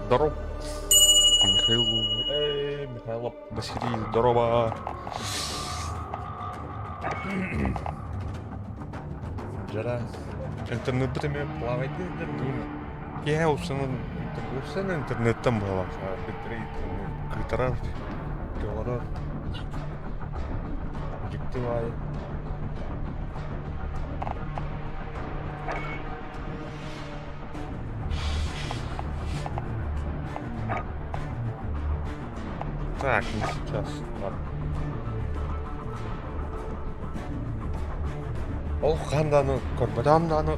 Здоров, Михаил, эй, Михайлов, Василий, здорово. Жара. Интернетпит эмиэ плавает диэн Киэһэ упсанан упсанан интернеттэн быһалаах кыытарар, көҕөрөр. Дьикти баайы. Так, не сейчас. Ладно. Ол хаһан даҕаны көрбөтөҕүм даҕаны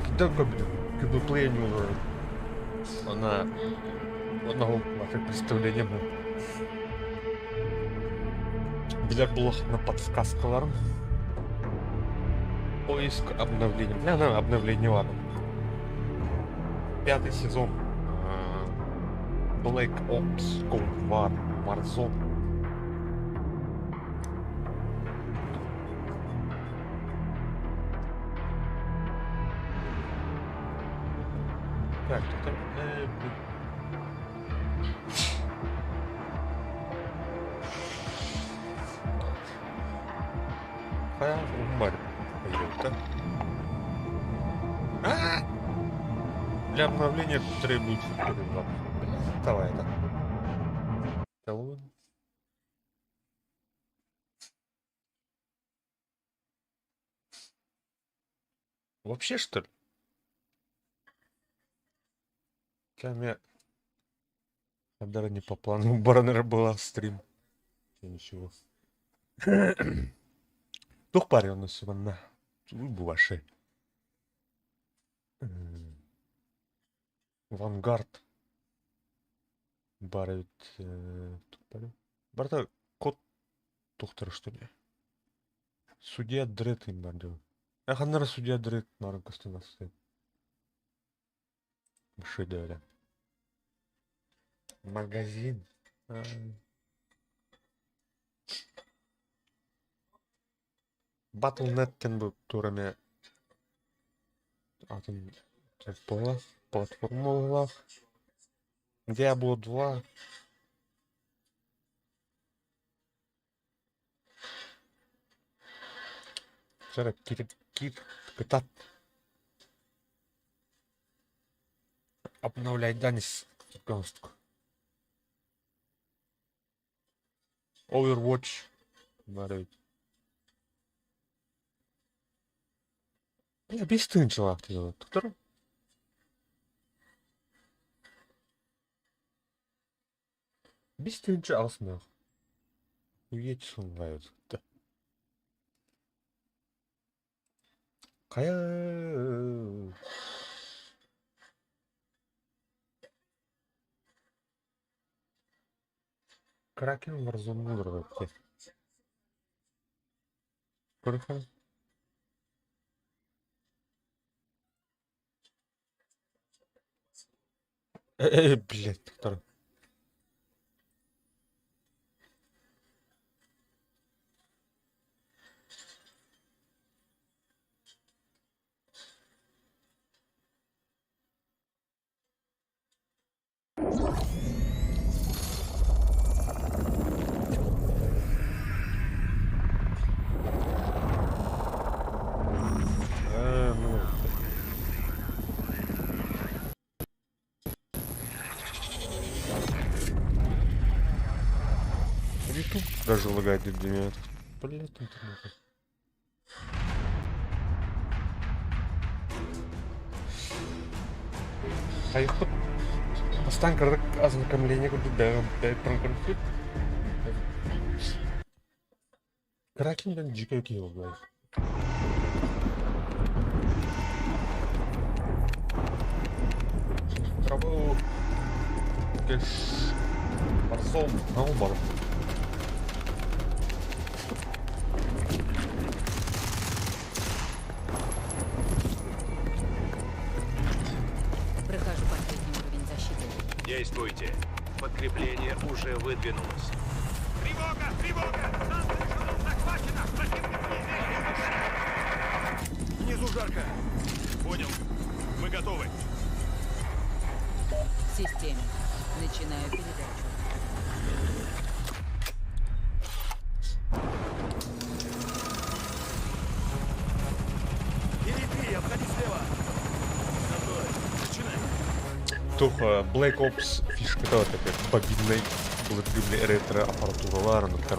кырдьык көрбүтүм квплей олорор Она одного нафиг представление был. Билэр буоллаххына подсказкаларым. Поиск обновления. Бля, на обновление ладно. Пятый сезон. Black Ops Cold War Warzone. Так, тут... блин. Хайа уһун Ёпта. А! Для обновления требуется перезапуск. Блин, давай это. Хэллоуин. Вообще, что ли? Каме Хадара не по плану Баранера была стрим. Ничего. Тух парённый суванна. Буваши. Вангард. Бар эбит Барыта код тухтар что ли? Судья Дред им бар диэн. Э ханна эрэ судья Дред нарын көстөн астык. Шедевр. Магазин. Battle.net диэн бу туора эмэ атын буола платформа буоллаах. Diablo 2. Чэ киир киир кытат. Обновляйдан ис Overwatch баар эбит. Бля, 5 тыһыынчалаах диэн туттар. 5 тыһыынча 8 мөл. Охуеть нравится. Хайа Кракен Warzone олорор Көрөхөн. Э, блядь, туттар. Э, ну. YouTube даже лагает для меня. Блядь, интернет. Хайыхпыт бастаан кыратык ознакомление курдук бэйэ туран Кракен дьикэй киһи буолла. Траву кеш Warzone бар. Прохожу последний уровень защиты. Действуйте. Подкрепление уже выдвинулось. Тревога! Тревога! Станция «Эшелон» захвачена! Противник Внизу жарко. Понял. Мы готовы. В системе. Начинаю передачу. Бери, обходи слева. За мной. Начинай. Туох Black Ops фишката вот это мобильнай былыргы ретро аппаратуралар оннуктар.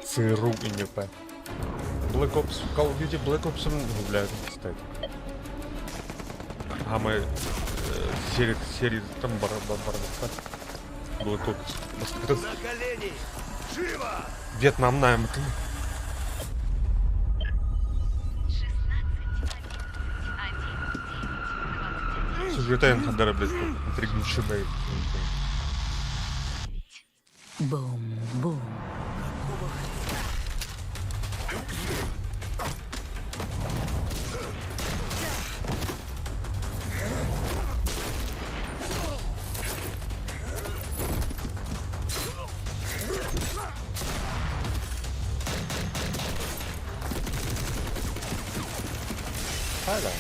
ЦРУ и НП. Black Ops, Call of Duty Black Ops гуляют, кстати. А мы серия, серии там бар бар бар Black Ops. На колени! Живо! Вьетнам наймытын. 16, 11, 1, 9, 21. Сюжета хадара, блядь, интригующий. Бум-бум. Hala.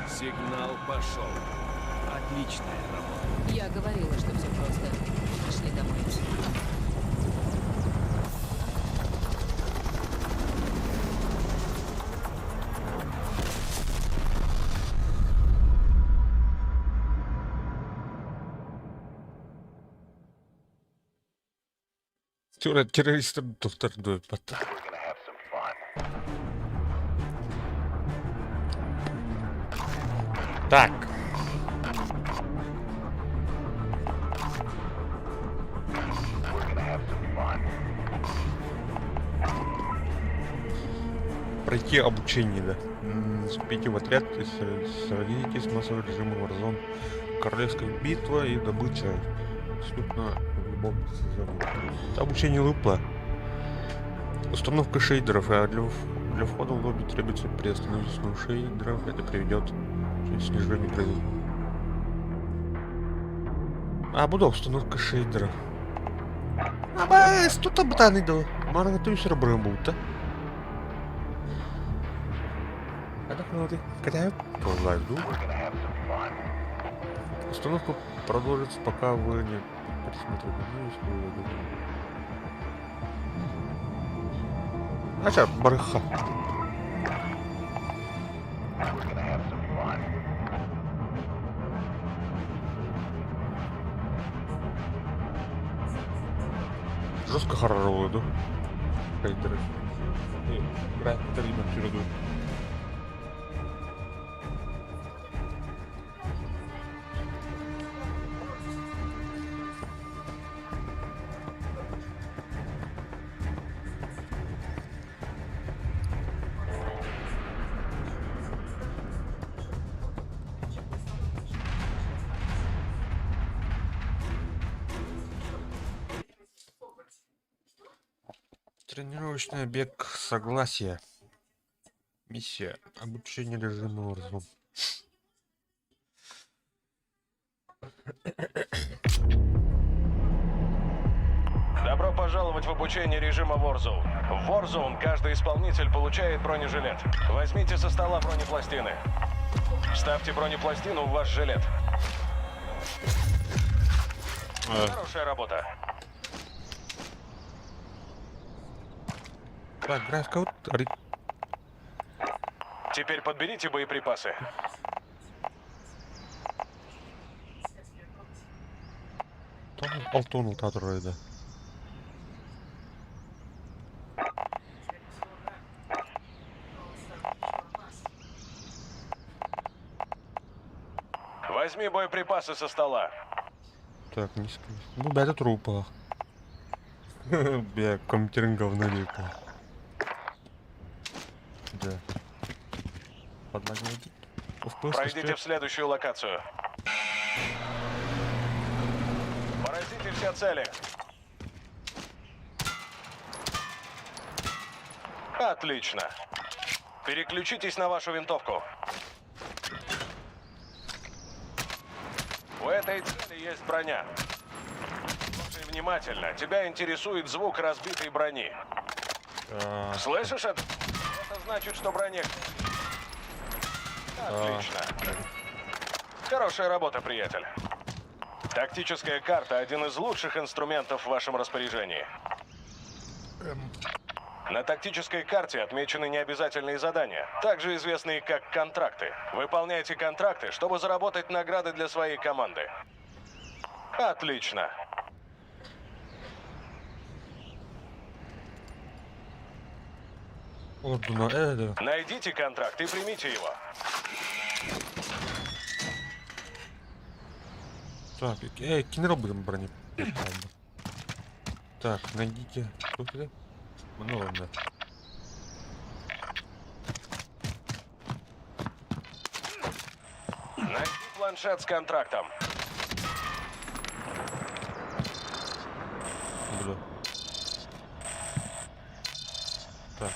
Сигнал пошел. Отличная работа. Я говорила, что все просто. Пошли домой. Террористы доктор дует. Так. Пройти обучение, да. Вступите в отряд и сразитесь в массовом режиме Warzone. Королевская битва и добыча. Доступна в любом сезоне. Это обучение лупа. Установка шейдеров. А для входа в лобби требуется приостановить установку шейдеров. Это приведет к снижению производства. А, буду установка шейдеров. А, бэс, тут абтаны дал. Марга ты все равно. Когда я. Установка продолжится, пока вы не присмотрите. Ну, если вы. Ача, барыха. Жестко хорроровую, да? Хейтеры. Графика ремонтируют. Тренировочный бег согласия. Миссия. Обучение режима Warzone. Добро пожаловать в обучение режима Warzone. В Warzone каждый исполнитель получает бронежилет. Возьмите со стола бронепластины. Вставьте бронепластину в ваш жилет. Хорошая работа. Так, графика вот. Теперь подберите боеприпасы. Алтон татурайды. Возьми боеприпасы со стола. Так, низко. Ну, бля, это трупа. Бля, компьютер говно липа. Да. Подлагивает. Пройдите в следующую локацию. Поразите все цели. Отлично. Переключитесь на вашу винтовку. У этой цели есть броня. Слушай внимательно. Тебя интересует звук разбитой брони. Слышишь это? Это значит, что броня... Отлично. Хорошая работа, приятель. Тактическая карта – один из лучших инструментов в вашем распоряжении. На тактической карте отмечены необязательные задания, также известные как контракты. Выполняйте контракты, чтобы заработать награды для своей команды. Отлично. Найдите контракт и примите его. Так, кини робытым брони. Так, найдите. Что это? Ну ладно. Найди планшет с контрактом. Бля. Так.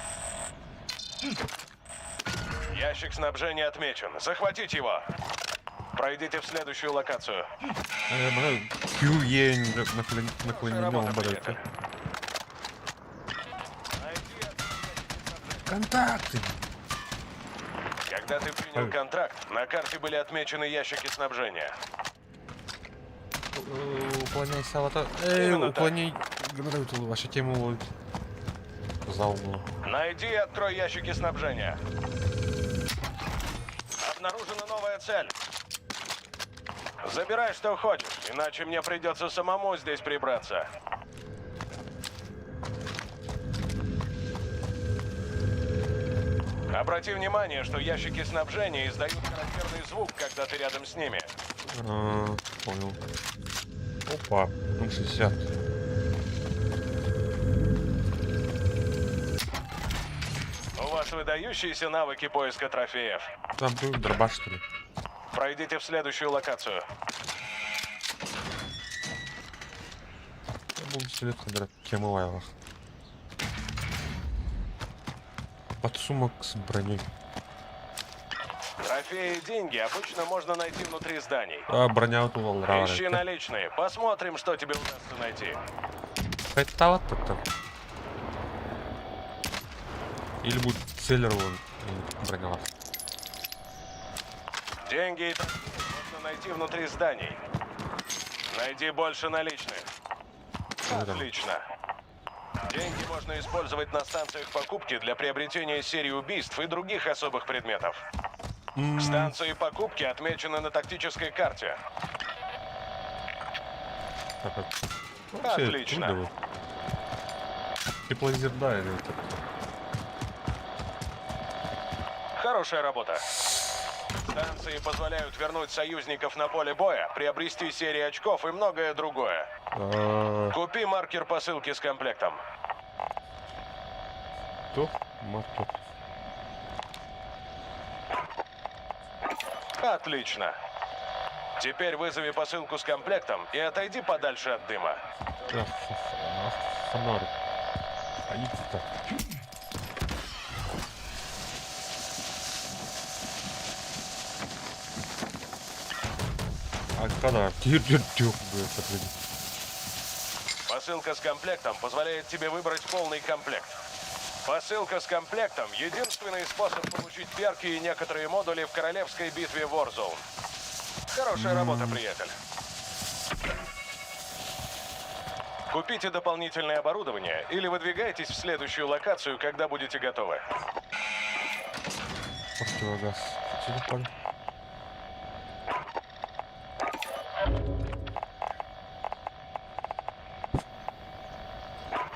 Ящик снабжения отмечен. Захватите его. Пройдите в следующую локацию. Q, E наклонено Работа, оборот. приятель. Найди Контакты! Когда ты принял контракт, на карте были отмечены ящики снабжения. Уклоняйся, аватар. Эй, Именно так. уклоняй. Ваша тему ловит. Заумно. Найди и открой ящики снабжения. Обнаружена новая цель. Забирай, что хочешь, иначе мне придется самому здесь прибраться. Обрати внимание, что ящики снабжения издают характерный звук, когда ты рядом с ними. А, понял. Опа, 60. У вас выдающиеся навыки поиска трофеев. Там был дробаш, что ли? Пройдите в следующую локацию. Я был пистолет собирать. Кемалайлах. Подсумок с броней. Трофеи и деньги обычно можно найти внутри зданий. А, броня вот у Ищи наличные. Посмотрим, что тебе удастся найти. Это там. Или будет целлер бронялах. Деньги и трофеи можно найти внутри зданий. Найди больше наличных. Отлично. Деньги можно использовать на станциях покупки для приобретения серии убийств и других особых предметов. Станции покупки отмечены на тактической карте. Так, вообще, Отлично. трудно. Тепловизор, да, или это? Хорошая работа. Станции позволяют вернуть союзников на поле боя, приобрести серии очков и многое другое. А, Купи маркер посылки с комплектом. Кто? Маркер. Отлично. Теперь вызови посылку с комплектом и отойди подальше от дыма. Так, фонарик. А иди-то. А когда? Посылка с комплектом позволяет тебе выбрать полный комплект. Посылка с комплектом – единственный способ получить перки и некоторые модули в королевской битве Warzone. Хорошая работа, приятель. Купите дополнительное оборудование или выдвигайтесь в следующую локацию, когда будете готовы. Противогаз. Телефон.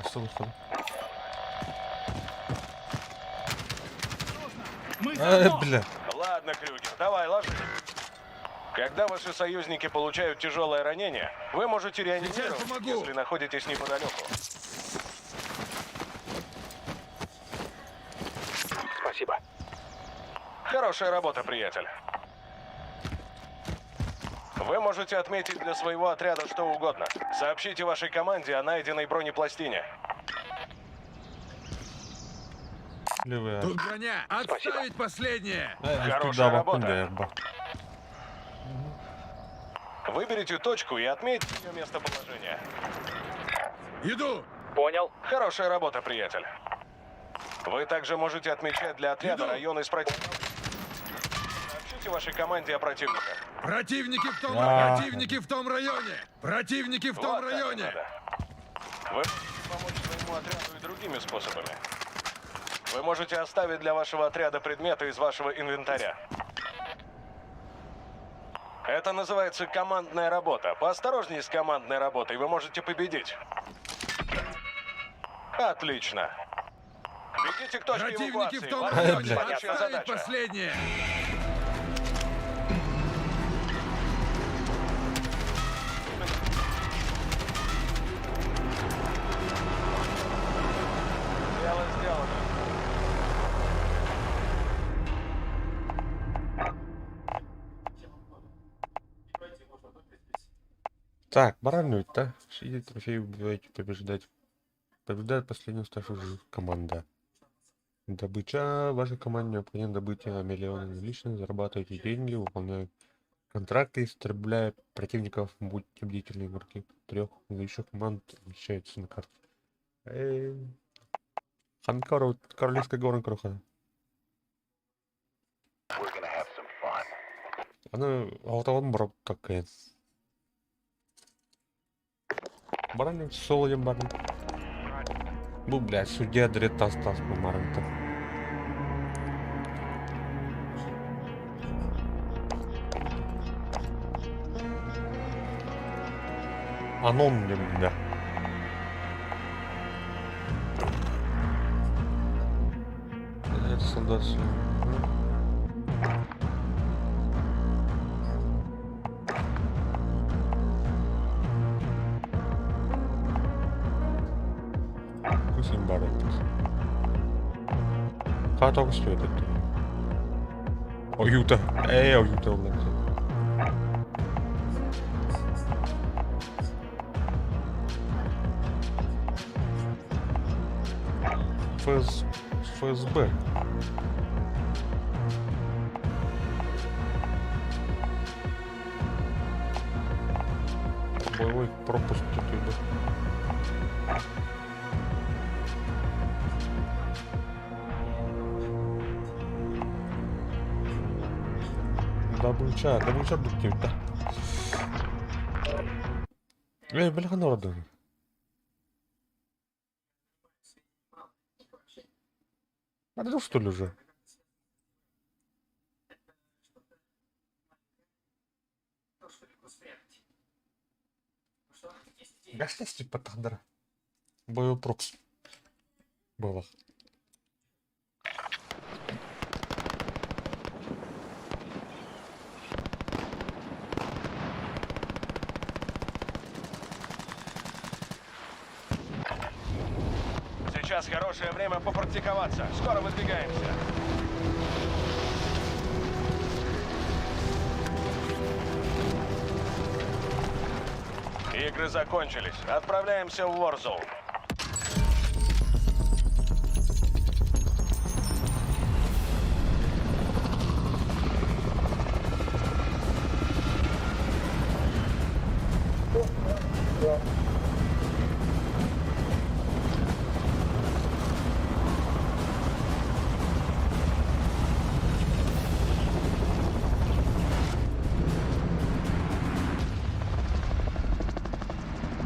Что выходит? Мы А, бля. Ладно, Крюгер, давай, ложись. Когда ваши союзники получают тяжелое ранение, вы можете реанимировать, помогу. если находитесь неподалеку. Спасибо. Хорошая работа, приятель. Вы можете отметить для своего отряда что угодно. Сообщите вашей команде о найденной бронепластине. Левая. Тут броня! Отставить последнее! Хорошая работа. работа. Выберите точку и отметьте ее местоположение. Иду! Понял. Хорошая работа, приятель. Вы также можете отмечать для отряда Иду. районы с противником. Сообщите вашей команде о противниках. Противники в том, А. противники в том районе! Противники в том Вот так и районе! надо. Вы можете помочь своему отряду и другими способами. Вы можете оставить для вашего отряда предметы из вашего инвентаря. Это называется командная работа. Поосторожнее с командной работой, вы можете победить. Отлично. Бегите к точке Противники эвакуации. в том Вам районе! блядь. следующая Отставить задача. последнее! Дело сделано. Так, барануть, да? Все трофеи убиваете, побеждать. Побеждает последний оставший живых команда. Добыча. Вашей команде необходимо добыть миллионы наличных, зарабатывайте деньги, выполняя контракты, истребляя противников. Будьте бдительны, игроки трех еще команд размещаются на карте. Эй. Ханкару, Королевская горна круха. Аны алтауын бұрып такая. Баран соло диэн баран. Бу, блядь, судья дрет тас тас бу марынта. Анон диэн да. Это солдат. Кусин барат. Каток стоит это. Оюта. Эй, оюта блядь. ФС... ФСБ. Боевой пропуск тут иду. Добыча, добыча будет, да. Эй, бляха народу. А что ли уже? Гашлести потандра. Боевой пропуск. Было. Сейчас хорошее время попрактиковаться. Скоро выдвигаемся. Игры закончились. Отправляемся в Warzone.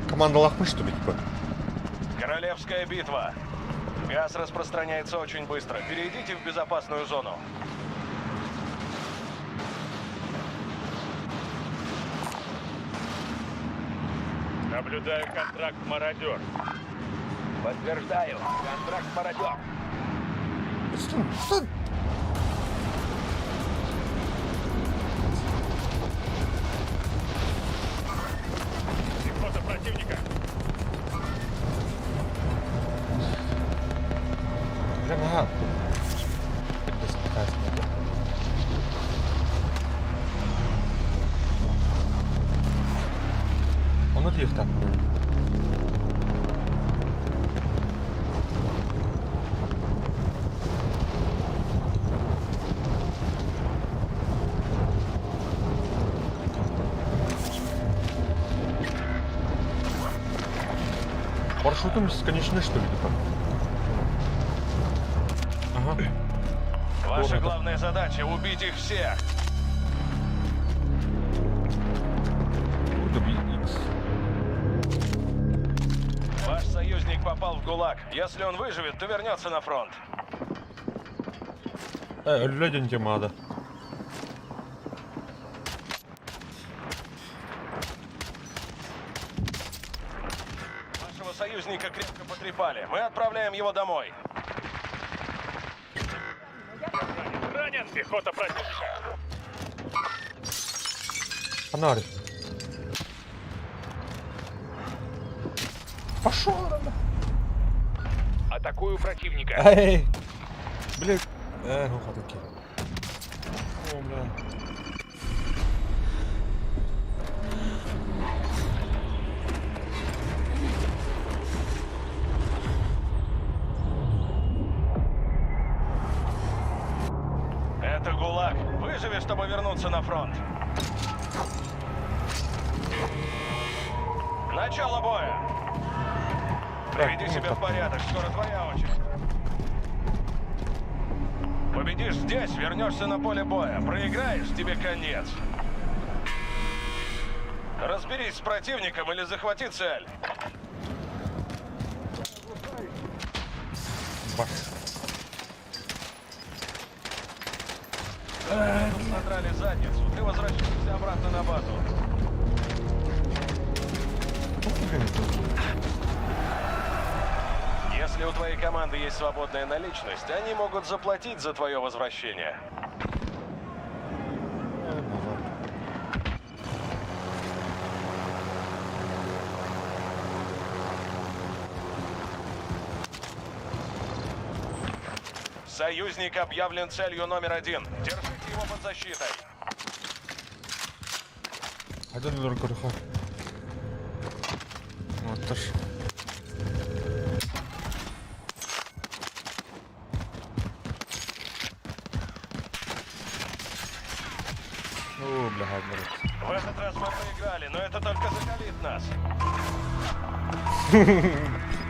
Команда лохмы, что ли, типа? Королевская битва. Газ распространяется очень быстро. Перейдите в безопасную зону. Наблюдаю контракт «Мародер». Подтверждаю. Контракт «Мародер». Стой, стой! Пехота противника. Бля, ага. Это Он их так. Парашютом бесконечный, что ли, типа? Ага. Ваша Здорово. главная задача — убить их всех. попал в ГУЛАГ. Если он выживет, то вернется на фронт. Э, өллө диэн темада. Вашего союзника крепко потрепали. Мы отправляем его домой. Ранен! Пехота противника! Фонарь. Пошел! Атакую противника. Эй! Блин. Э, таки. О, бля. Это ГУЛАГ. Выживи, чтобы вернуться на фронт. Начало боя. Приведи ну, себя так. в порядок, скоро твоя очередь. Победишь здесь, вернешься на поле боя. Проиграешь, тебе конец. Разберись с противником или захвати цель. Бах. Содрали задницу, ты возвращаешься обратно на базу. Если у твоей команды есть свободная наличность, они могут заплатить за твое возвращение. Э, назад. Союзник объявлен целью номер один. Держите его под защитой. Один көрөхө. Вот ж. О, бля, блядь. В этот раз мы проиграли, но это только закалит нас.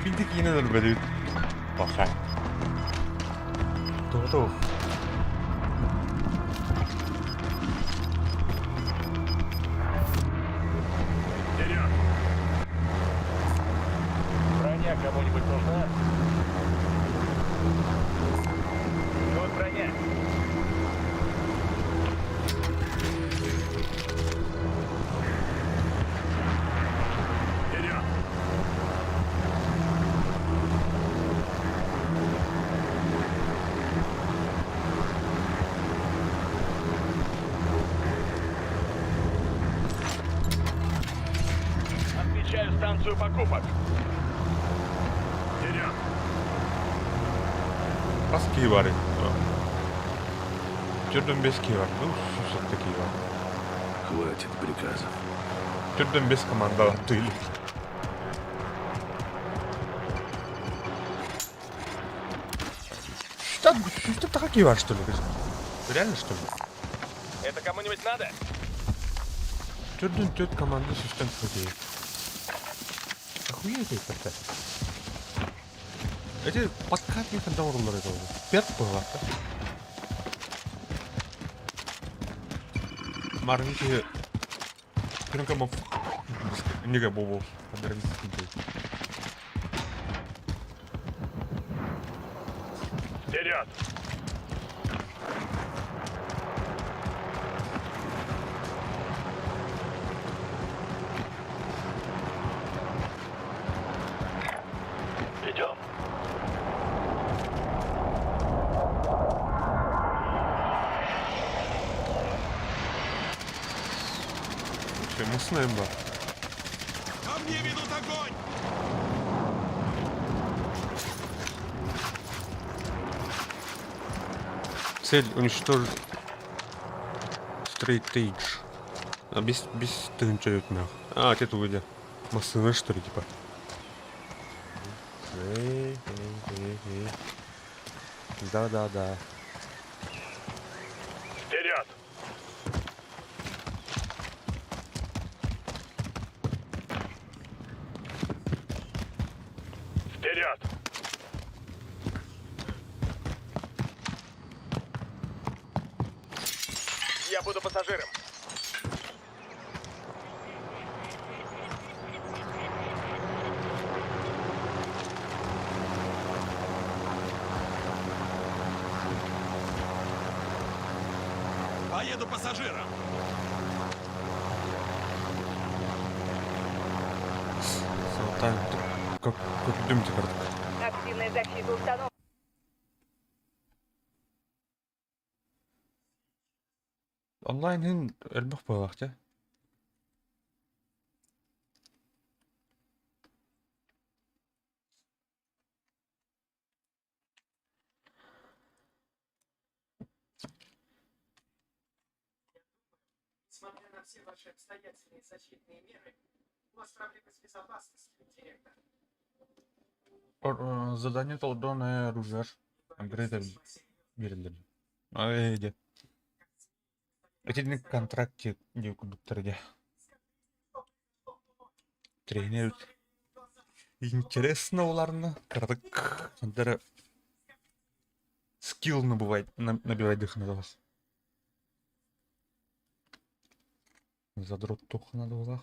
Bildik yine ölmedi. Bakay. Doğru. Вперед! Броня кому-нибудь нужна? Тут броня. Вперед! Отмечаю станцию покупок. Вперед! Хас киһи баарый? 45 киһи баар. Ну, 107 киһи баар. Хватит приказов. 45 команда были. Что, что такие бар, что ли? Реально, что ли? Это кому-нибудь надо? 44 команда систем хоккей. Охуеть это. Эти подкатные хандаурулары это уже. Пять было, да? Марники. 그러니까 뭐 니가 뭐 Вперед! Идем. Все, мы знаем, да. Ко мне ведут огонь! Цель уничтожить Straight Age. А без тынча нах. А, это выйдя. Массына, что ли, типа? Эй, эй, эй, эй. Да-да-да. Вперед! Вперед! Я буду пассажиром. Поеду пассажиром. Золотая. Как, как думаете, картка? Активная защита установлена. Онлайн иһин элбэх буоллах дьэ. Несмотря на все ваши обстоятельные защитные меры, у вас проблемы с безопасностью, директор. Задание толдон оружие. Апгрейд биэрэллэр. Ай, дьэ. Итинник контракт диэн курдуктар дьэ. Тренер интересно уларна. Кыратык хантара скилл набивать набивать дыхнадалас. Задрот тухнадалах.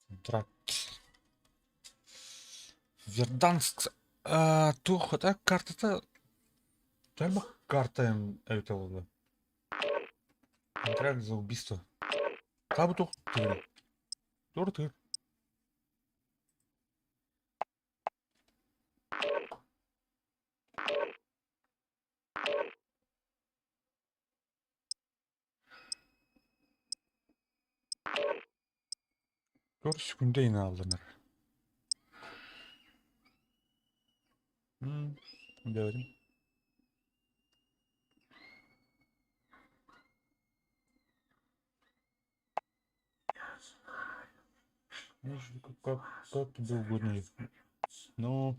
Контракт. Верданск. Туох это картата Элбэх карта эбитэ буолла. Контракт за убийство. Табы туох тыыр. Тур тыыр. Тур сүкүндэ инаалланар. М, Дэвидим. Ну, как тебе угодно. Ну,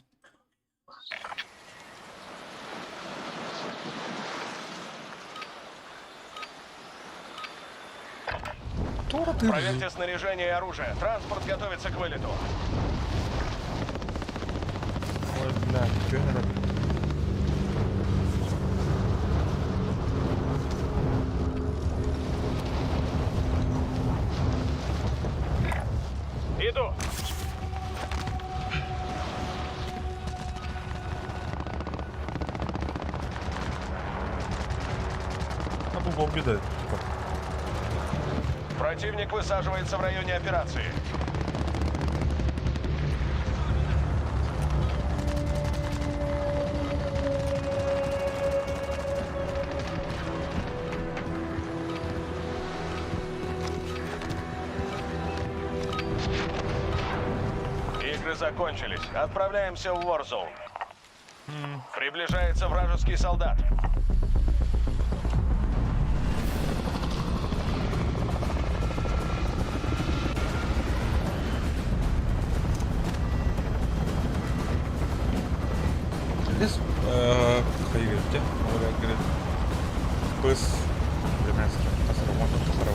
Тура ты Проверьте снаряжение и оружие. Транспорт готовится к вылету. Ой, бля, что я роблю? Иду! А бу бомби да, типа. Противник высаживается в районе операции. Игры закончились. Отправляемся в Warzone. Приближается вражеский солдат. Здесь хайгерте, говорят, пыс ремастер, тахара, тахара.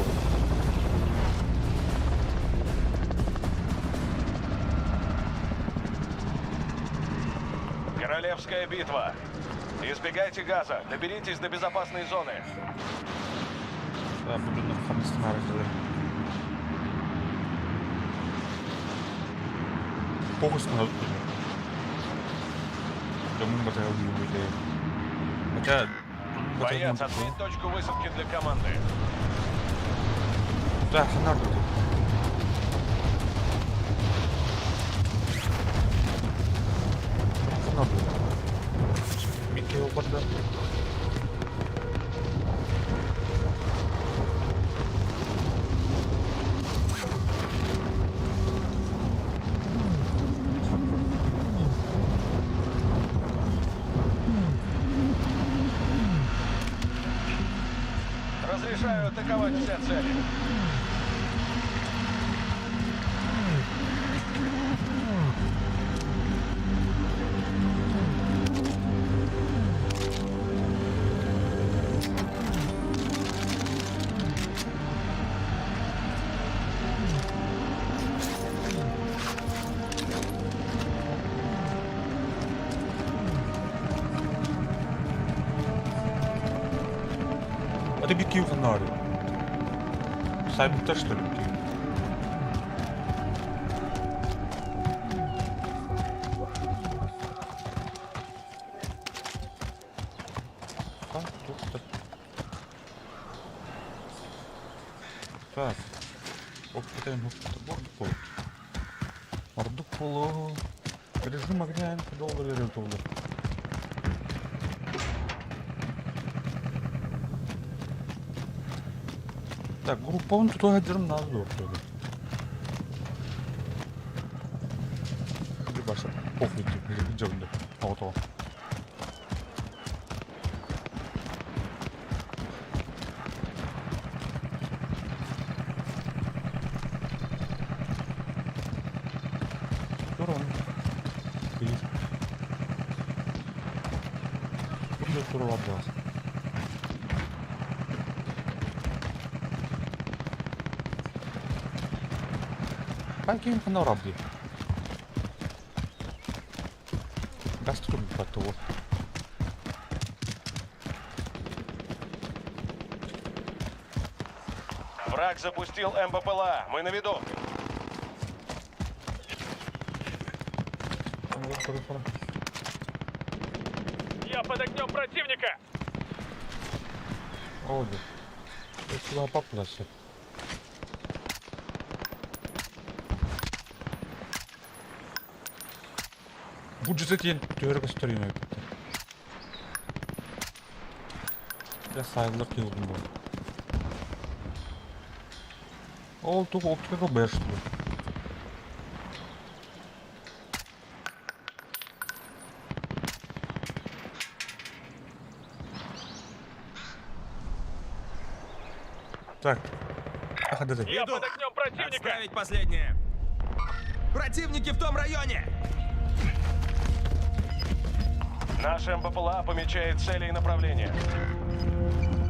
Королевская битва. Избегайте газа. Доберитесь до безопасной зоны. Да, буду на хамстамара Фокус на Думаю, батарею не будет. Хотя... Боец, отметь точку высадки для команды. Да, ханар будет. Ханар будет. Микки барда. Разрешаю атаковать все цели. Это бики фонарь. Сайбыттар что ли бики? Так. Ордук буолуо. Режим огня доллар доллар. Так, группабын тутуһа сылдьарым наада дуо Барса, похуй дьабында. Тоҕо Туран. Тура Ким ханна дии. Газ турбат Враг запустил МБПЛА. Мы на виду. Я под огнем противника! О, да. Сюда. Бу диэн түһэрэ көстөр юм эбит. Я сайыллар киһи бу. Ол тух оптика бэш что ли? Так. Ага, да, Я под огнем противника! Отставить последнее! Противники в том районе! Наш МБПЛА помечает цели и направления.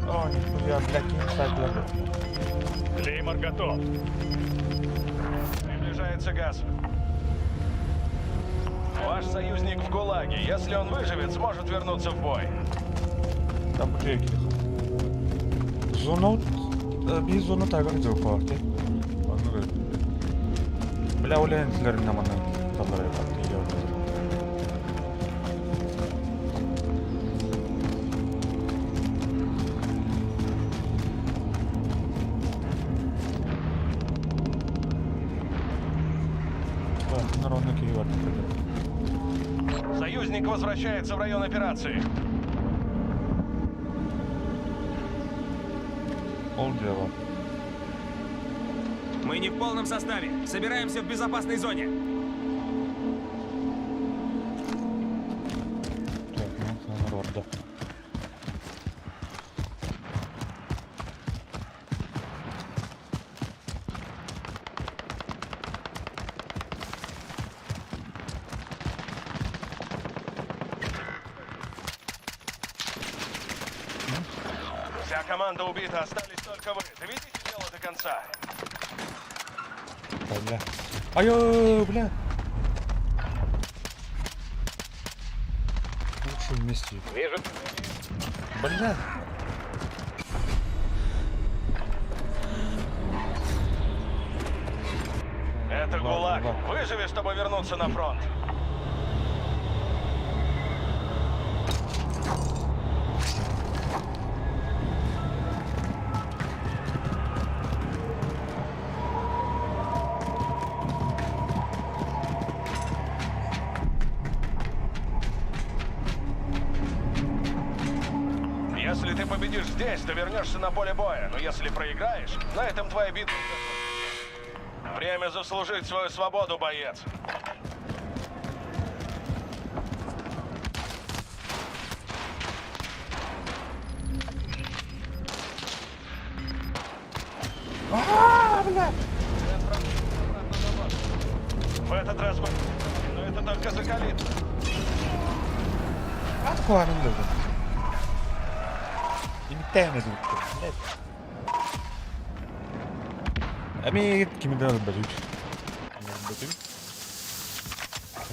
О, нихуя, бля, кинь сайдлер. Клеймор готов. Приближается газ. Ваш союзник в ГУЛАГе. Если он выживет, сможет вернуться в бой. Там бу Зона bir зона тагыр жок Оны Бля, ойлайын наманы талар Союзник возвращается в район операции. Ол дело. Мы не в полном составе. Собираемся в безопасной зоне. Так, ну, народа. Вся команда убита, остались только вы. Доведите дело до конца. Бля. Ай, бля. Лучше вместе. Вижу. Бля. Это ГУЛАГ. Выживи, чтобы вернуться на фронт. Если ты победишь здесь, то вернешься на поле боя. Но если проиграешь, на этом твоя битва. Время заслужить свою свободу, боец. В этот раз мы... Но это только закалит. Атқуанын Имиттээн эдүттэ. Эми кимиден өлбөтүт. Өлбөтүт.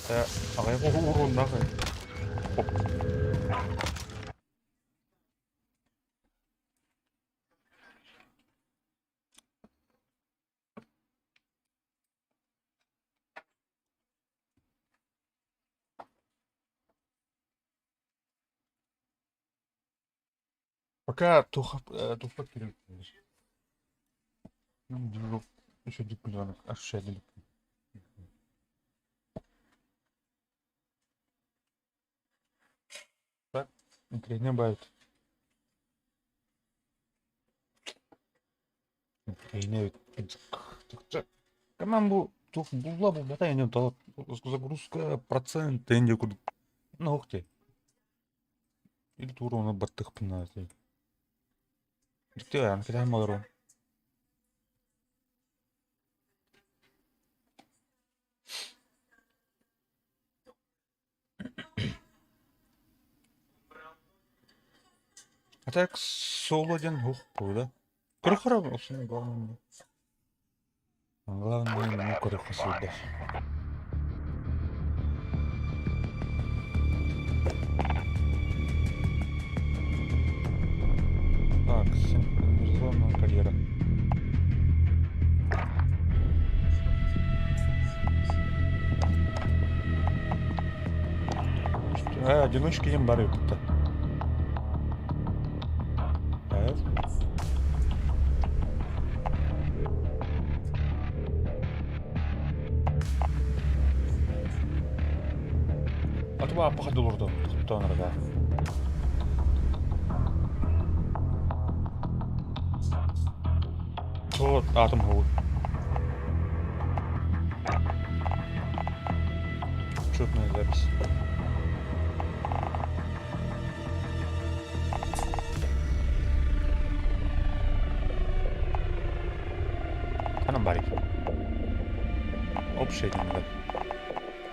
Это ағай уруннағы. Пока туох туохпар киирэн Еще ощущение. Так, интриги баайт. Команд бу туох булла булбата эне загрузка процент энди курдук. Ну ох ти. Или тура оны баттыхпына. Дикте аны китаһым олорон. А так соло диэн уһук да. Көрөхөрө главное главное не көрөхө сылдьар. Так, синхронизированная карьера. Э, одиночки диэн баар эбит Атыба аппаха дулурду туттан арга. Вот атом хол. Учетная запись. Ханан барый? Общая диэн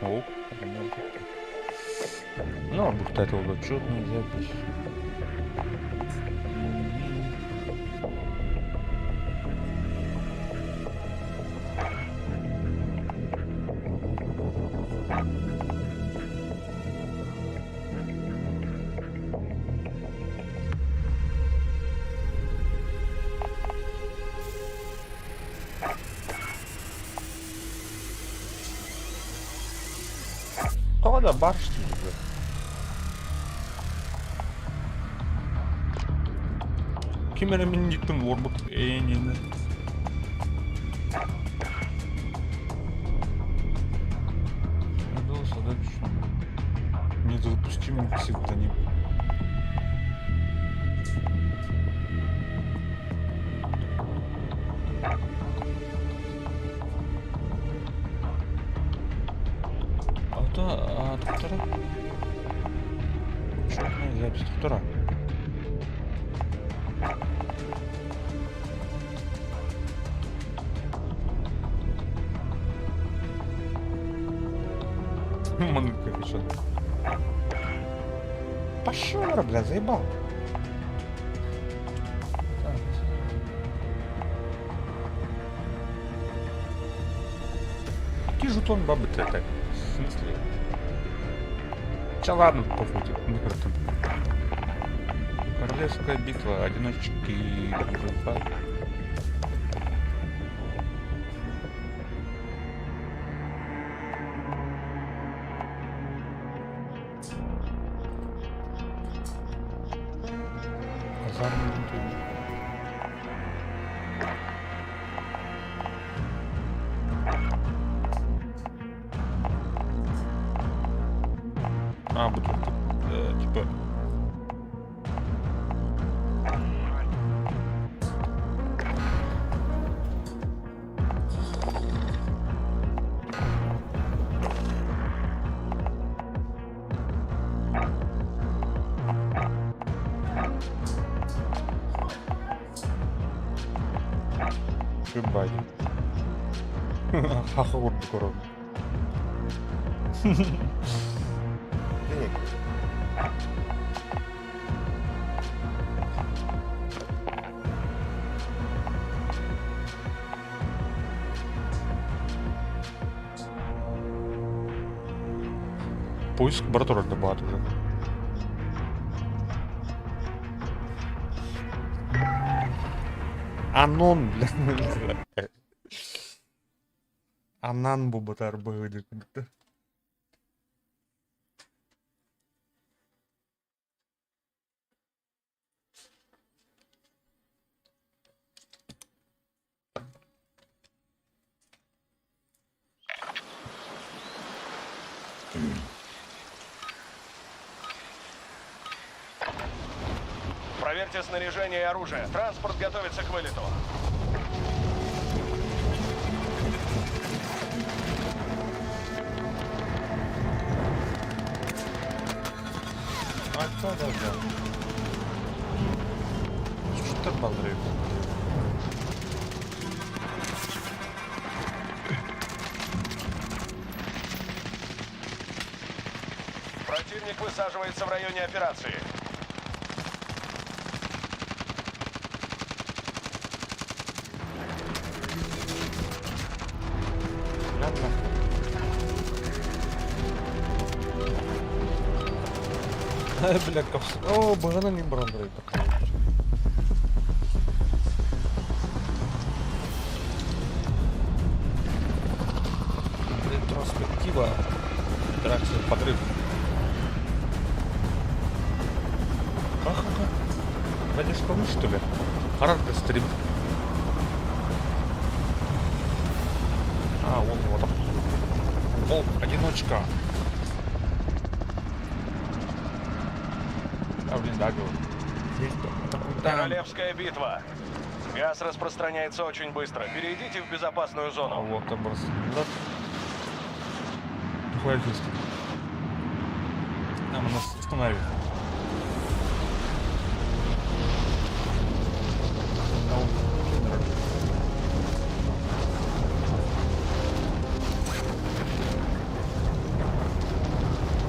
О, Ну, бухта это учетная запись. Тоҕо да бар что ли? Ким эрэ минньиктин уорбут эйиэнэ. Надо задачу. Недопустимый псевдоним. Ото доктора. Учетная запись доктора. Манка пишет. Пошел, бля, заебал. Так. Какие жетон бабы ты так? В смысле? Ча ладно, похуй, типа, ну как там. Королевская битва, одиночки, ФА. Казармы интервью. А, буду, типа... Шибай. Хаха курдук корон. Поиск бара турар да баат уже. Анон, бля. Анан бу батар быһыы курдук. Проверьте снаряжение и оружие. Транспорт готовится к вылету. А кто да, Что балры? Противник высаживается в районе операции. Ладно. Бля, капс. О, боже, не брал, Ретроспектива. Интеракция подрыв. Ха-ха-ха. Ради школы, что ли? Характер стрим. А, вон его там. Волк, одиночка. А, блин, да, говорю. Здесь такой там. Королевская битва. Газ распространяется очень быстро. Перейдите в безопасную А зону. вот образ. Хватит. Нам нас остановит.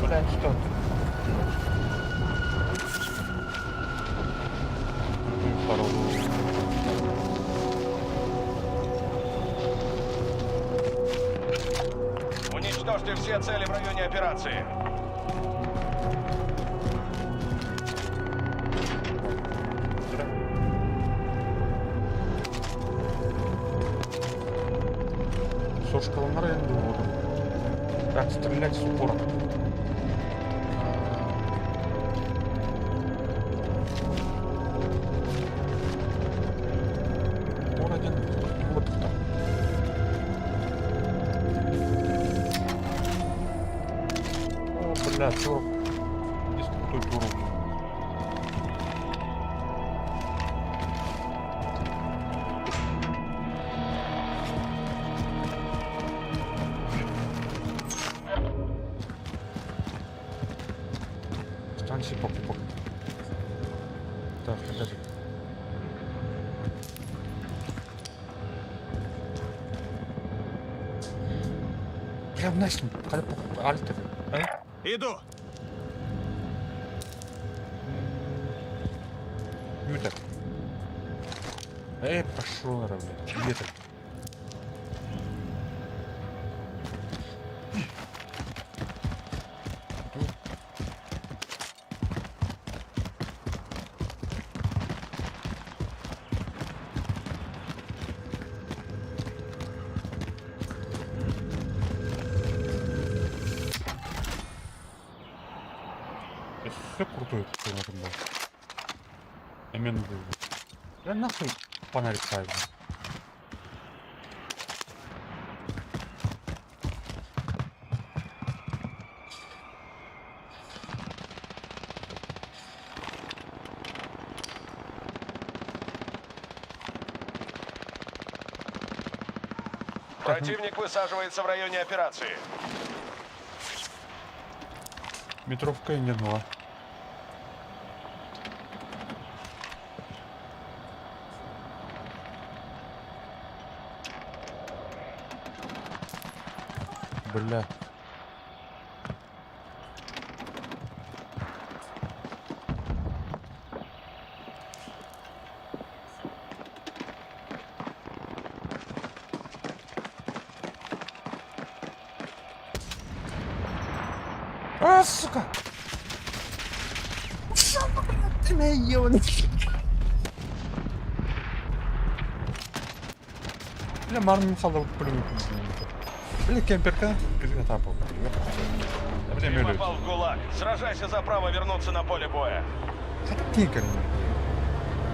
Бля, что ты? Ну, пару. Уничтожьте все цели в районе операции. Сошкаланар енді вот. Так, стрелять с упора. Упор один. Вот там. О, бля, чё? Здесь крутой туру. Станции покупок. Так, подожди. Прям начнем. Когда покуп альтер. А? Иду. Юта. Эй, пошел, блядь. Где ты? Все крутое такое на этом было. Именно был. Да нахуй фонарик ставить. Противник высаживается в районе операции. Метровка не было. Бля. А, сука! Ты наебаный. Бля, марным салып пулемет. Бля, кемперка. Там был. Бля, Ты попал в ГУЛАГ. Сражайся за право вернуться на поле боя. Хотя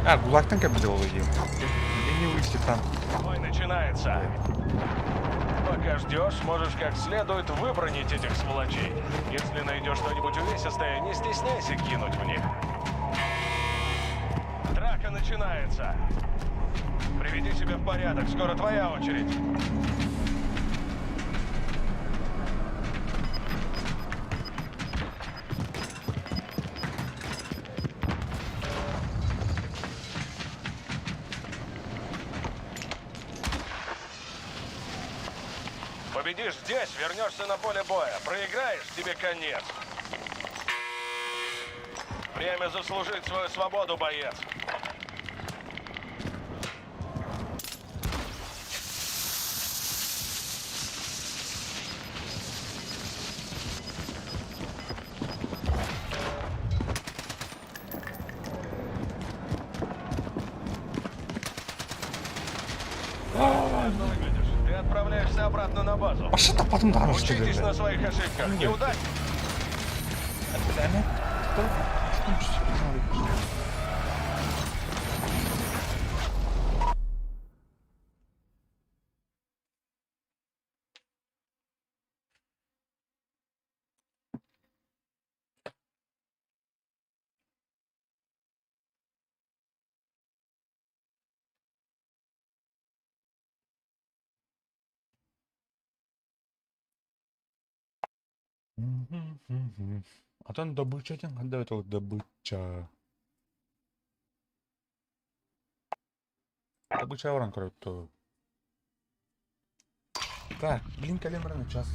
А, ГУЛАГтан как бы делал идею. Я не выйти там. Бой начинается. Пока ждешь, можешь как следует выбронить этих сволочей. Если найдешь что-нибудь увесистое, не стесняйся кинуть в них. только начинается. Приведи себя в порядок, скоро твоя очередь. Победишь здесь, вернешься на поле боя. Проиграешь, тебе конец. Время заслужить свою свободу, боец. Выглядишь. Ты отправляешься обратно на базу. Пошла потом там Учитесь на своих ошибках. Неудач Атын добыча диэн ханна эбит ол добыча? Добыча баран көрөттө. Так, блин, кэлэн баран час.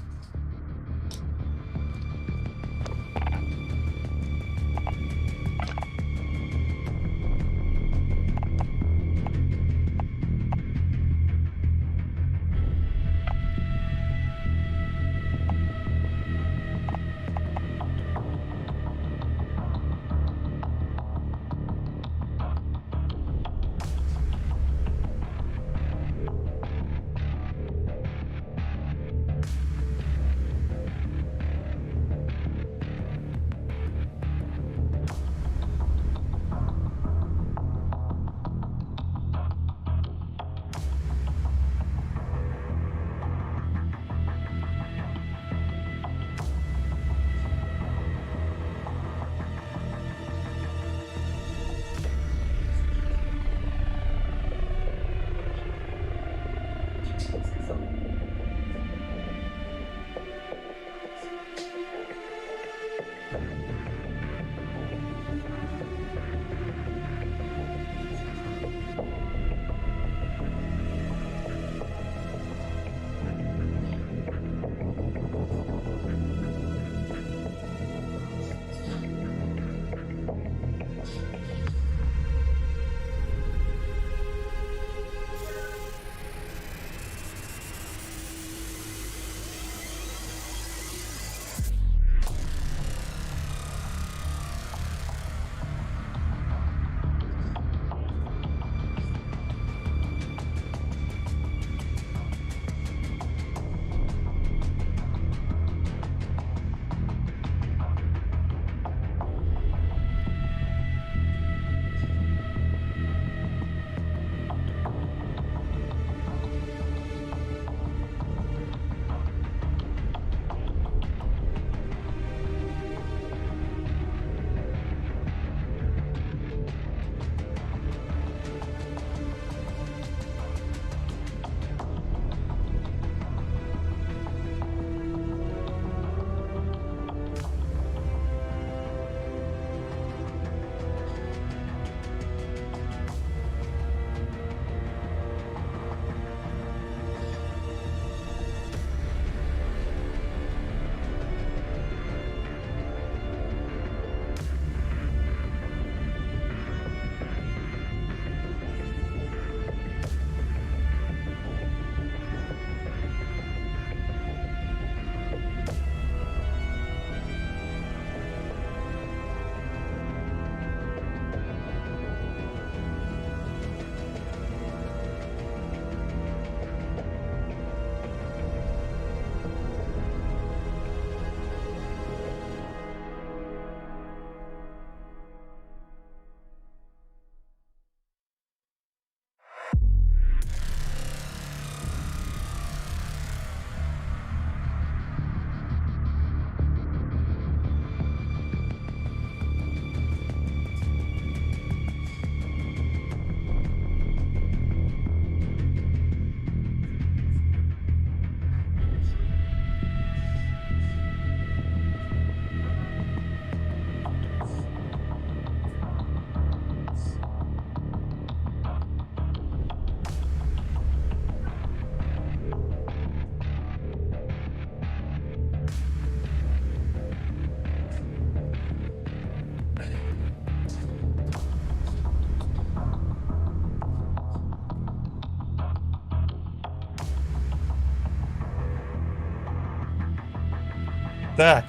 Так.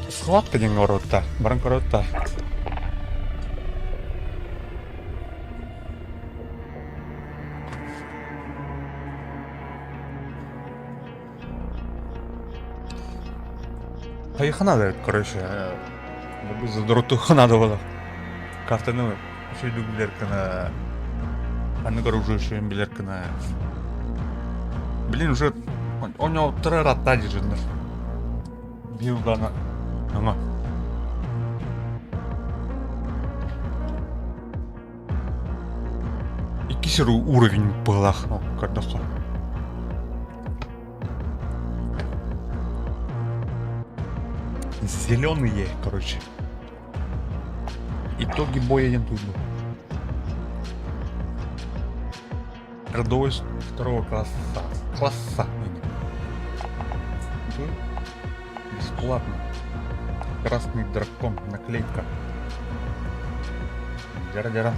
Сладко диэн оруотта, баран көрүөттэ. Хайыха надо, короче, задоротуха надо было. Картаны үчүгэй билэр гына, ханнык оружие үчүгэйин билэр гына. Блин, уже оонньообуттара ыраатта дьиһиннэр. Биир даҕаны ама. Иккис уровень быһыылаах көрдөххө. Зеленые, короче. Итоги боя диэн туйду. Рядовой второго класса. Класса. Бесплатно. Красный дракон. Наклейка. Дяра-дяра.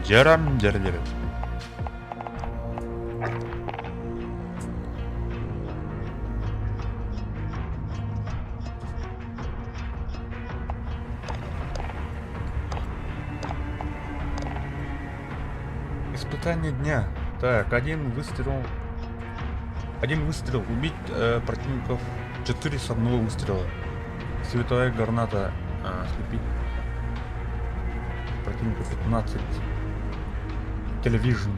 Дяра, дяра-дяра. Испытание дня. Так, один выстрел. Один выстрел. Убить э, противников 4 с одного выстрела. Световая граната. Э, ослепить противника 15. Телевижн.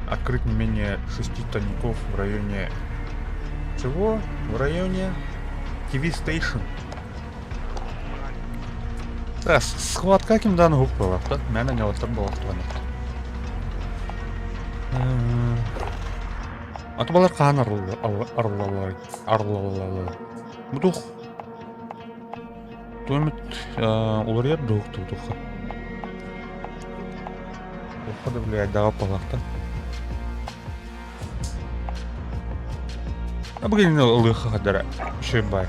Открыть не менее 6 тайников в районе... Чего? В районе TV Station. Да, схватка ким дан уһук буолар Мээнэ ньалаттар буолахтыбанар. Аты балар хаан арыллаллар арыллаллар. Бу тух Туомит уларыйар дух туха. Туха да блядь, дава палахта. А бүгін ылыха хадара. Шөй бай.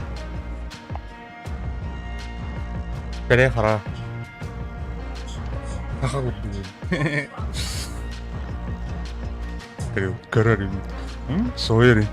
Кэрэ хара. Саха курдук. Көрөр Сойер.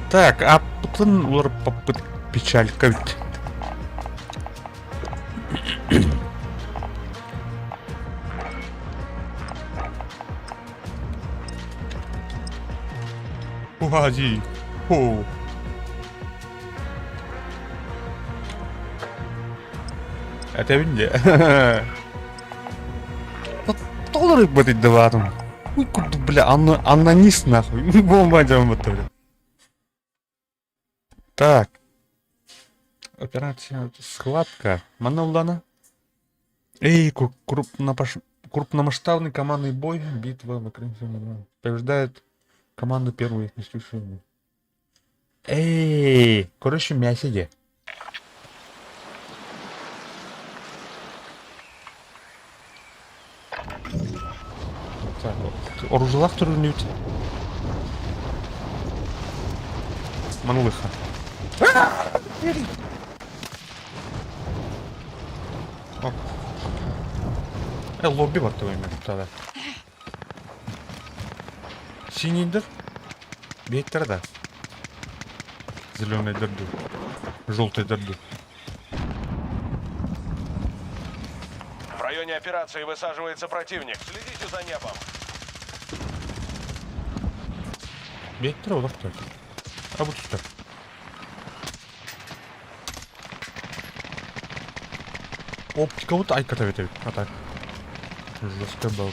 Так, а потом улар попыт печалька ведь. Угади. Хо. Этэбин дии. Толору бытыйдыбаатым. Уй курдук бля, аннанист нахуй. Бомба дьоммут бля. Так. Операция схватка. Манна улана. Эй, крупномасштабный командный бой. Битва в Побеждает команду первую несущую. Эй, короче, мясо Так, оружелах түрүнүт. Манулыха. Э, лобби бар твоими тогда. Синийдер. Беттер да. Зеленый дырду. Желтый дырду. В районе операции высаживается противник. Следите за небом. Беттер олохтор. А вот что. Оптика вот айката бит А так. Жестко был.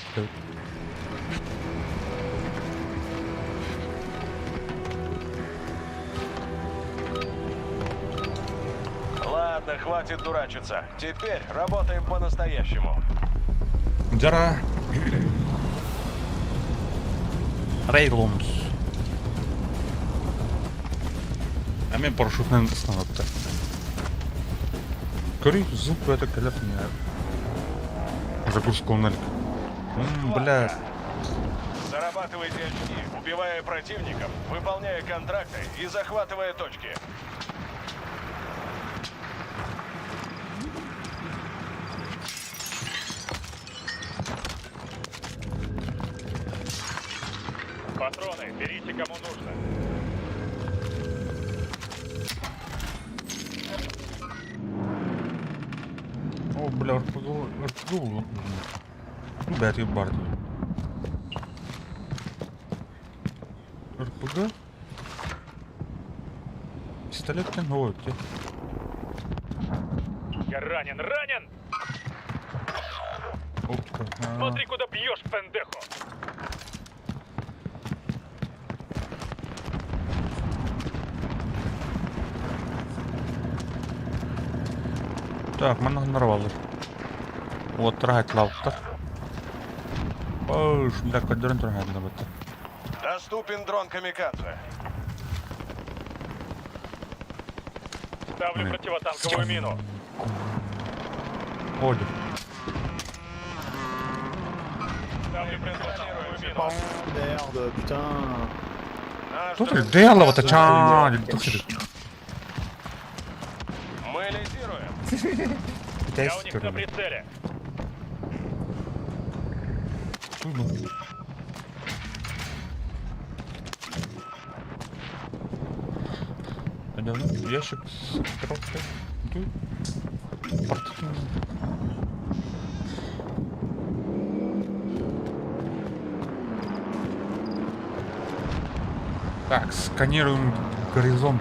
Ладно, хватит дурачиться. Теперь работаем по-настоящему. Дьара. Рейломс. А мен парашютнан ыстанатта. Көрүй, звук это кэлэр. Загрузка налик. Бля. Зарабатывайте очки, убивая противников, выполняя контракты и захватывая точки. Патроны берите кому нужно. О, бля, РПГ, РПГ. Ну, бля, ты бар. РПГ? Пистолет ой, где? Я ранен, ранен! Оптика. А. Смотри, куда бьешь, пендехо! Так, манна нарвалар. Уоттара хатылаабыттар. Ош, бля, көрдөрөн туран хатылаабыттар. Доступен дрон Камикадзе. Ставлю Блин. противотанковую мину. Оди. Ставлю противотанковую мину. Merde, putain. Наш Тут дрон дело вот чаа. Мы лидируем. Я у них на прицеле. Ящик с коробкой. Портативный. Так, сканируем горизонт.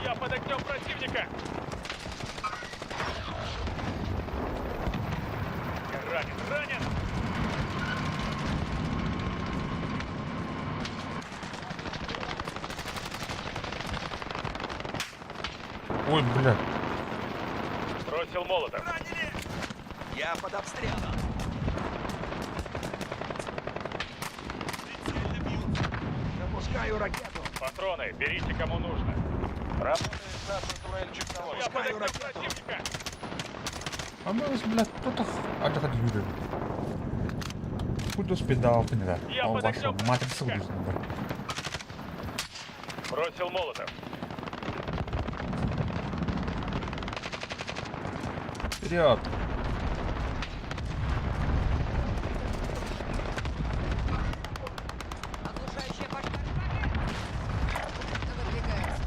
Я под огнем противника. Я ранен, ранен! Ой, бля. Бросил молотов. Я под обстрелом. Прицельно бьют. Запускаю ракету. Патроны берите кому нужно. Работает наша турель часовой. Я под огнем противника. А мы, блядь, кто-то адхадюрил. Куда спидал ты не да? Я О, под вашу огнем матрицу противника. Бросил молотов. Вперед! Оглушающая пожар. Выдвигается.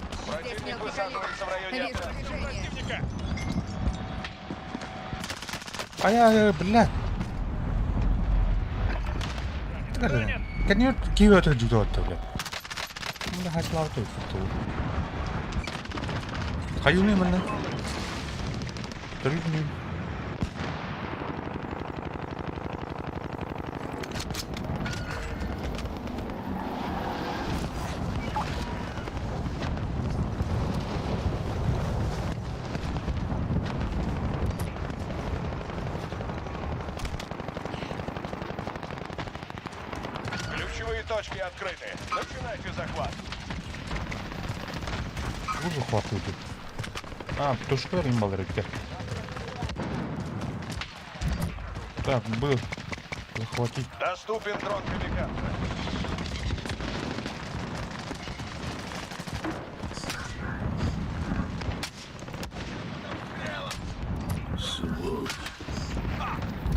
Здесь Противник мелкий высаживается в районе Вижу отряда. движение. Противника. А я, блядь. Can you give it a judo, блядь? Бля, хайтлав тут. Хайуны мене. Трудный. Ключевые точки открыты. Начинайте захват. Бу захватывают. А, птушка римбал ректе. Так, был. Захватить. Доступен дрон Камикадзе. Сволочь.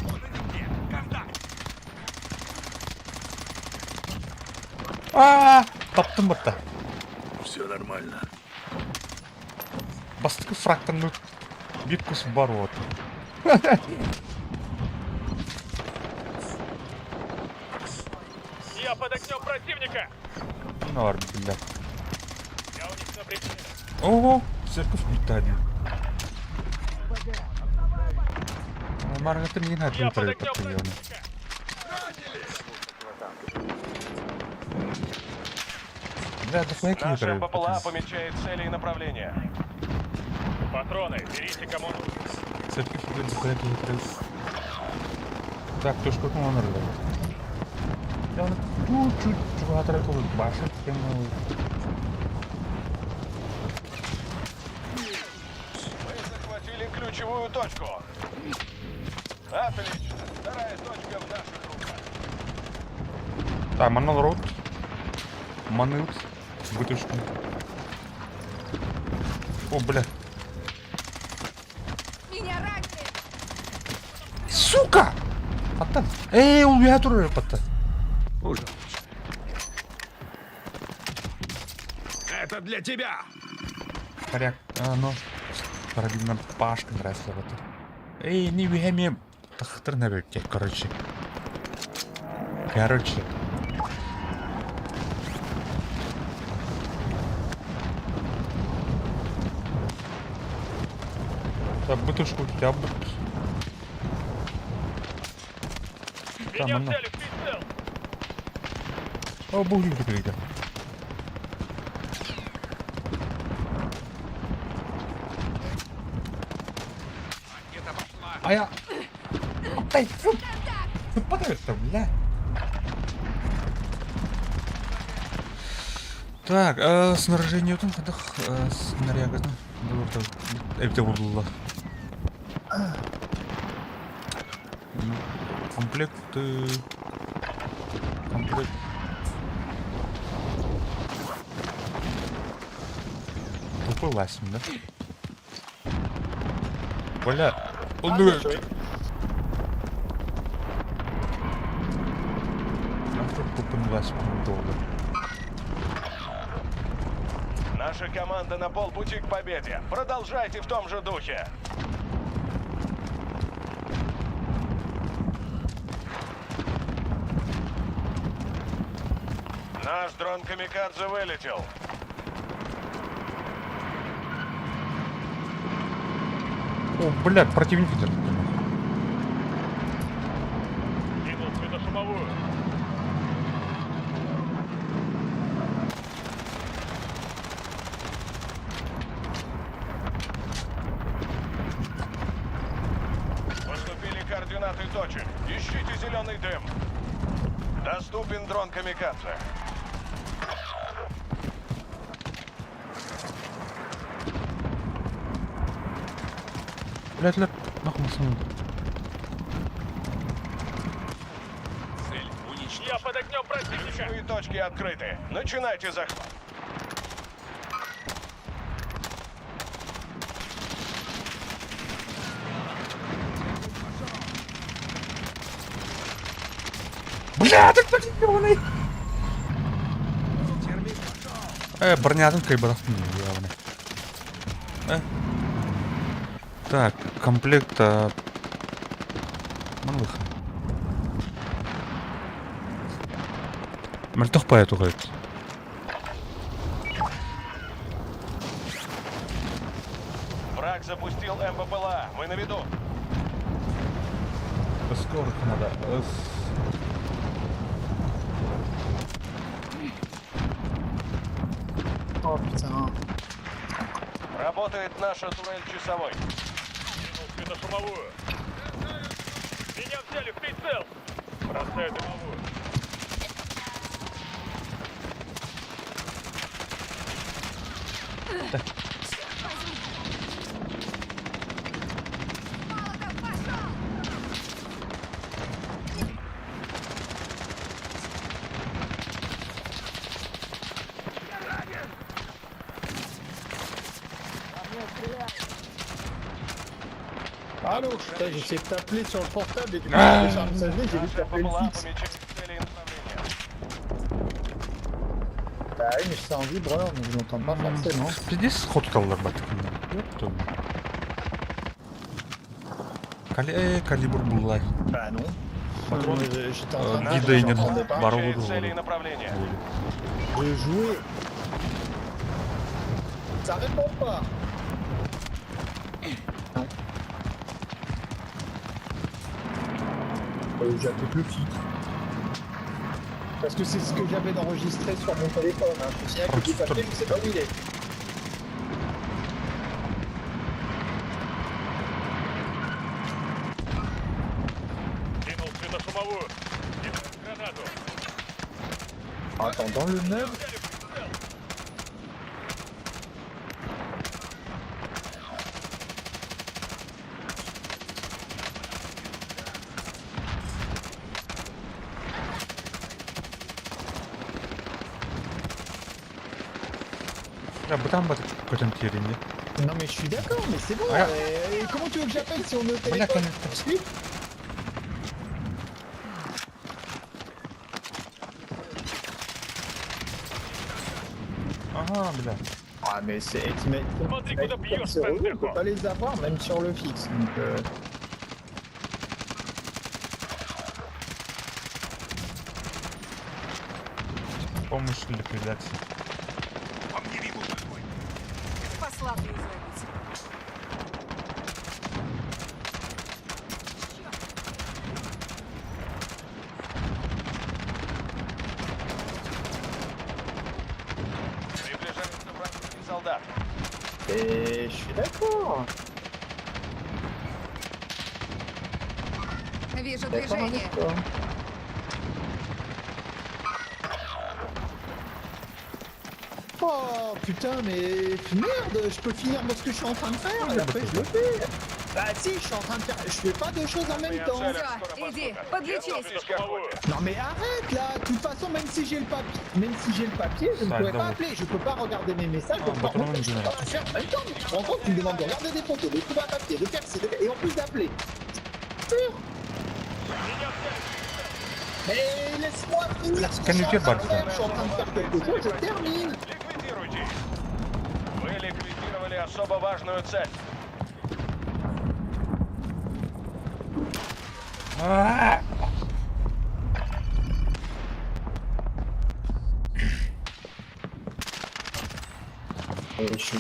Вот они где. Контакт. А, таптым бытта. Все нормально. Бастыкы фрактан бир кус бар вот. Я под огнем противника. Нар, бля. Я у них на прицеле. Ого, церковь летает. Марга, ты мне не Я под огнем противника. Бля, да хуя Наша БПЛА помечает цели и направления. Патроны берите кому нужно. Церковь блядь, дохуя Так, точка номер. Чуть-чуть чугатара баша тему. Мы захватили ключевую точку. Отлично. Вторая точка в наших руках. Так, манал рот. Манылт. Вытушку. О, бля. Меня ранили! Сука! Паттан. Эй, ол уя турар паттан. Уже лучше. Это для тебя! Коряк. А, ну. Карабин Пашка нравится вот. Эй, не веме. Тахтыр наверное, короче. Короче. Так, бытушку у тебя будет. Там Меня оно. взяли в прицел! О, бугли прыгай. А я... Дай, фу. Падает-то, бля. Так, снаряжение там ходах, снаряга, это было. Ну, комплект, комплект. Тупой ласим, да? Бля, он Ah, ну, bien joué. тупым ласим долго. Наша команда на полпути к победе. Продолжайте в том же духе. Наш дрон Камикадзе вылетел. О, бля, противник идет. Кинул светошумовую. Поступили координаты точек. Ищите зеленый дым. Доступен дрон Камикадзе. Блядь, бля, нахуй сунул. Цель уничтожена. Я под огнем противника! Ключевые точки открыты. Начинайте захват. Бля, ты кто ебаный? Бронятын кайбарах явно. Так, комплект Манлыха. Мертох по эту говорит. Враг запустил МБПЛА. Мы на виду. Скорых надо. Oh putain. Работает наша турель часовой. Кинул светошумовую. Меня взяли в прицел! Бросаю дымовую. Молотов пошел! Allô? Putain, j'ai essayé de t'appeler sur le portable et du coup, j'ai sur la messagerie, j'ai vu que Наша t'appelais le БПЛА fixe. помечает цели и направление. Bah oui, mais c'est en vibreur, donc je l'entends pas forcément. Пиздец сход стал рабатывать. Ёпта. Калибр булла. Bah non. Патроны. J'étais en train de Вида jouer, и нет. j'entendais pas. Бару Помечает буду цели и воду. направление. Je jouais. Ça répond pas. Non. J'ai appelé le fixe. Parce que c'est ce que j'avais d'enregistré sur mon téléphone. Hein. Je me souviens que le papier, je sais pas où il est. Кинул светошумовую. Кинул гранату. Attends, dans le meuble. Взяли в прицел! Бля, бытан бат көтөн тиэринни. Non mais je suis d'accord, mais c'est bon. Ouais. Et comment tu veux que j'appelle si on est au Бля, téléphone конечно. Tout de suite. Ага, бля. Ah mais c'est t'imagines- Смотри, куда t'imagines бьешь, comme c'est relou, on peut Пендехо. pas les avoir même sur le fixe. Donc, Помощь ликвидации. По мне ведут огонь. Послав ее забить. Приближается вражеский солдат. Et je suis d'accord. Вижу D'accord движение. avec toi. Oh putain, mais merde, je peux finir ce que je suis en train de faire et après je le fais. Bah si, je suis en train de faire. Je fais pas deux choses en même temps. Всё, иди, подлечись. Готовьтесь к охоте. Non mais arrête là. De toute façon, même si j'ai le papier, même si j'ai le papier, je ne Ça, pourrais pas non. appeler. Je peux pas regarder mes messages. Ah, Je peux bah, pas, tout le monde je peux dit, pas tout faire en même temps. Mais tu te rends compte, tu me demandes de regarder des photos, de trouver un papier, de faire ci, de faire- et en plus d'appeler. Sûr. Mais laisse-moi finir ce que je suis en train de faire. Je suis en train de faire quelque chose, je termine. Ликвидируйте их. Вы ликвидировали особо важную цель. Et je suis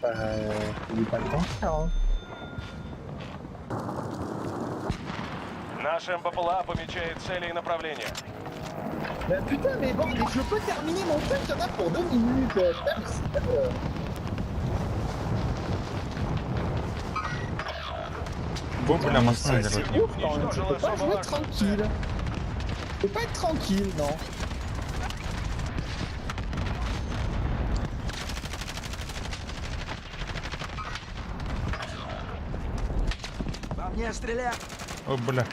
pas, j'ai pas le temps de faire. Hein. Наш МППЛА помечает цели и направления. Mais putain, mais bon, mais je peux terminer mon truc, y'en a pour 2 minutes. Putain, mais c'est. Бу, бля, масына C'est делать. ouf quand même, tu peux pas jouer tranquille. Tu peux pas être tranquille, non. По мне стреляют. Ой, бля.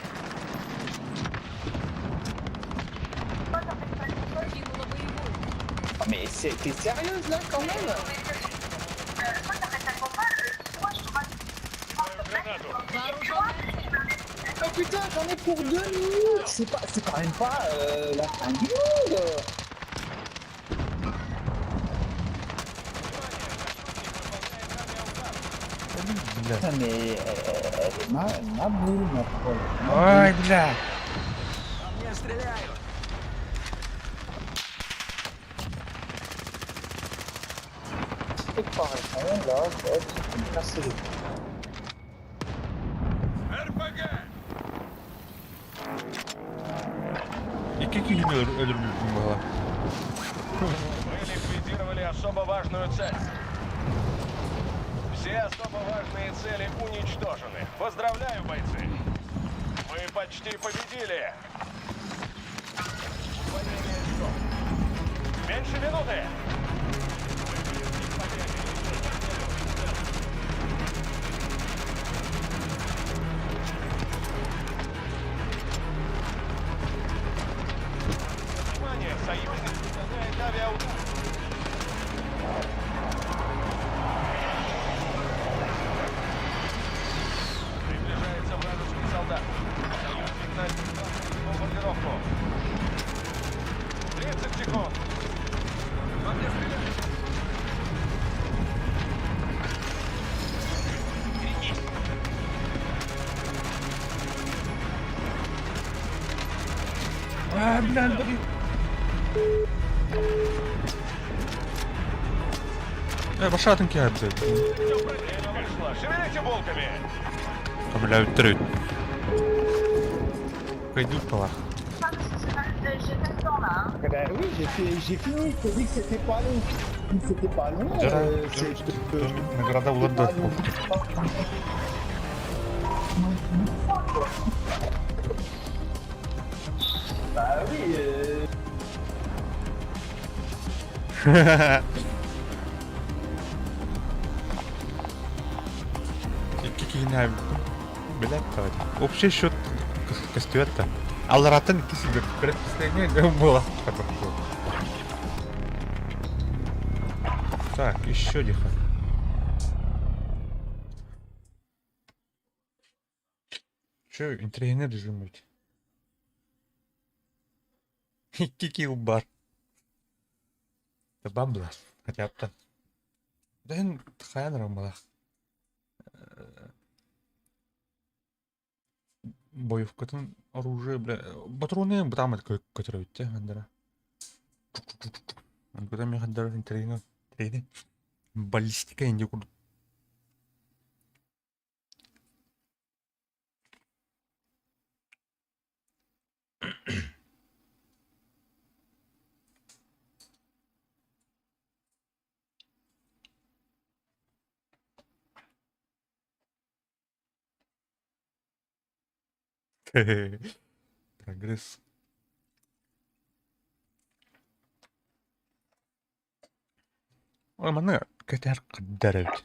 Кинула боевую. Mais t'es sérieuse là quand même? Гранату! Вооруженная цель. Oh putain, j'en ai pour 2 minutes. C'est quand même pas la fin du monde. Бля. Putain, mais elle est ma boule, ma folle. Ma Ой, бля. По мне стреляют. boule. Pas répondre, là, hop, ça me casse les couilles. РПГ! İki kişi öldürmüşüm valla. Вы ликвидировали особо важную цель. Все особо важные цели уничтожены. Поздравляю, бойцы! Мы почти победили! Удвоение очков. Меньше минуты! Мы близки к победе. Внимание! Союзник выполняет авиаудар. Приближается вражеский солдат. Союзник начал бомбардировку. 30 секунд. По мне стреляют. Берегись. Aa, бля, бля. Башатын geldi. Время вышло. Шевелите булками. Бля, öttürün. Пойдут палах. Eh ben oui, j'ai fini. Je t'ai dit que c'était pas long. Si c'était pas long, c'est. Je te- je- Награда c'est Уланда. pas long. Bah oui. Икки киһини билэр Общий счет көстүбэт да. Аллараттан икки сүүрбэ предпоследний было. Так, еще тихо. Че, интриги режим ведь? Икки килл бар. Бамбла. Хотя бы. Да хайан рамалах. Боевкатын оружие, бля, патроны бытаамат көтөрөбүттэ хандара. Онтуката эмиэ хандара интэриэһинэй интэриэһинэй баллистика инди курдук. Прогресс. Ой, манна кэтэр кырдар эбит.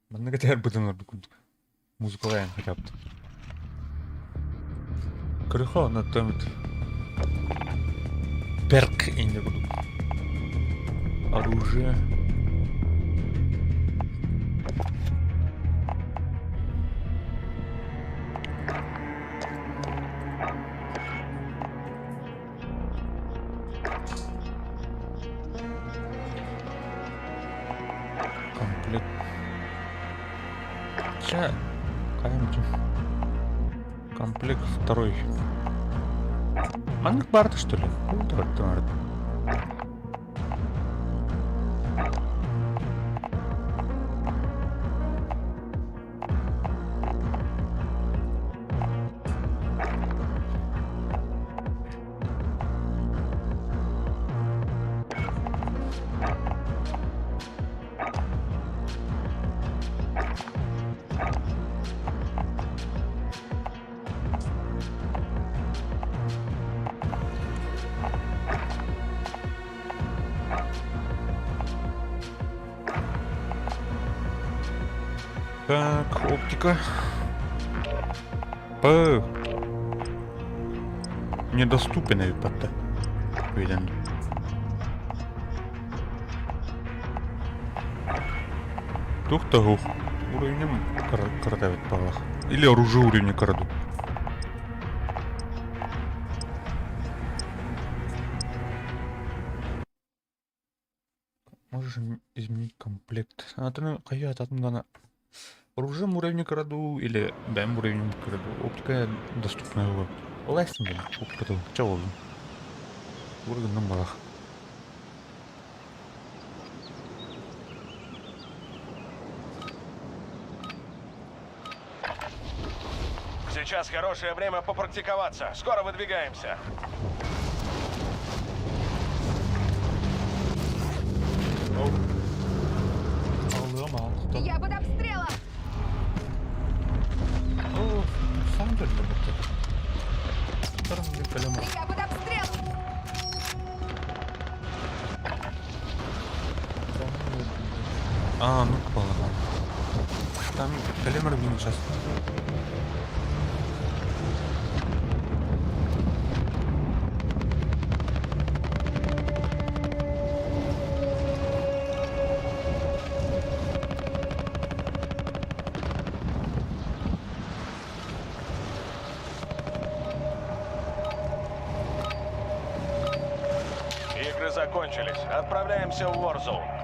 Манна кэтэр быдан ордук курдук. Музыкалайан хотя бы. Көрөхө оннуттан перк инде курдук. Оружие. Комплект. Ча, Комплект второй. Маннык баарда что ли? Так, оптика. П. Недоступен эбит Виден. Тух того. Уровнем кыратабит баҕалаах. Или оружие уровня кыраду. Можешь изменить комплект. А ты хайа татымдана оружием уровня краду или бэм уровнем краду. Оптика доступна его. Олайсың бен оптика ча болдум. Уровень балах. Сейчас хорошее время попрактиковаться. Скоро выдвигаемся. Я под обстрелом! О, сам Я под обстрелом! А, ну полагаю. Там калемар блин сейчас. Игры закончились. Отправляемся в Warzone.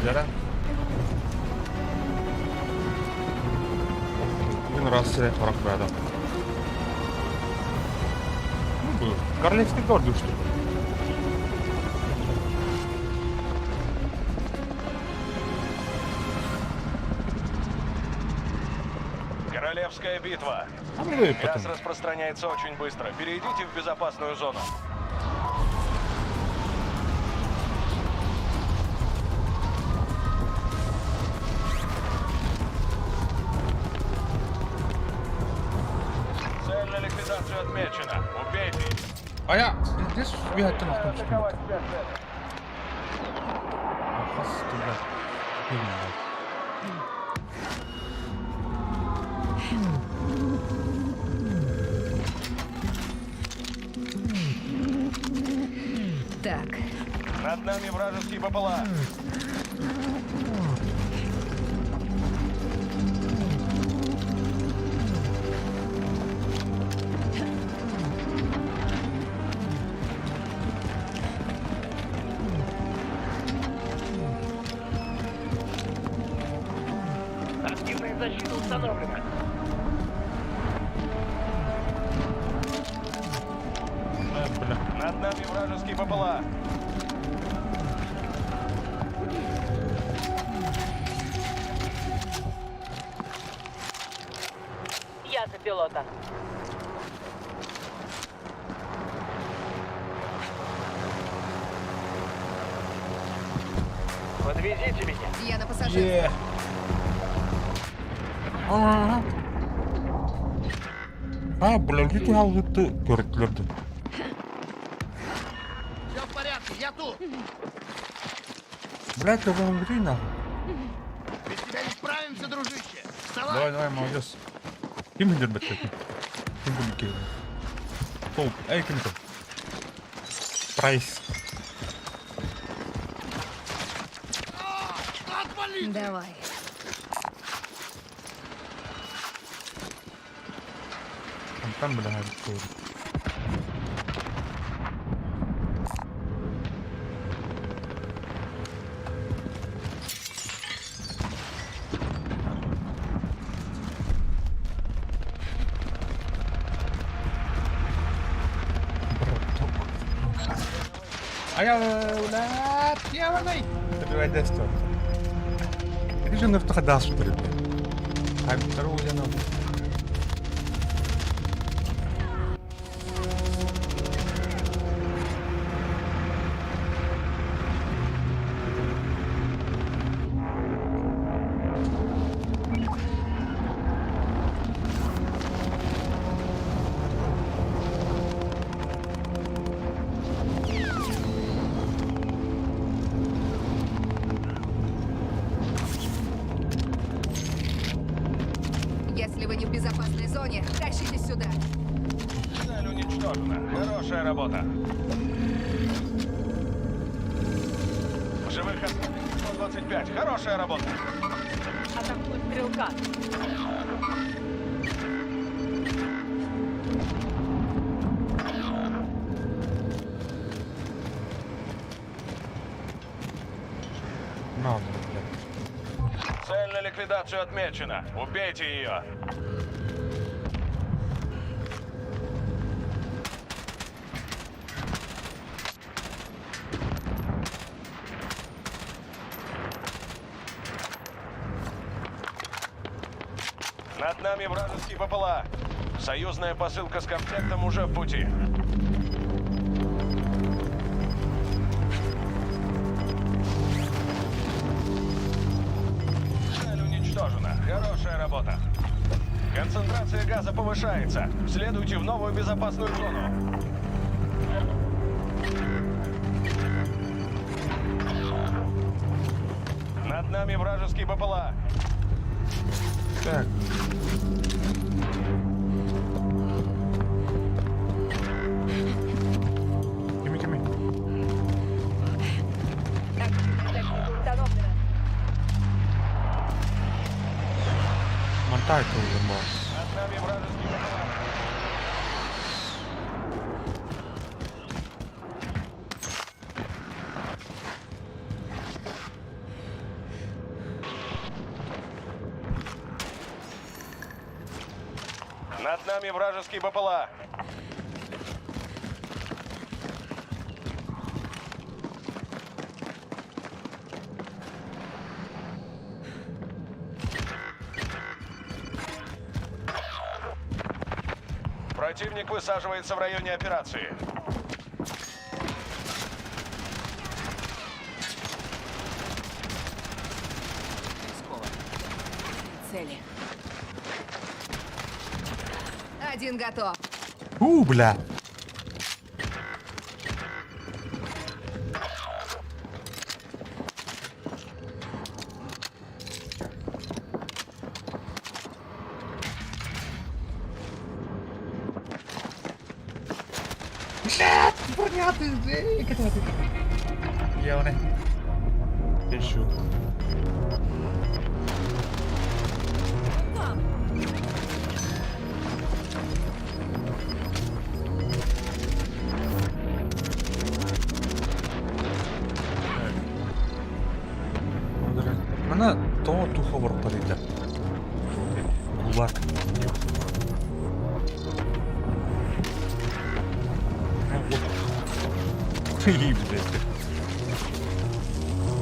Жара. Бүгүн раз сире хорох баада. Ну, Королевский гвардию, что ли? Королевская битва. А ну Газ распространяется очень быстро. Перейдите в безопасную зону. Айа, здесь үөһэттэн охтон түстүм. Хас тыла Так. Над нами вражеский БПЛА. Активная защита установлена. Бля. Над нами вражеский БПЛА. Я за пилота. Подвезите меня. Я на пассажирском. Аа. А, бля, где алгытты көрүтлөрдү. Все в порядке, я тут! Блядь, ты вон где нахуй? Без тебя не справимся, дружище! Вставай! Давай, давай, молодец. Ким хидер беттеки? Ким ким Топ, эй, ким там? Прайс. Давай. Там, бля, көрү. Браток. Ая, блядь, я ванай. Добивай десто. Это же нафтаха дас что ли? Ай, второго я нахуй. Если вы не в безопасной зоне, тащитесь сюда. Цель уничтожена. Хорошая работа. В живых остались 125. Хорошая работа. Атакуют стрелка. На, блядь. Цель на ликвидацию отмечена. Убейте ее. Над нами вражеский БПЛА. Союзная посылка с комплектом уже в пути. Цель уничтожена. Хорошая работа. Концентрация газа повышается. Следуйте в новую безопасную зону. Над нами вражеский БПЛА. Так. Кими, кими. Активная защита установлена. Монтай тоже был. Над нами вражеский БПЛА. Над нами вражеский БПЛА. Противник высаживается в районе операции. Цели. Один готов. У, бля. Броня ты, Я Ищу. Манна тоҕо туох оборпатый да? Гулаг. Блядь.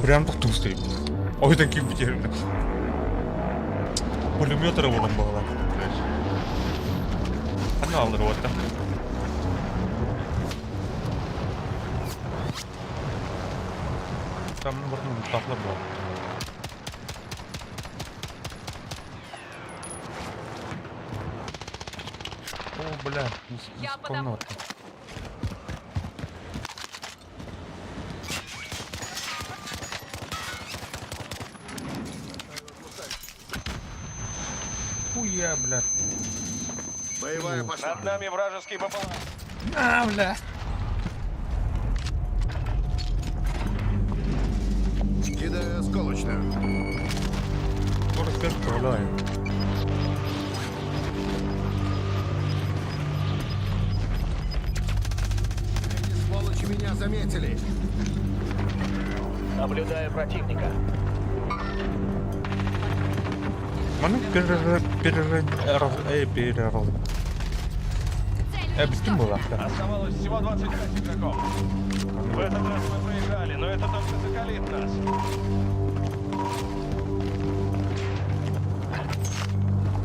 Прям тохтуу стоит. Ой, таким бтерно. Пулемет буолан баҕалаах. Ханна аллар уотта? Там бұрын тақлар бар. О, бля, Я подам. Хуя, бля. Боевая пошла. Над нами вражеский БПЛА. А, бля. Кидаю осколочную. 45 отправляю. Эти сволочи меня заметили. Наблюдаю противника. Маны перер... перер... перер... Цель Бүтүн уничтожена. буолла. Оставалось всего 25 игроков. В этот раз мы проиграли, но это только закалит нас.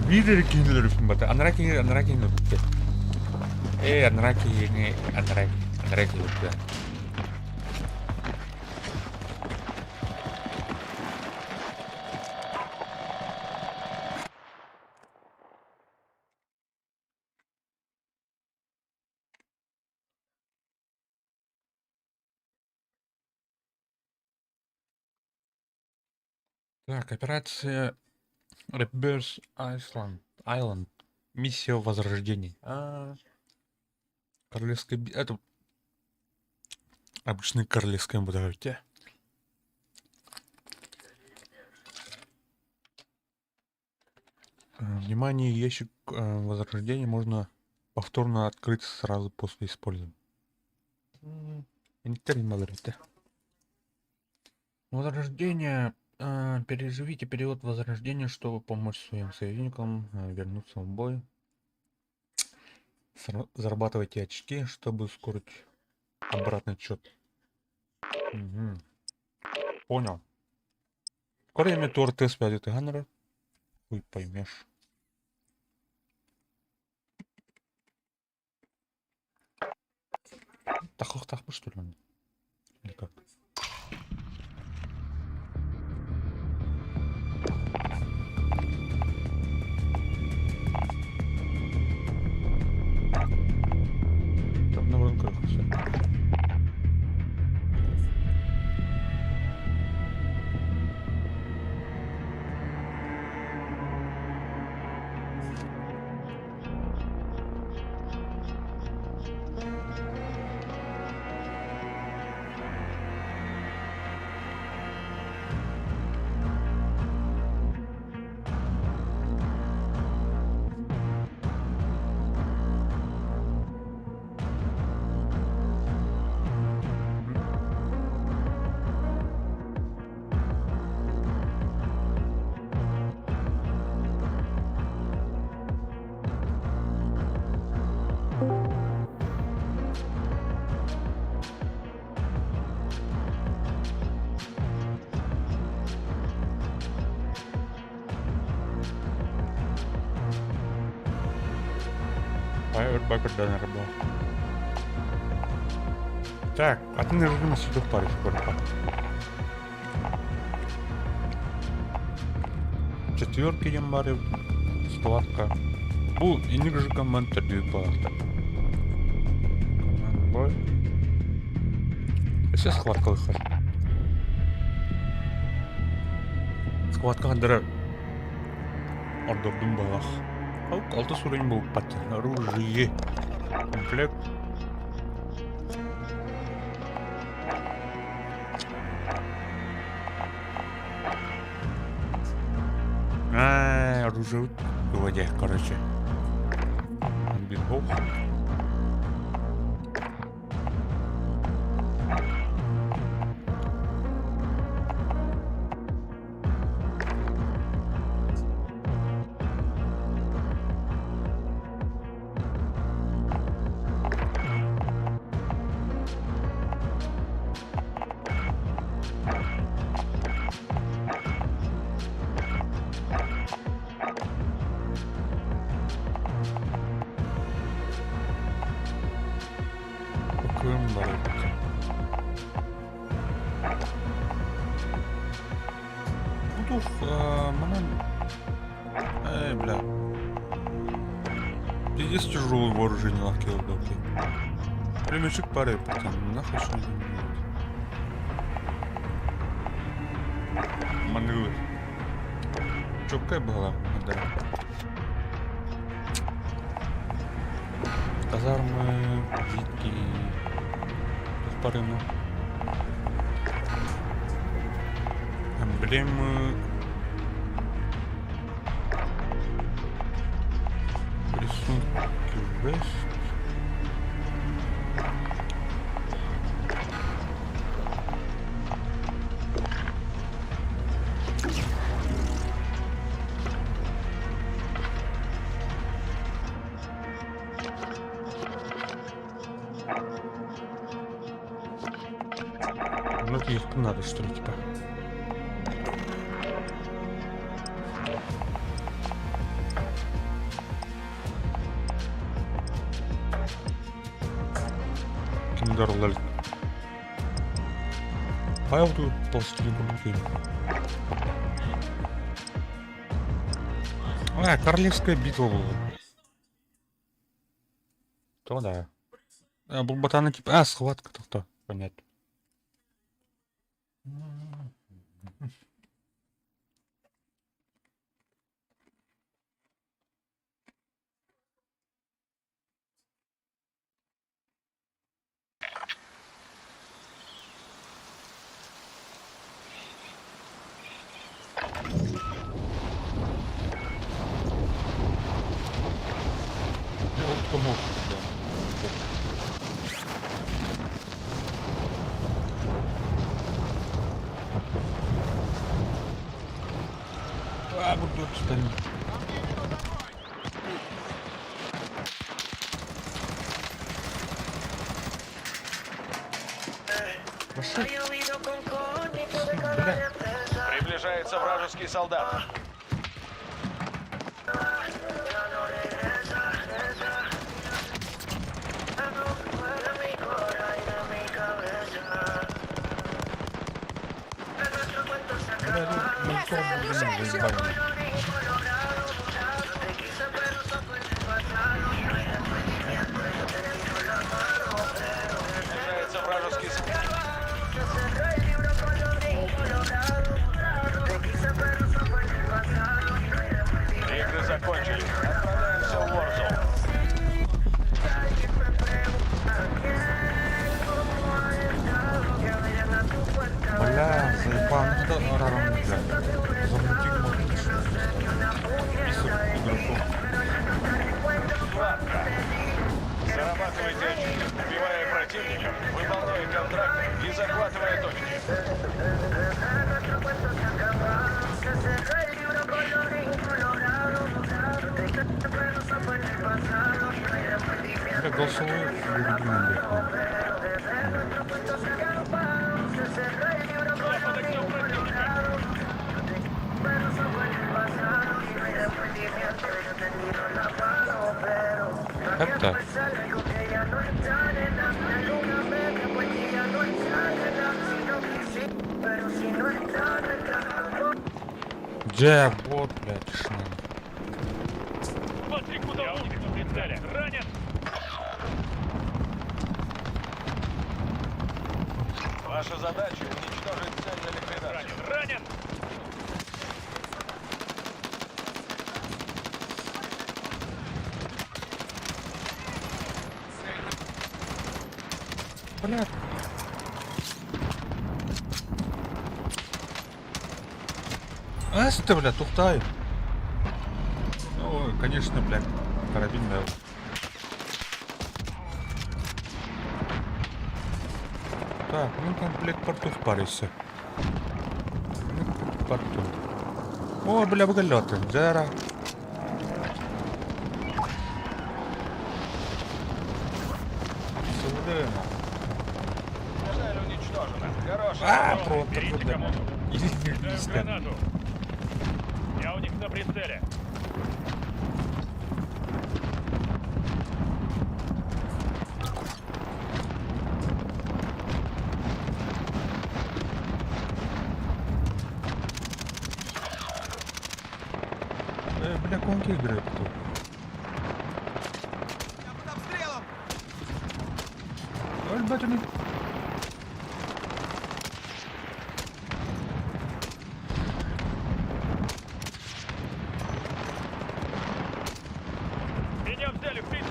Биир кинилэр үппүн бата. Анараа киһи анараа киһини үппүтэ. Ээ анараа киһини анараа анараа киһи үппүтэ. Так, операция Rebirth Island. Island. Миссия возрождения. А, королевская... Это обычная королевская будовите. Внимание, ящик возрождения можно повторно открыть сразу после использования. Интернет Возрождение. Переживите период возрождения, чтобы помочь своим союзникам вернуться в бой. Зарабатывайте очки, чтобы ускорить обратный отсчет. Угу. Понял. Скоро я тур ТС 5 ты Хуй поймешь. Тахох тахмы, что ли он? Или как? Там на рынках все. Pirate Так, а ты нажми сюда в паре сколько. Четверки ямбары, складка. Бу инник же команд пахта. Команд бой. Все схватка выходит. Схватка дыра. Ордордум балах. Алты сурень был пат. Оружие. Комплект. Ээ, оружие вроде, короче. Бегов. Кым барыт. Бу манан... Эй, бля. Пиздец тяжелое вооружение легкие окей. Пулеметчик пары, там нахуй что не Манылы. Чоккай была, да. Казармы, житки, парыны. Эмблемы. Рисунки Вест. Ну, их надо, что ли, типа. Киндерлаль. Павел тут пластилин А, королевская битва была. То да. А, был ботана типа... А, схватка-то кто? Понятно. Я вот помог, да. А, буду отстань. Пошел. Бля. Приближается вражеский солдат. Бля, ну, Бросаю оглушающую! Приближается вражеский солдат. Игры закончились. Отправляемся в Warzone. Бля, заебал, ну когда рано, бля. Замутить можно. Список игроков. Схватка. Зарабатывайте очки, убивая противников, выполняя контракты и захватывая точки. Бля, голосовой любимый, блядь. Я под огнем противника. Как так? Где бот, блядь, тишина. Смотри, куда Я у них на прицеле. Ранен. Ваша задача уничтожить цель на ликвидацию. Ранен. Ранен. Блядь. Эсте, бля, тухтай. Конечно, блядь, карабин да. Так, ну комплект порту впарился. Ну, порту. О, бля, выголеты. Зара. Цель уничтожена. Хорошая А, работа. просто, Берите бля. кому нужно. Иди, Кидаю пизда. гранату. Я у них на прицеле. Бля, конки играет тут. Я под обстрелом! Ой, ребята, не... Меня взяли в прицел.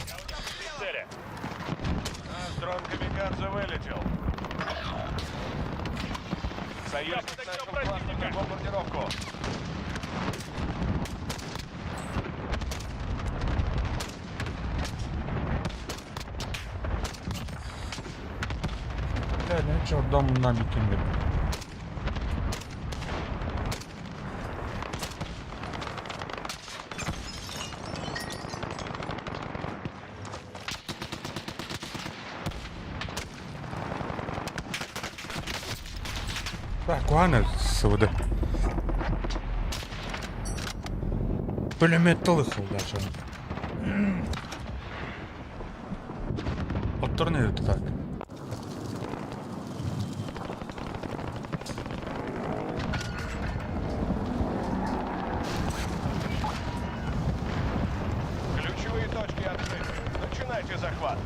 Я у них в прицеле. Наш дрон Камикадзе вылетел. Я Союзник под огнем начал противника. классную бомбардировку. Бля, ну чё, дом на бикини. Так, ладно, СВД. Пулемет лыхал даже. Вот турнир это так. Ключевые точки открыты. Начинайте захват.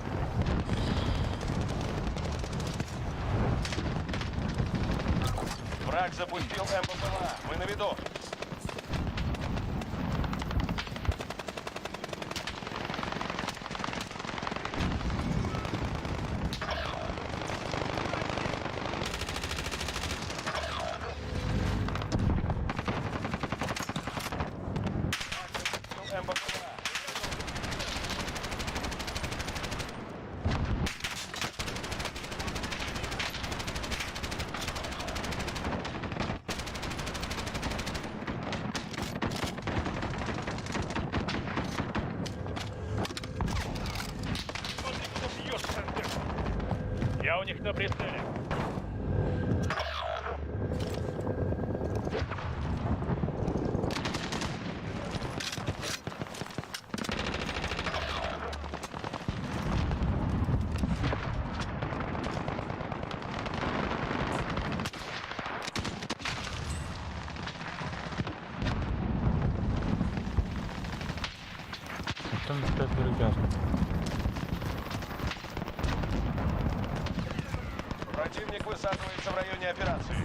Враг запустил МБПЛА. Мы на виду. МБПЛА. Смотри, куда бьешь, Сантех. Я у них на прицеле. Там опять ребят. Противник высаживается в районе операции.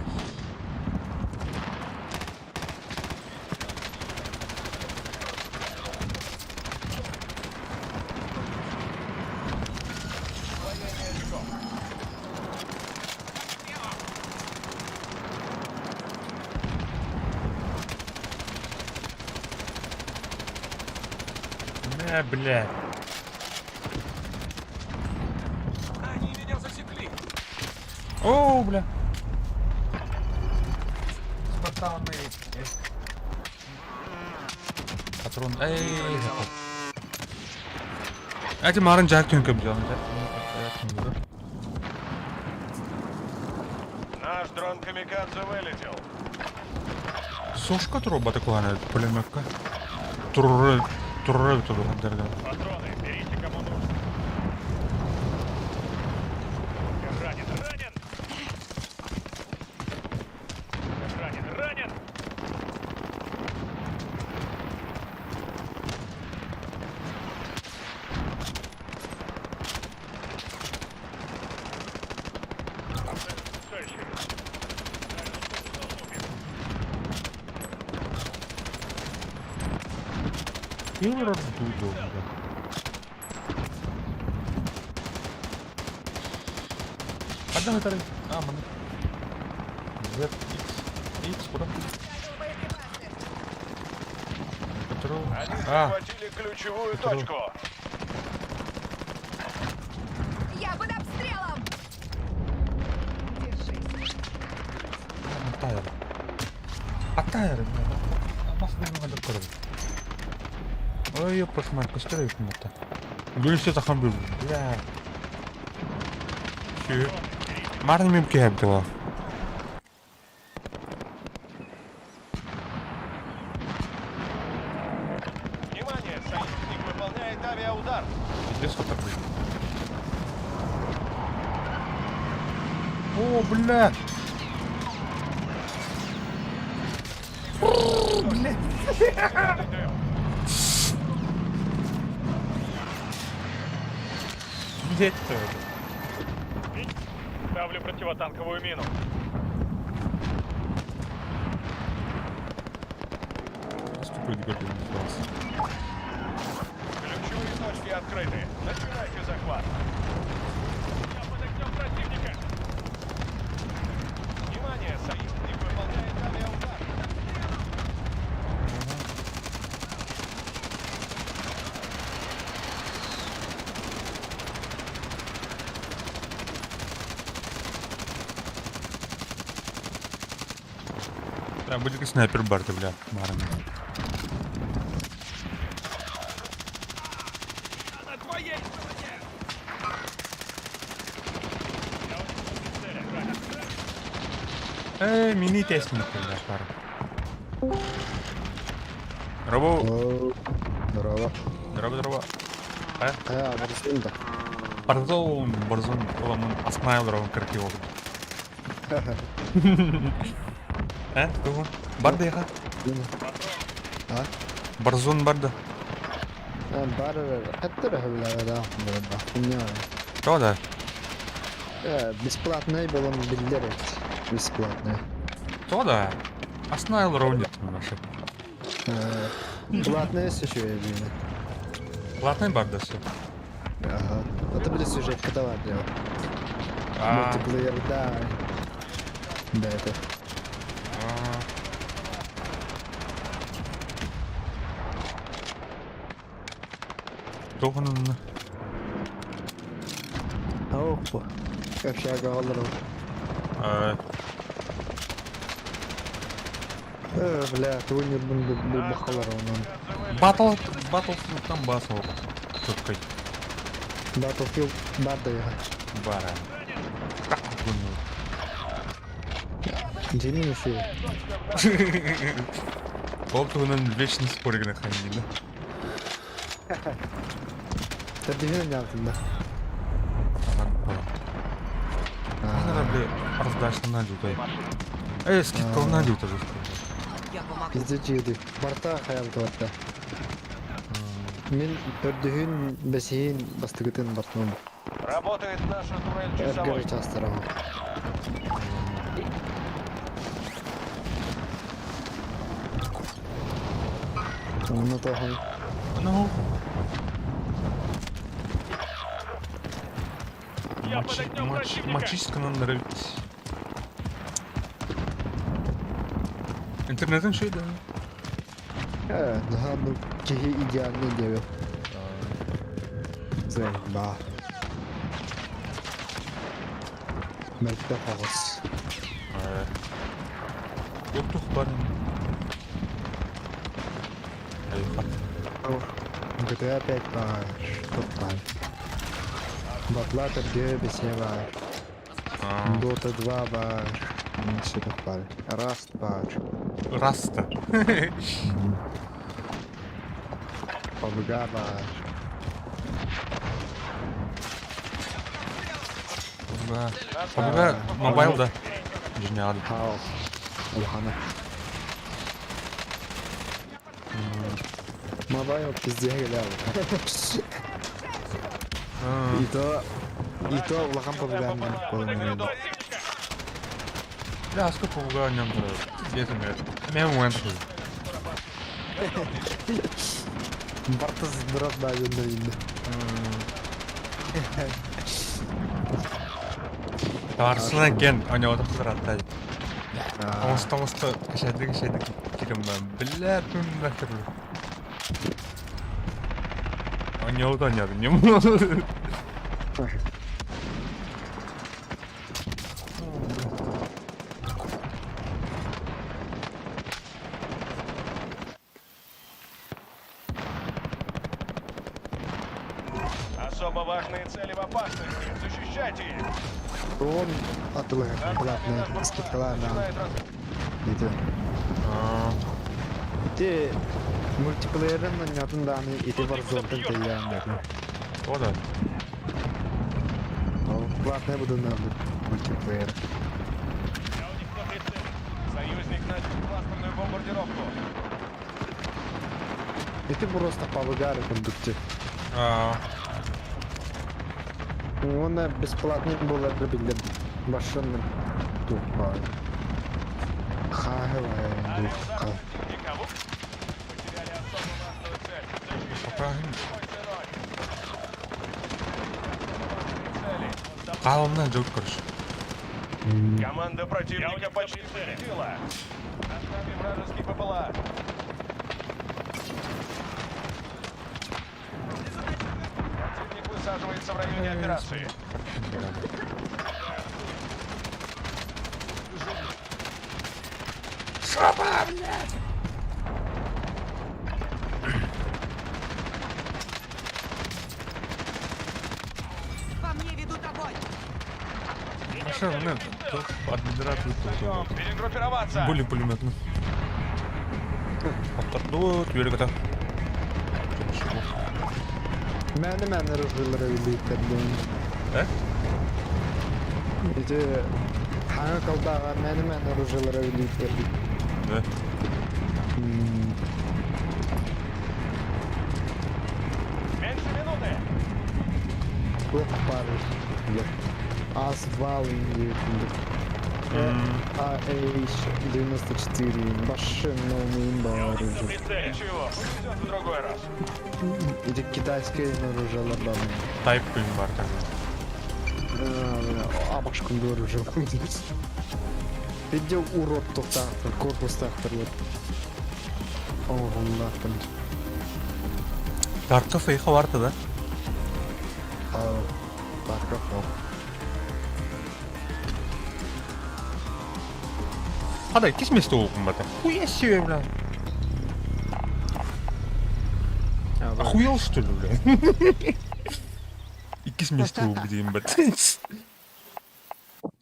Военный очко. Не, бля. Они меня засекли! О, бля. Спартаны. Патрон. Эй, готов. Эти марын жак түнкөм жан. Наш дрон Камикадзе вылетел. Сошка труба такая, пулеметка. Туры, туры туду. Патроны, берите кому нужно. Я ранен, ранен! Я ранен, ранен! Ким дуу бля. Ханна сытарый? А, манна. Z, X, X, куда? Боеприпасы. Патрул. Они А, захватили ключевую Патрул. точку. Я под обстрелом! Держись. Атайр. Атайр, бля. Бас бу көрөбүн. Ой, ёпрст мать, көстөр эбит мата. Гүлүсө тахан бу. Бля. Şu. Марын мөмкин хэбдэ. Внимание! Союзник выполняет авиаудар. Пиздец вот такой. О, бля. О, бля. Где это? Ставлю противотанковую мину. Наступит гордый класс. Ключевые точки открыты. Начинайте захват. Я под огнем противника. Внимание! Союзник выполняет авиаудар. Да, будет снайпер барты, бля, Марын. На твоей стороне! Я у них на прицеле. Э, мини-тестник, бля, пара. Здорово. Здорово. Здорово, здорово. А? А, Warzone да. Warzone, Warzone, оламын асмай олорон кырки oldu. Э, тугу? Барды яха? А? Warzone барды. Бар хаттыр да. Что да? Бесплатный был он биллер. Бесплатный. Что да? Асмай олорон нет вообще. Платный еще я блин. Платный барды все. Ага. Это будет сюжет когда делал. А, Мультиплеер, да. Да, это. а. Тугун. Ох, общага олорон. Э, Э, бля, тугун был бахалар он. Battle, Battlefield там басыл. Четкой. Battlefield барды я. Бара. Как тугун? Динин еще. Ол тугунан вечный споригна ханина. Тердигин не алдым да. Ага, бля, раздача на лютой. Эй, скидка на люто же. Я помогу. Пиздец жиди. Барта хаял туатта. Мен төрдүһүн бэсиһин бастыгытын бартым. Работает наша турель часовой. Эргер частарам. Оны тохон. Ну. Я под огнем противника. Мачистка нам нравится. Интернетом что да? Э, да, ну киһи идеальный девел. Зэба. Мәртә хаҕыс. Уктух барин. Ай, хат. GTA 5 бар. Топтан. Батла төргө бесе бар. Dota 2 бар. Сүрэх бар. Rust бар. Раста. PUBG бар. PUBG. PUBG мобайл да. Жинады. Хау. Улхана. Мобайл пизде гелял. И то улахан PUBG мен болон. Бля, сколько PUBG нем Где-то мен. Мен момент. Барта сдырат да дьонно Тарсынан кен оñоотох сыраттай. Оҥосто-оҥосто кэшэйдик-кэшэйдик киирэн биллэ түммэхтэр. Оñоот оñоот ньум. Особо важные цели в опасности. Защищайте их. Он атылыгар платный скидкалар Ити. Ити мультиплеерин оонньоотун даҕаны ити Warzone-тан тэйиэҕин бэрт. О да. Ол платная будуннаабыт мультиплеер. Я у них на прицеле. Союзник начал кластерную бомбардировку. Ити просто павыгары курдук ти. Аа. Уонна бесплатный буоларга биллэр башынным туох Хааһы Авиаудар противника. Потеряли особо важную цель. Защищайте их любой ценой. Цели. Хаалымна дьыл көрүс. Команда противника почти победила. Над нами вражеский БПЛА. Противник высаживается в районе операции. По мне ведут огонь. Хорошо, ну, тут администратор тут. Перегруппироваться! Были пулеметны. Оттардуут, үөрэ-көтө. Мээнэ-мээнэ ружьелара үллүйтэрдин. Э? Ити хаҥа колдааҕа мээнэ-мээнэ ружьелара үллүйтэрдин. Да. Меньше минуты! Туох баар Асвал диэбитин AH-94 башенный Я у них на оружие. прицеле. Ничего, повезет в другой раз. Ити китайское оружие лабаны. Type күн бар такой. Абашкын оружие. Видел урод тохтаахтар, корпустаахтар вот. Оҕоллаахтар. Тарков эхо барта да? Тарков ол. Хада, иккис месте буолбун бата. Хуя себе, бля. Охуел, что ли, бля? Иккис месте буолбут бат.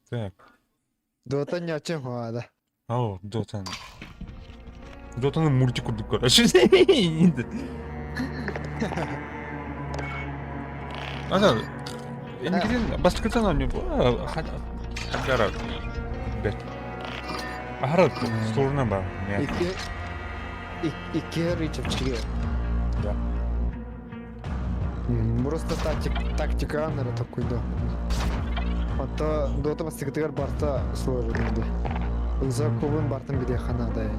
Так. Дота не чем да. Ау, Дотан. Дотаны мультик курдук, короче. Ана, инникитин бастакытан оонньуу хагара бэт. Аһара сторона бар. Икки икки рычавчиге. Да. Просто тактик тактика аннара такой да. Ата дота бастакытыгар барта сложно да. За кубын бартын биле хана да.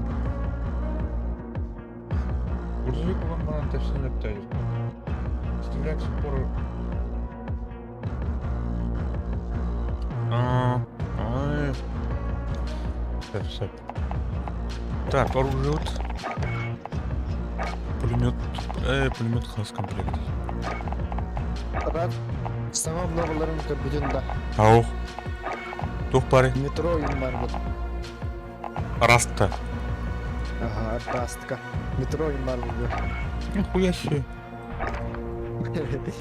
Грузовик вам банан тәпсін өпті. Стрелять спор. А, ай. Все, все. Так, оружие. Пулемет. Пулемет хас комплект. Рад сама обноваларын көрбүтүн да. Аух. Тух пары. Метро им бар вот. Раста. Ага, растка. Метро им бар вот. Нихуя себе.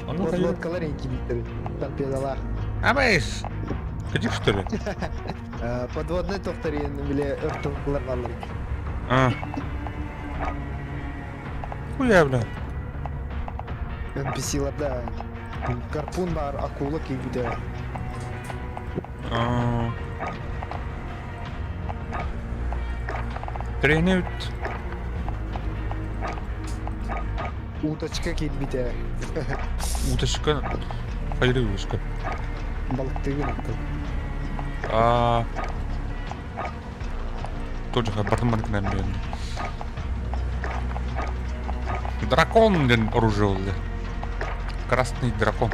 А ну, Вот лодкалар инкибиторы. Торпедалар. Абайс. Ходи, что ли? Подводный тохтарин или өртүлэр баллар. А. Хуя, бля. NPC-ларда гарпун бар, акула кийбитэ. А. Тренют. Уточка кийбитэ. Уточка. Хайрывышка. Балыктыгын аттыл. А. Тоже бартын банкынан берді. Дракон диэн оружие ылла. Красный дракон.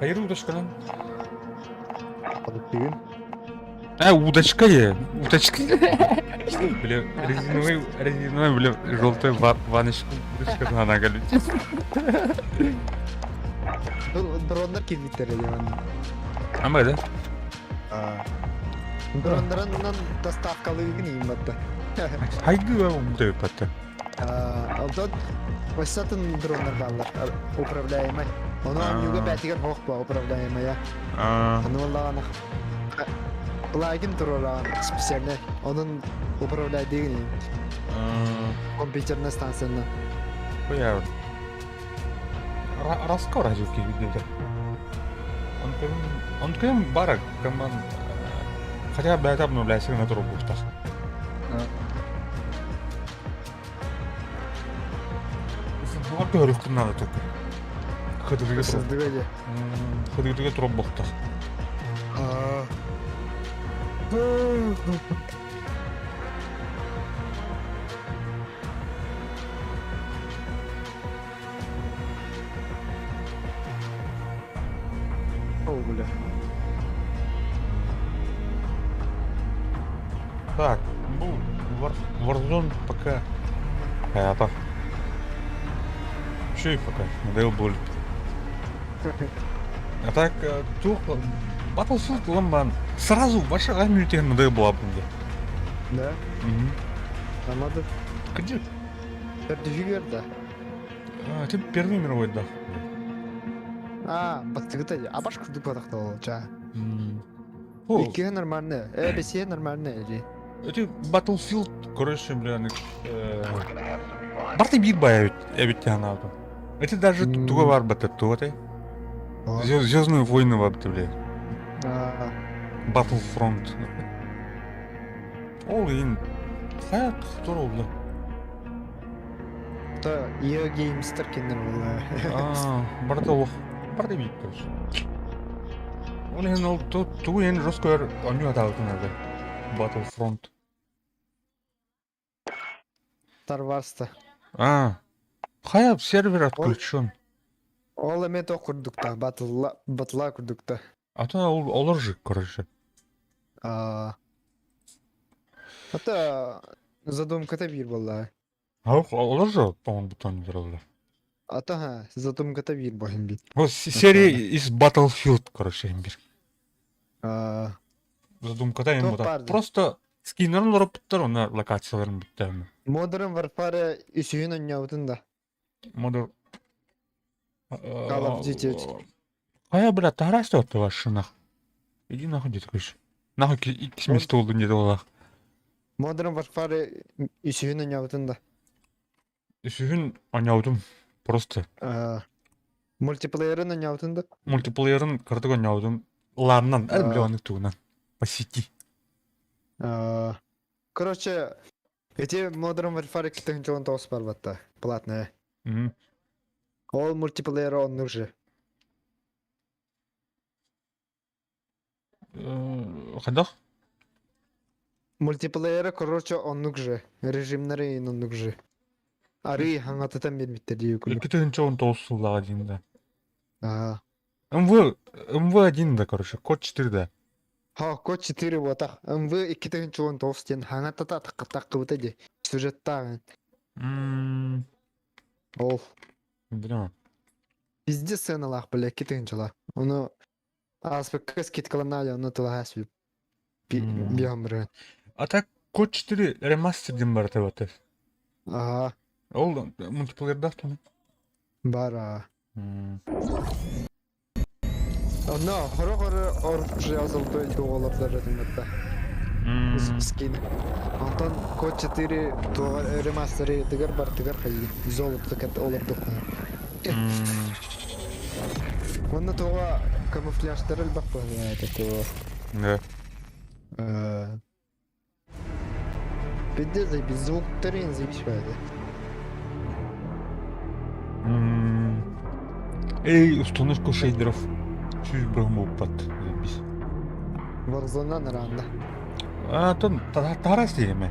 Хайыр удочканан? Подуктыгын. А, удочка я. Удочка. Бля, резиновый, резиновый, бля, желтая ваночка. Удочка она говорит. Дроннар кирбиттер диэн. Ама да? Дроннарынан доставкалыыгын иин батта. Хайгы умдайып батта. Онтон Васатын дроннар бааллар управляемай. Ону оонньууга бээтигэр хоох баа управляемая. Аны буоллаҕына плагин туруораҕын специальный. Онун управляйдыгын компьютерная станцияны. Хуя. Раскор азюки видно. Он кем барак команд хотя бы это обновляйся на трубу. Сылдыга көһөрүөхпүн наада только. Хыдырыга туруп. Сылдыга дии. Хыдырыга туруп буохтах. О, бля. Так, ну, Warzone пока... Это. Еще и пока, надоел боль. А так, тух, Battlefield ламбан. Сразу ваша армию тебе надоел была бы мне. Да? Угу. А надо... Где? Пердюгер, да. А, ты Первый мировой, да. А, бастыгыта, абаш курдук батахтал, ча. Иккиһэ нормальная. Э, бэсиһэ нормальная или? Эти Battlefield, короче, бля, барты биир баайа эбит диэн Эти даже туга барбата туга ты. Звездные войны барбыта, бля. Battlefront. Ол иин хайа тохтор олла. То EA Games киндер буолла. Аа, барыта олох барыта биир короче. Ол иһин ол тугу иһин жестко оонньуу атаабытын это Battlefront. Star Wars'та. Аа, хайа сервер отключен. Ол эмиэ то курдукта, батла батла курдукта. А то ол олор же, короче. Аа. Это задумката биир буолла. А олор же, по-моему, бутон тураллар. А то ха, задумката биир буолан бит. Вот серия из Battlefield, короче, имбир. Аа. Задумката им Топ вот так. барды. Просто скиннерин олорпуттар, онно локацияларын бүттэҕинэ. Modern Warfare үсүһүн оонньообутун да. Modern... Call of Duty. Хайа, бля, таһараас да ваши нах. Иди нахуй где короче. Нахуй иккис место болду не долах. Modern Warfare үсүһүн оонньообутун да. Үсүһүн оонньообутум. Просто. Мультиплеерын оонньообутун да. Мультиплеерын кырдык оонньообутум. Ларынан, эр бля, оны тугунан. По сети. Короче, эти Modern Warfare 2019 бар батта, платная. Ол мультиплеер оннук же. Хайдах? Мультиплеера, короче, оннук же. Режимнары оннук же. Арыы хаҥатытан биэрбиттэр дии курдук. 2019 сыллааҕа диин да. Аа. МВ, МВ1 да, короче, код 4 да. Ха, код 4 буотах. МВ 2019 диэн хаҥатата таххыбыта дии. Сюжеттааҕын. Ол. Бля. Пиздец сыаналаах бля, 2000 Ону ааспыкка скидкаланаали, ону тылаһаас биһамрыан. А так код 4 ремастер диэн барыта бата. Аа. Ол мультиплеердаах туһунан. Бар аа. Онно хоро-хоро оружие золотой туоҕалардар этиммэтта. Скин. Онтон код 4 туоҕа ремастеры тыгар бар тыгар хайы золото кэт олордук. Онно туоҕа камуфляжтар элбэх буолла такого. Да. Пиздец, заебись, звуктарын заебись баҕайы. Эй, установка шейдеров. Чуть брамопат. Заебись. Warzone нараанда. А, то тарас диэме.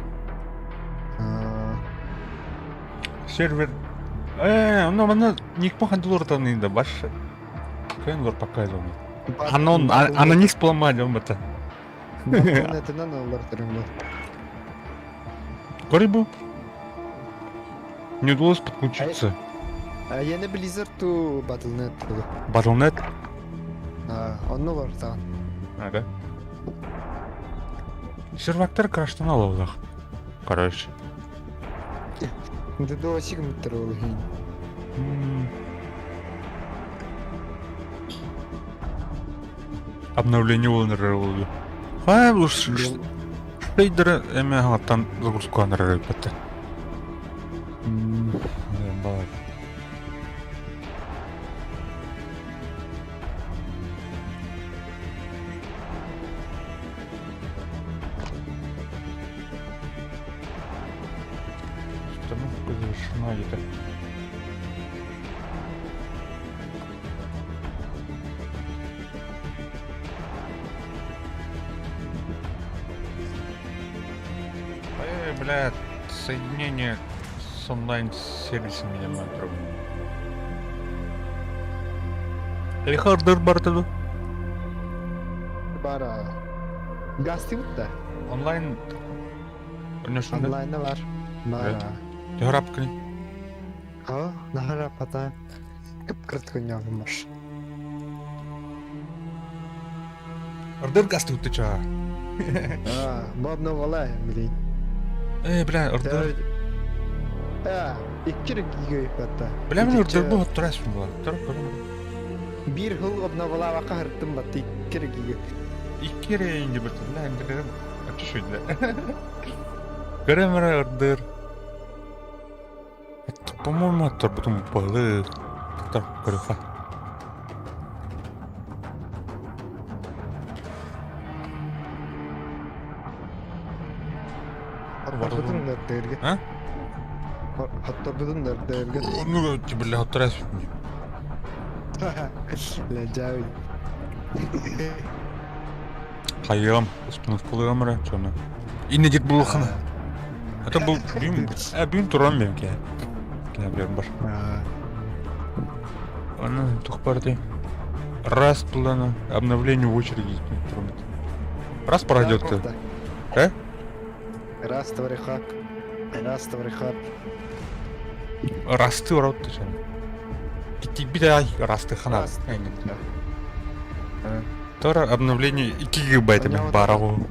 Сервер... Э, онно манна никпа хандылор да баш. Кэн лор показывал. Анон, анонист поломали он это. Интернетинен олар түрүңлөр. Корибу. Не удалось подключиться. А я не Blizzard ту Battle.net было. Battle.net? А, онно олар таган. А, да? Сервактар краштан алалах. Короче. Дыдо сигмиттер ол хин. Обновление олнер oldu. Хай уж шейдер эме хаттан загрузку анарар бетте. Балай. Установка завершена где-то. Эй, бля, соединение с онлайн-сервисом меня мать Рехардер бартаду. Бара. Гасти бутта. Онлайн... Онлайна бар. Бара. Төхрапкын. А, нахара пата. Кып-кырт күннәгым баш. Ордер гасты утыча. А, бабна вала, блин. Э, бля, ордер. А, икки гигабайт батта. Бля, мен ордер бу турасың була. Тур, тур. Бир хыл обновала вака хырттым батты икки гига. Икки рейнди бит, бля, интернет ачышыйды. Көрөмөр ордер. Это, по-моему, это потом было. Так, көрөха. Хаттарбытын да дэрге. А? Хаттарбытын да дэрге. Ну, бля, турас. Бля, жабый. Хайым, установкалыгамыра, чоны. Инне дит булхана. Это был бим, а бим туран бемке. Кина билем бар. Аны тухпарды. Раз плана обновление в очереди турмит. Раз пройдет ты. Э? Раз тварихак. Раз тварихак. Раз ты урод ты чон. Кити раз ты хана. Тора обновление 2 гигабайта барагу.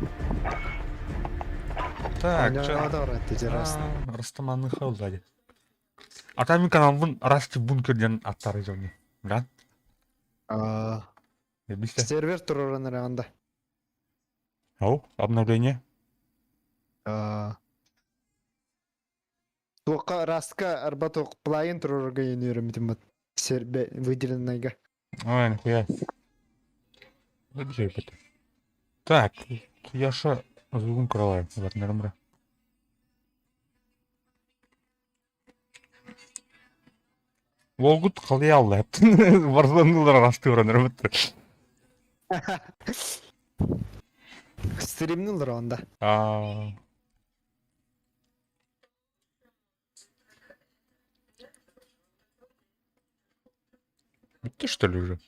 Так, чё? Растаманы сзади. А там канал вон расти бункер ден аттары жолни. Да? А. Сервер туруран анда. Ау, обновление. А. Тука растка арбаток плагин турурга енерим бат. Сербе выделенныйга. Ой, нихуя. Так, я ша звук кралаю, вот нормально. Волгут қалай Варзанылар расты ураныр бітті. Стримнилер анда. А. Ты что ли уже?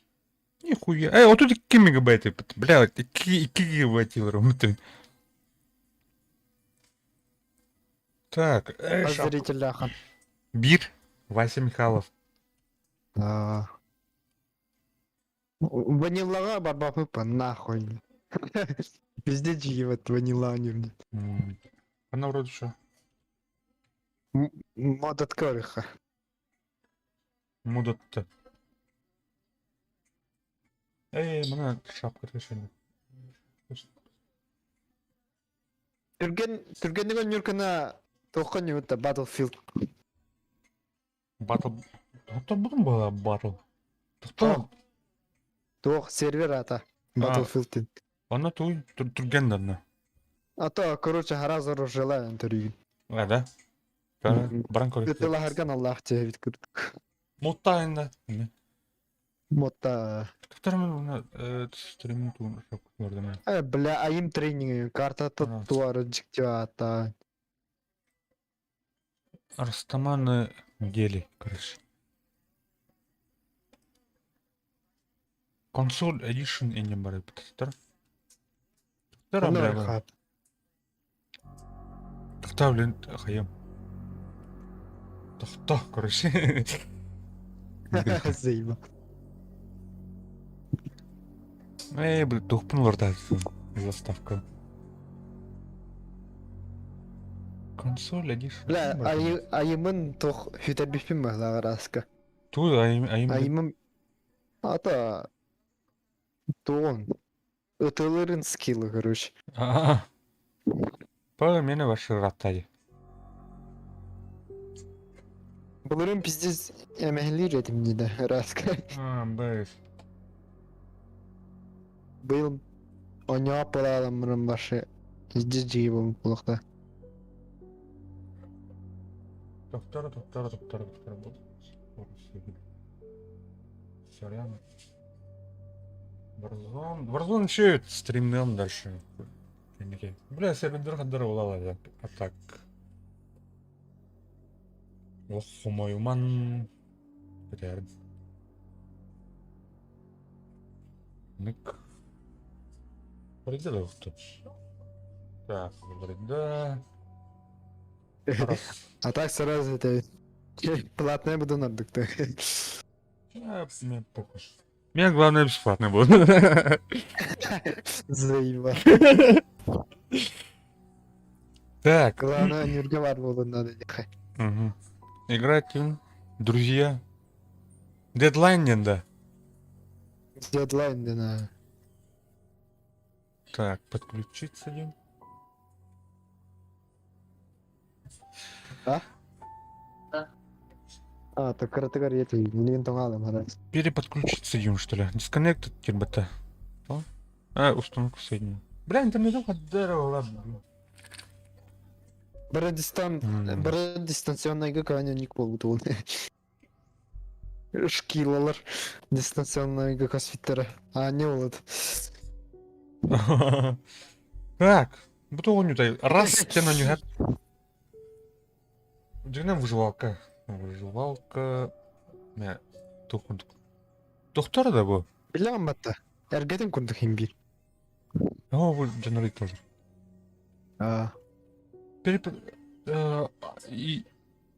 Нихуя. Эй, вот тут 2 мегабайта. Бля, 2 гигабайта. Так, эй, Зритель Бир, Вася Михайлов. Ванилага барбапыпа нахуй. Везде вот ванила не. Она вроде что? Мод от кориха. Мудат-то. Эй, мына шапка решение. Түрген түргеннеген нүркена тоққан не Battlefield. Battle. Это будем было Battle. Тоқтоо. Туох сервер ата. Battlefield. Ана туй түрген данна. А то, короче, харазор желаю түрген. А, да? Баран көрөт. Өтөлө харган Аллах тебит күрдүк. Моттайында. Мотта. Тоқтар мен мына стрим туун көрдүм. Э, бля, айым тренинг карта туары жиктеп ата. Растаманы дели, короче. Консоль Edition иннин барыппыттар. Тохтор Онно бля. хап. Тохтоо блин хайым. Тохто, короче. Заеба. Эй, блин, тухпун олордооччу заставка. Консоль Edition. Бля, айымын туох сүтэрбиппин быһалаах араска. Ту айым айым Айымым ата тугун ытылырын скиллы, короче. Аа. По мене ваши раттади. Былырын пиздец эмэһэлиир этим дии да араска. А, бэс. Быйыл оонньоох буолаламмырын башы пиздец дьиги буолуохта. Тоқтара, тоқтара, тоқтара, тоқтара. Сорян. Warzone. Warzone еще стримнем дальше. Бля, сервер хаддар улала а так. Ох, хомойуман. Бэтэр. Нык. Барыда да ухту. Так, барыда. А так сразу это платная буду надо. Мне похуй. Мне главное бесплатно будет. Заебал. Так. Главное, не разговаривал надо. Угу. Играть, друзья. Дедлайн не да. Дедлайн, да. Так, подключиться один. А? А, так кратыгар ети, билигин тоҥаалым хара. Переподключиться идем, что ли? Дисконнект тербата. А, установку соединил. Бля, интернет дерево, ладно. Бары дистан, бары дистанционныйга ник болбут ол. Шкилалар дистанционныйга косфиттера. А, не болот. Так, бу тоҕо Раз тена нюхат. Дьиҥинэн выживалка. Выживалка. Мэ тух курдук. Тохтор да бу? Билэҕин батта. Эргэтин курдук иһин биир. Оо, бу дьоннор ыйыталлар. А. Переп...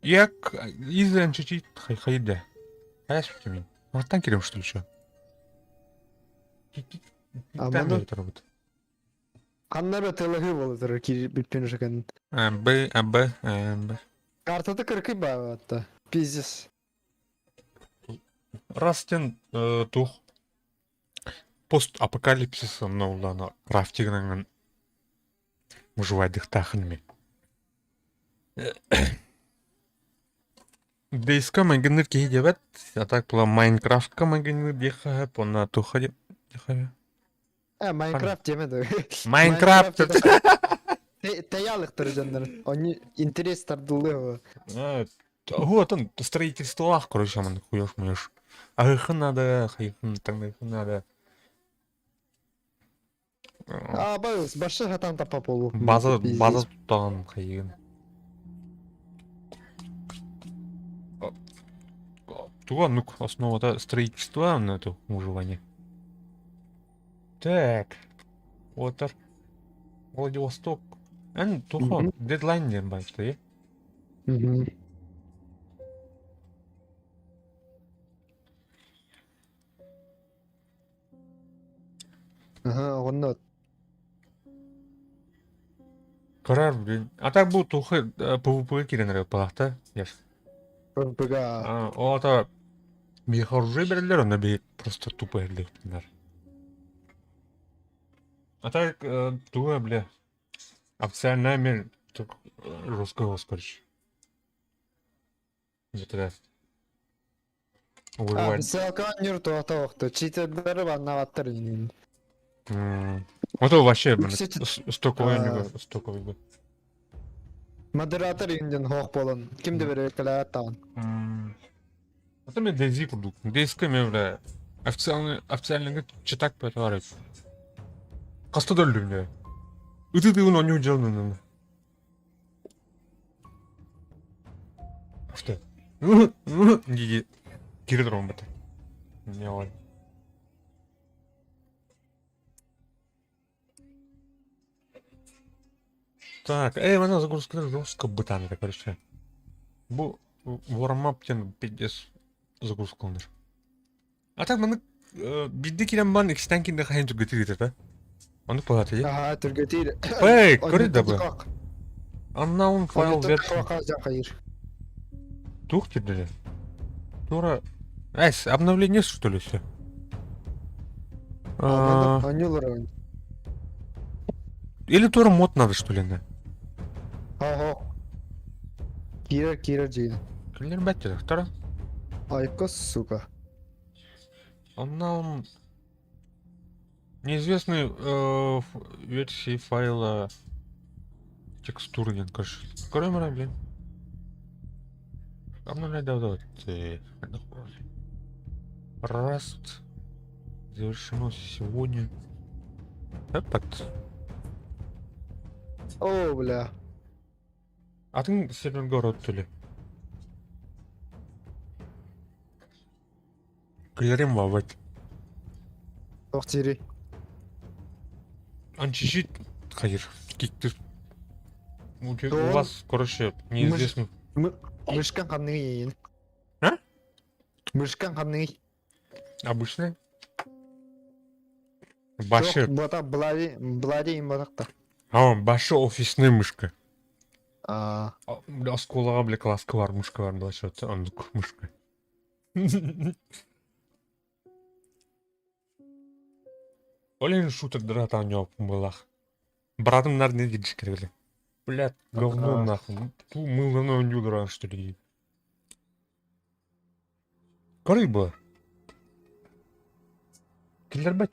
Як из чуть хайда. Хайа мин. Мартан кирем что ли еще? А маны ханна эрэ тылыһыы буола турар киирбиппин уже А, Б, А, Б, А, Б. Картата кыркый баатта. Пиздец. Растен тух постапокалипсис онно крафтигынан выживайдыхтаахын ми. Дейска майгынныр киһи диэбэт, а так була Майнкрафтка майгынныр диэхэ онно туха диэхэ. Э, Майнкрафт диэмэ да. Майнкрафт! Тэйалыктар дьоннор. Они интерес тардылы. Вот он, строительстволаах, короче, маны хуёш муёш. Аһыхын надо, хайыхын, таҥныхын надо. А, байыс, башы хатан тапа болу. База, база туттаҕын хайыгын. Туга, ну, основа строительства, на это выживание. Так. Отар. Владивосток. Эн тухо, дедлайн диэн баайта, э? Ага, онно Карар, блин. А так бу тухы PvP киирэн эрэ палахта. Яш. ППГ. А, ол ата биһиэхэ оружие бэрэллэр, онно биһи просто тупо эрдэхпиннэр. А так туга, бля, официальная мер жесткого короче. Это А, выживать. Селка нюр туата охто. Читердары баннаваттар инин. Вот это вообще, блин, Кстати, стоковый а, не стоковый бы. Модератор инден хоох болон. Ким де бере калааттаан. Это мне DayZ курдук. DayZ мен, бля, официальный, официальный читак пэтварып. Хаста да өлдүм дьэ. Ыты-тыын оонньуу дьон. Что? Дии киирэ туран Не ол. Так, эй, мана загрузка жестко бытанка, короче. Бу warm-up диэн пиздец загрузкаланар. А так маннык биирдэ киирэн баран иккистээн киирдэ хаһан түргэтиир этэ. Оннук буолаата дии. Аһаа түргэтиир. Эй, көрүй да бу. Unknown file version. Туох киирдэ? Тура... Эс, обновление что ли все? Или тура мод надо что ли на? Ого. Кира, Кира дьиин. Киллер бэттэ, второ. Айка, сука. Unknown... Неизвестный э, версии файла текстуры диэн короче. Көрөм блин. Обновлять давай. Раст завершено сегодня. Эпот. О, бля. Атын серверге город түлі. Клерим вавать. Ох, тири. Анчищит хайыр. Киктир. У вас, короче, неизвестно. Мышкан ханныгы А? Мышкан ханныгы. Обычная? Башы. Бата блади, блади им батакта. А, башы офисный мышка. А. Бля, осколаға, бля, класска бар, мышка бар, былайша андук мышка. Олен шутер драта нёп былах. Братым нар не дидиш киргили. Блядь, говно нахуй. Ту мылно нюдра, что ли. Рыба. Киллербет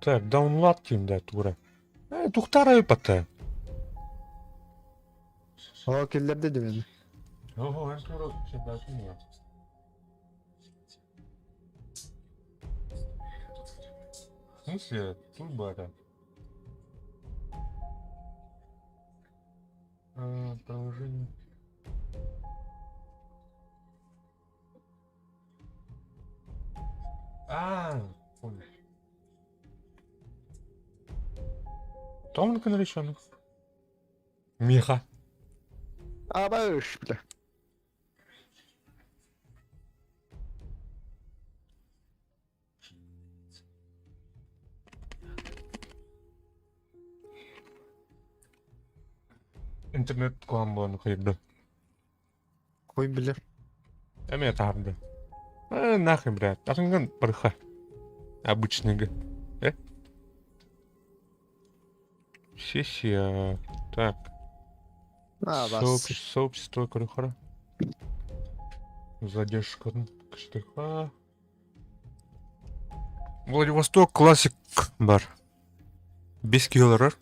Так, download дейм да тура. Э, тухтара пата. О, киллерде демен. Ого, я тура всегда В смысле, тут бы это. А, приложение. А, понял. Томка нареченных. Миха. Абаш, бля. Интернет куамбон хайда. Ой, бля. Эме тарды. Э, нахуй, блядь. Атынган барха. Обычный г. Э? Сессия. Так. А, бас. Сообщество Крюхара. Задержка. Штыха. Владивосток Классик бар. Без киллеров.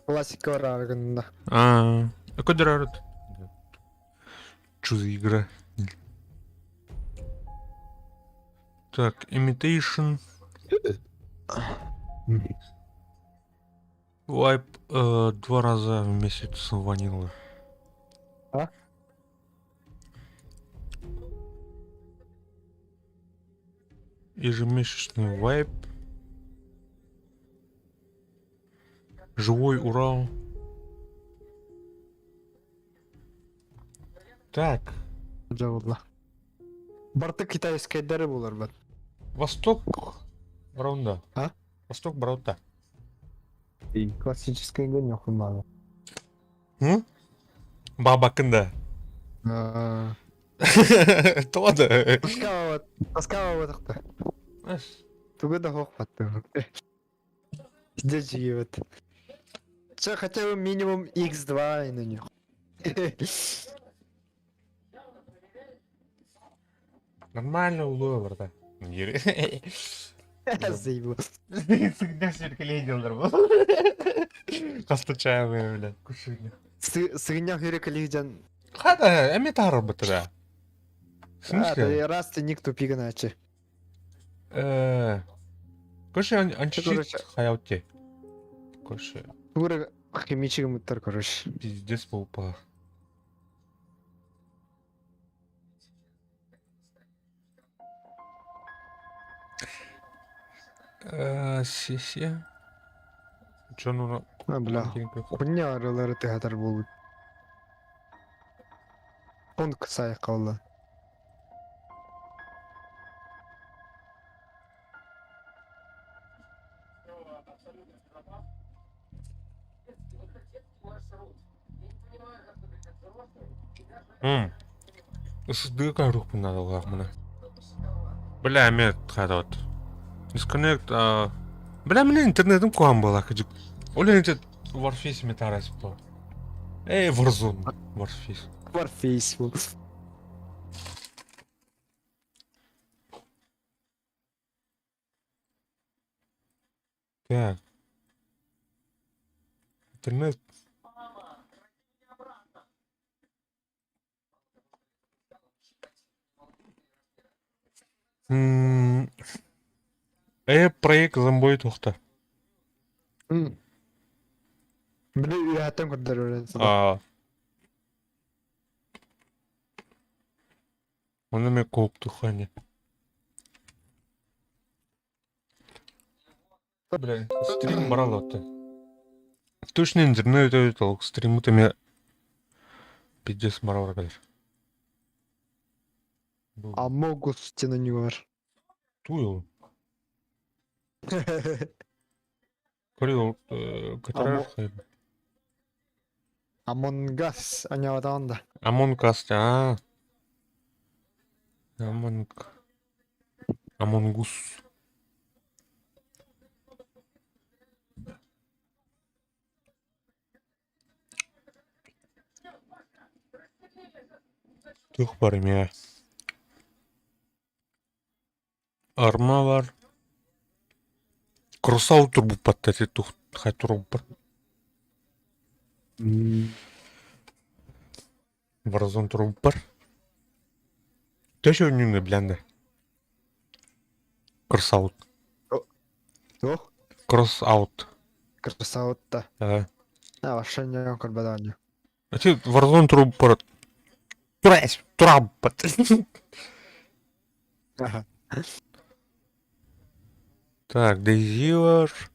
Классика бар аргында. А, кодерарот. Что за игра? Так, Imitation. Wipe э, два раза в месяц ванила. А? Ежемесячный вайп. Живой Урал. Так. Жабылла. Барты китайскайдары болар бар. Восток Браунда. А? Восток Браунда. Классическая гонёха мало. М? Бабакында. А. Тода. Тоскава тоскава батакта. Тугу да хох батты. Здесь живет. Че, хотя бы минимум x2 и на них. Нормально улуя, брата. Заебал. Всегда сиркаледилдер был. Кастачаевые, бля, кушали. Сыгнях юрекалихден. Хада, эмитар бытыра. В смысле? Раз ты ник тупик иначе. Короче, анчичит хаяутте. Короче. Тура Химичик мыттар, короче. Пиздец полпа. Сессия. Дьон А, бля. Хуйня арылары тыһатар буолбут. Пункт сайкалла. Ысыдыга рухпун надалгаах мына. Бля, эмиэ хаадабат. Disconnect, Бля, мин интернетим куһаҕан буолла кыдьык. Ол иһин Warface метарас буолла. Эй, Warzone. Warface. Warface бу. Так. Интернет. Э, проект зомбой тухта. Били үөһэттэн көрдөрөр. Аа. Оны мен кооптуххане. Бля, стрим барал отты. Точно интернет өтө стриму теме пиздец барал кэлэр. Амогус тенанюар. Туйул. Көрү көтөрөр Among Us аняватаан да. Among Us, аа. Among Among Us. Туох бар эмиэ? Арма бар. Кросау турбуппат эти тух хай турбуппат. Warzone турбуппар. Төш өнүңө билэн Crossout. Туох? Crossout. Красавта. Аа. А, вообще не көрбөдөөнү. Эти Warzone турбуппар. Турас, турабпат. Аха. Так, DayZ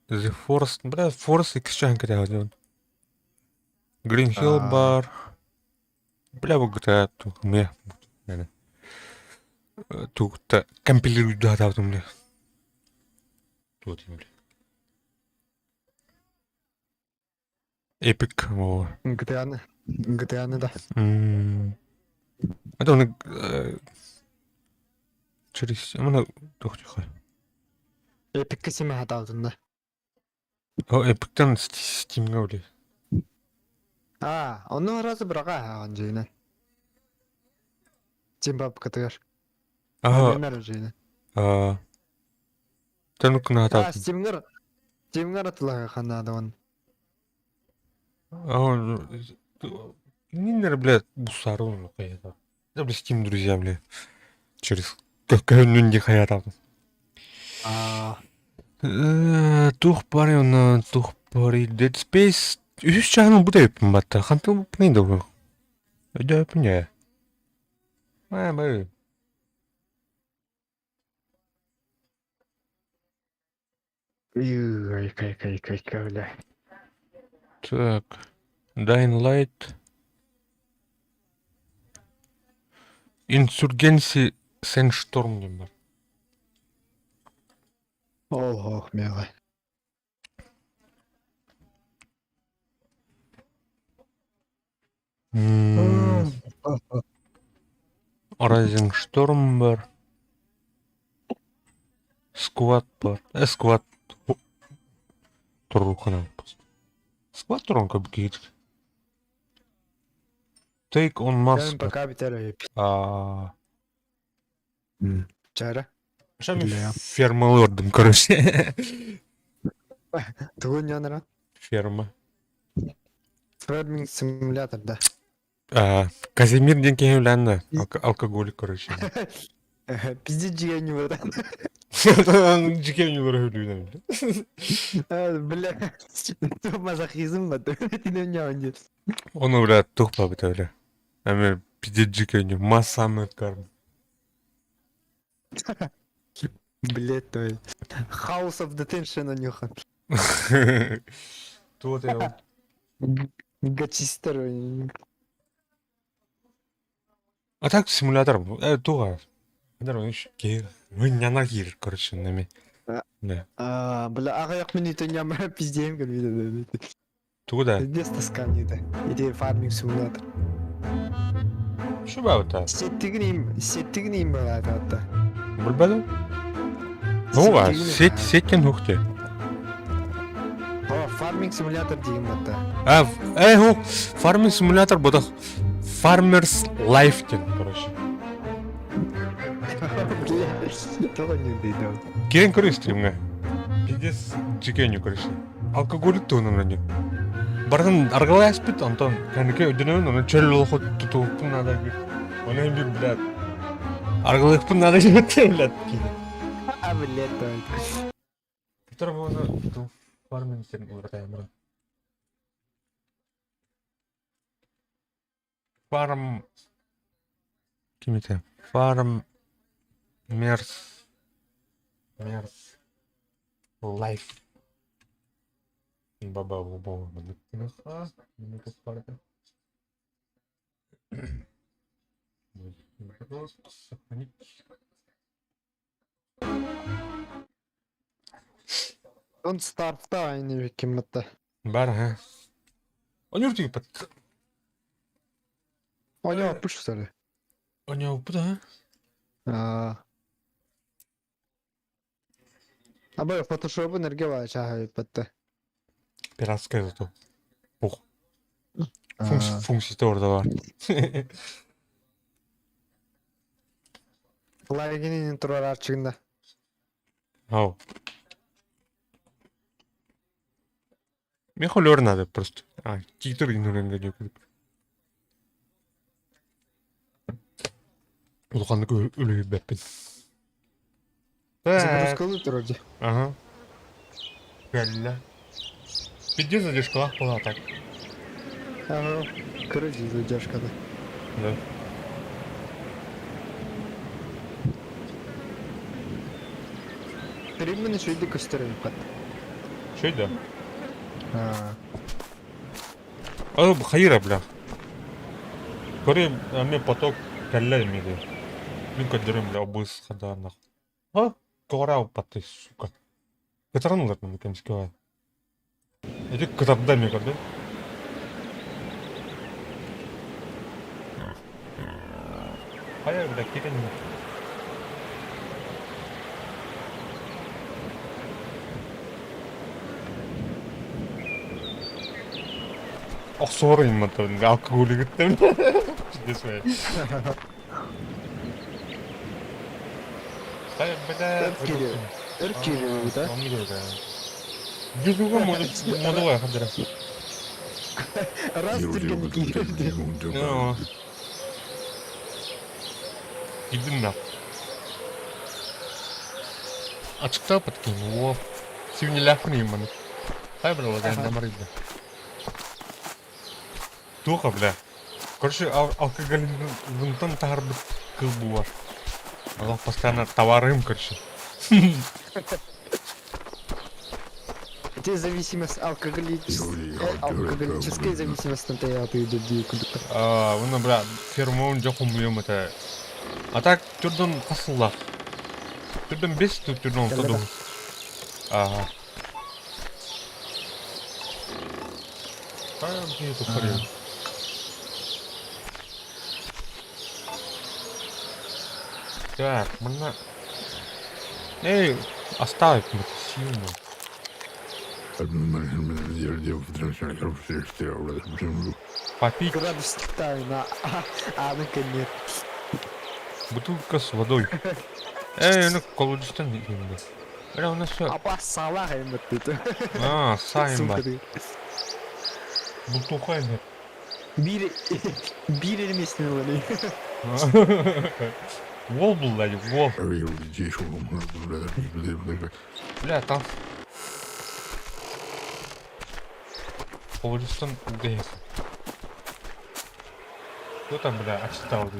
The Forest. Бля, Forest X чаһын кэтэһэн. Green Hill Аа. бар. Бля, бу GTA мэ. Тугта компилируйдаатаабытым бля. Туот бля. Epic оо. GTA-ны. GTA-ны да. М. Это он через мына тохтихай. Epic симе хатаабытын да. О, Epic-тан Steam-га бля. Аа, онно араас быраға хаан жиынэ. Зимбабкатыгар. Аа, Нэмэр жиынэ. аа. Тэнүк Аа, хатаабытым. Steam-гар Steam-гар атылаға ханаадаван. Аа, Ниннер, бля, бусарун хайата. Да, бля, Steam друзья, бля. Через какая хайата. Аа, Тух бары онно тух бары Dead Space үһүс чааһын бу да батта. Хантан бу да бу. Өйдөөпүн ээ. Аа, бары. үй, кай кай кай кай бля. Так. Dying Light. Insurgency Sandstorm диэн бар. Ол хоох мега. Rising Storm бар. Squad бар. Squad турухана. Squad турун как Take on Mars бар. Пока битэр. Аа. Чара. Шами Бля. ферма лордом, короче. Тугун янара. Ферма. Ферминг симулятор, да. А, Казимир диэн киһи үлээннэ. Алкоголик, короче. Пиздец жигэ не братан. Дьикэ ньулара өлүүнэн. Бля, мазохизм ба. Тинен Ону, бля, тух бабыта, бля. Эми пиздец дьикэ нью. Массамы карм. Блять, то есть. House of Detention нюхан. Туот я Гачистер. А так симулятор туга. Мынньана киир, короче, нами. Да. А, бля, аҕыйах мүнүүтэ ньама пиздеем кэлбит. Тугу да? Без тоскания да. Иди фарминг симулятор. Şu бабыта. Сеттигин сеттигин им балаата. Билбэтим. Нуга, сет сеттен хухте. О, фарминг симулятор диэн батта. А, э, ху, фарминг симулятор бодох Farmers Life диэн, короче. Тоҕо ньүндейдэ. Киэн көрө стримҥэ. Пиздец дьикеню, короче. Алкоголик туһунан они. Барытын аргыласпыт, онтон кэнники өйдөнөбүн, ону чөл олоху тутуохпун наада диир. Ону биир, блядь, аргылыахпын наада диэбиттэр, блядь. А, блядь, той. Петр буолла фарминг сирин уларытаамара. Фарм ким этэ? Фарм Мерс Мерс Лайф Баба Сохранить. Don't starve айны ким батта. Бар, ха. Онюр тииппэт. Оня пуш что ли? Оньоуппут, ха? А. Аба фотошопын эрге ба чаха батта. Пиратская зато. Пух. Функция орда бар. Лайгинин турар арчыгында. Ау. Мне холер надо просто. А, тиктор инуренге диэкүлүк. Улаханнык үлүһүйбэппин. Так. Загрузкалыы турар дии. Ага. Кэллэ. Пиздец задержкалаах буолла так. Ага. Кыра дии задержкада. Да. Стриммин үчүгэйдик көстөр эбиппат. Үчүгэй да? Аа. А, хайыра, бля. Көрү эмиэ поток кэллэ эмиэ Мин көрдөрүм, бля, обыс хадаанах. А, көҕөрөө сука. Кытаран ылар маны кэмскэ. Ити кытарда эмиэ көрдүм. Хайа, бля, кирен. Охсуор имматан алкоголигыттан. Пиздец, бля. Хайа, бля. Өр киирэ. Өр киирэ да? Оннук да. Жүзүгө модула хадара. Раз түргэнник киирди. Ну. Кирдим да. Ачыктааппыт киһи уол. Сибинньэлээхпин ийэм маны. Хайа быралла дамарыйда. Туох бля. Короче, алкоголизмтан таһарбыт кыл буолар. Олох постоянно товарым, короче. Ити зависимость алкоголическая зависимость ты дии курдук. А, уна, бля, фермон дьэ хомуйуом этэ. А так түрдөн хас сыллаах? Түрдөн бес, түрдөн алта Кэллэ дуу. Ага. А, мне это порядок. Так, манна... Эй, оставь это сильно. Попить Градус тайна, а ну-ка нет. бутылка с водой. Эй, ну колодецтан иһимдэ. Бля, у нас все. Апа салах эбит. А, сайын бар. Сука. Бултуха эмэ. Биир биир эрэ миэстэни ылан Уол булла дии, уол. Бля, там... Полистон УГС. Кто там, бля, отчитал?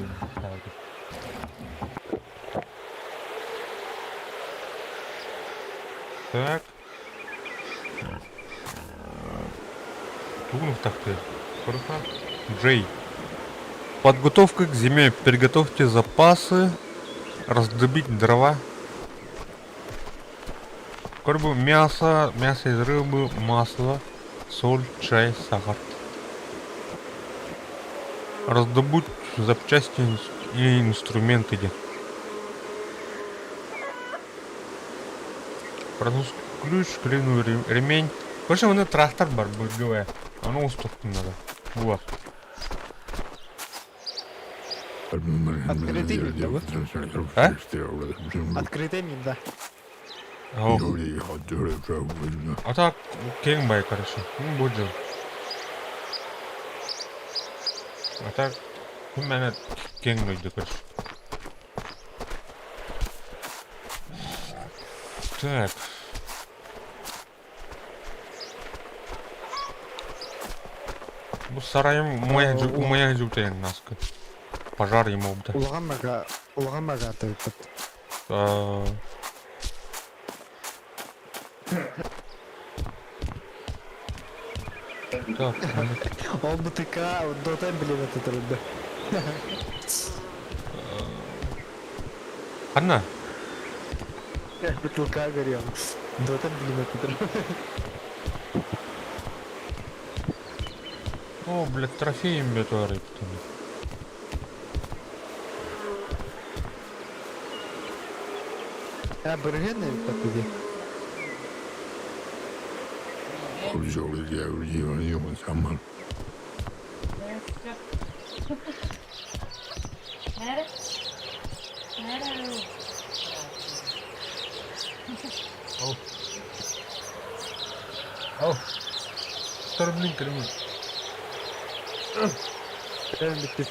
Так. Тугун ты. Хорошо. Джей. Подготовка к зиме. Приготовьте запасы. Раздобить дрова. Корбу мясо, мясо из рыбы, масло, соль, чай, сахар. Раздобудь запчасти и инструменты. Где. Французский ключ, клиновый ремень. Короче, у меня трактор бар, БГВ. Оно уступку надо. Вот. Открытый мир, да, вот? А? Открытый мир, да. О. А так, кеңбай, короче. Ну, будет. А так, у меня кең дойду, короче. Так. Бу сарайым умая жутайын наска. Пожар ему да. Улахан мага, улахан мага атырыппыт. Так, Ол бутыка дота билебет атырды. Ханна? Бутылка горел. Дота билебет атырды. О, блядь, трофеем бетуары. А быргын эбит Ау. Ау. Старый кремль. Битти.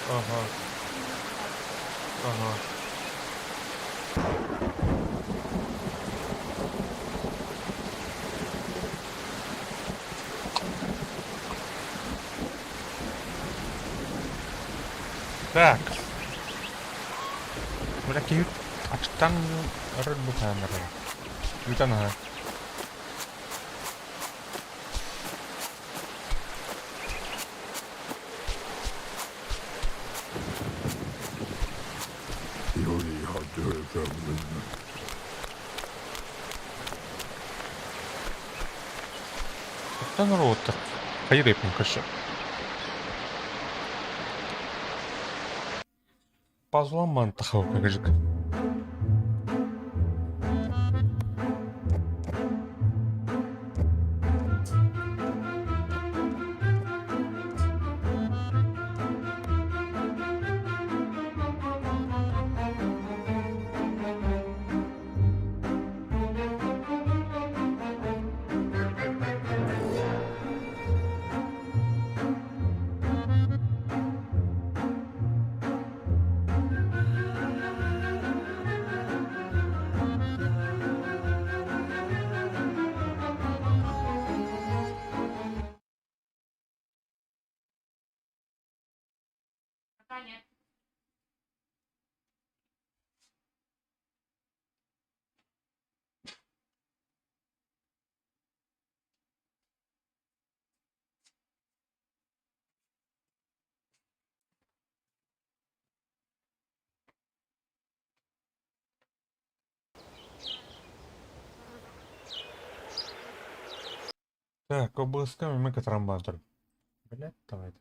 Ага. Ага. Так. Бля, киһи ачтан ырыр бутаан эрэр. Бүтэн аһа. Оттон роботтар хайыр эпин көрсө. Пазламан тахал кыжык. Так, ОБСК мы отрабатываем. Блять, давай.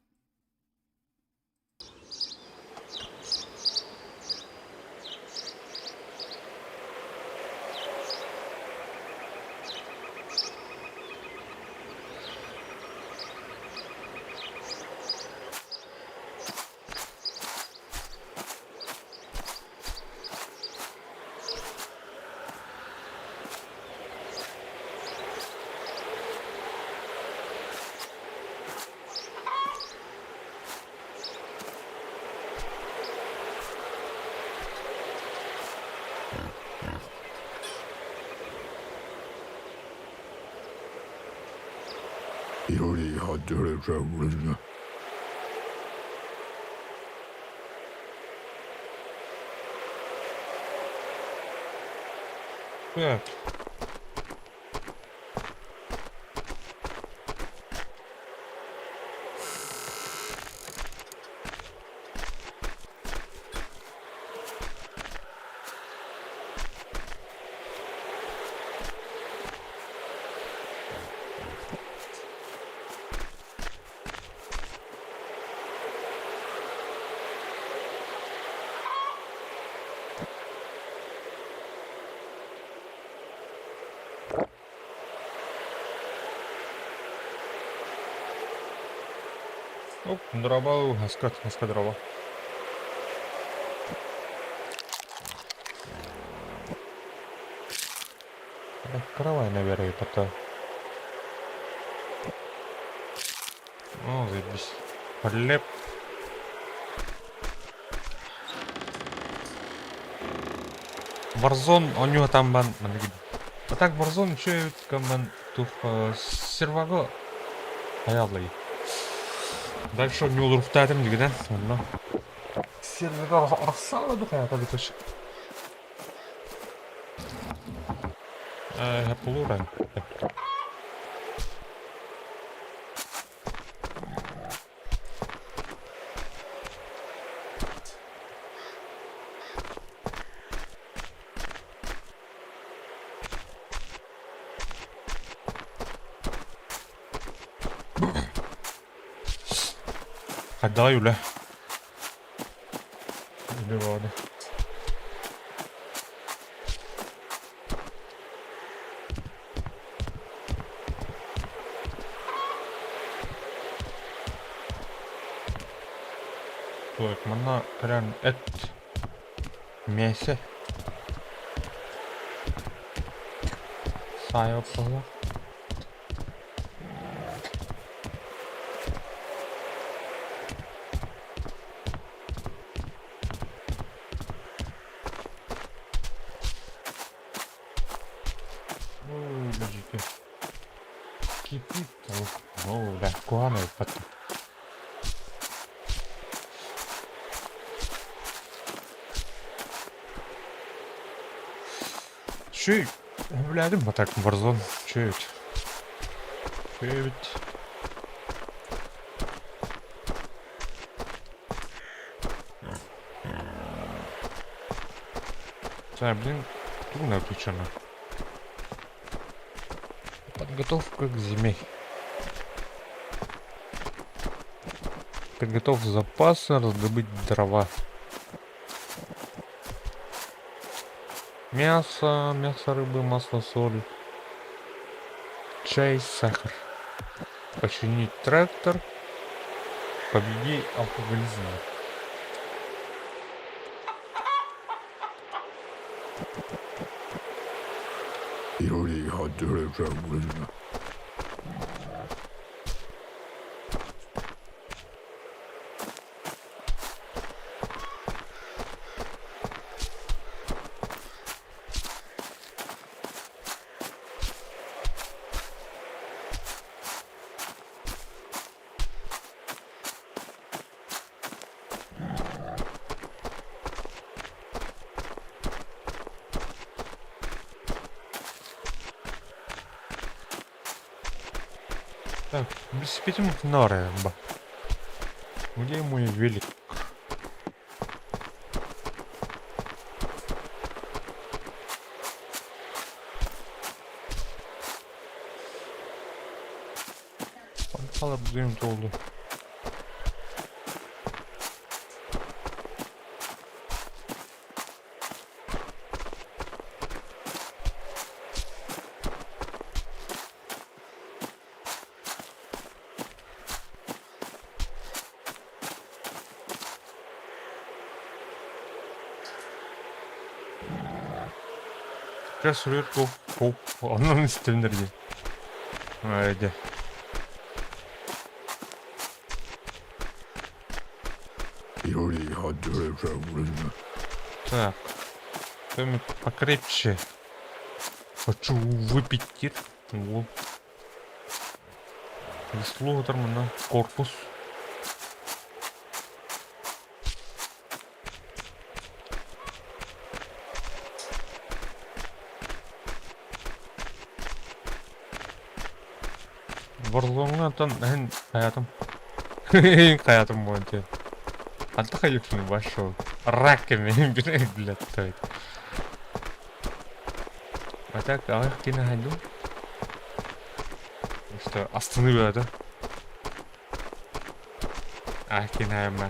Так. Оп, дроба, хаска, хаска дрова. Открывай, наверное, потом. О, заебись. Хлеб. Warzone, у него там бан... А так Warzone че команд тух серваго хаялый. Дальше у него руфтатым дигән, онно. Сервага арсала духа я битеш. Э, полуран. Хайдаҕай үлэ? Үлэ баҕана. Так, манна кэлэн эт миэсэ саайа охсоһолор. Ой, подождите. Кипит. О, да, куаны потом. Чуть, блядь, вот так Warzone, чуть. Чуть. Так, блин, трудно включено. Подготовка к зиме. Приготовь запасы, раздобыть дрова. Мясо, мясо рыбы, масло, соль. Чай, сахар. Починить трактор. Победи алкоголизм. Так, билсиппитим наар Где мой велик? Панталар бүгүн толду. Сейчас суруйар коп онон истиннэр дии. Дьэ. Так. Кто-нибудь покрепче. Хочу выпить тир. Вот. Весло на корпус. Warzone оттон эн хайатым хайатым буолан Ханта хайыппын вошел. Раками, блядь, А так, аҕыйах киинэ хайдым. Что, остановил это? А, кино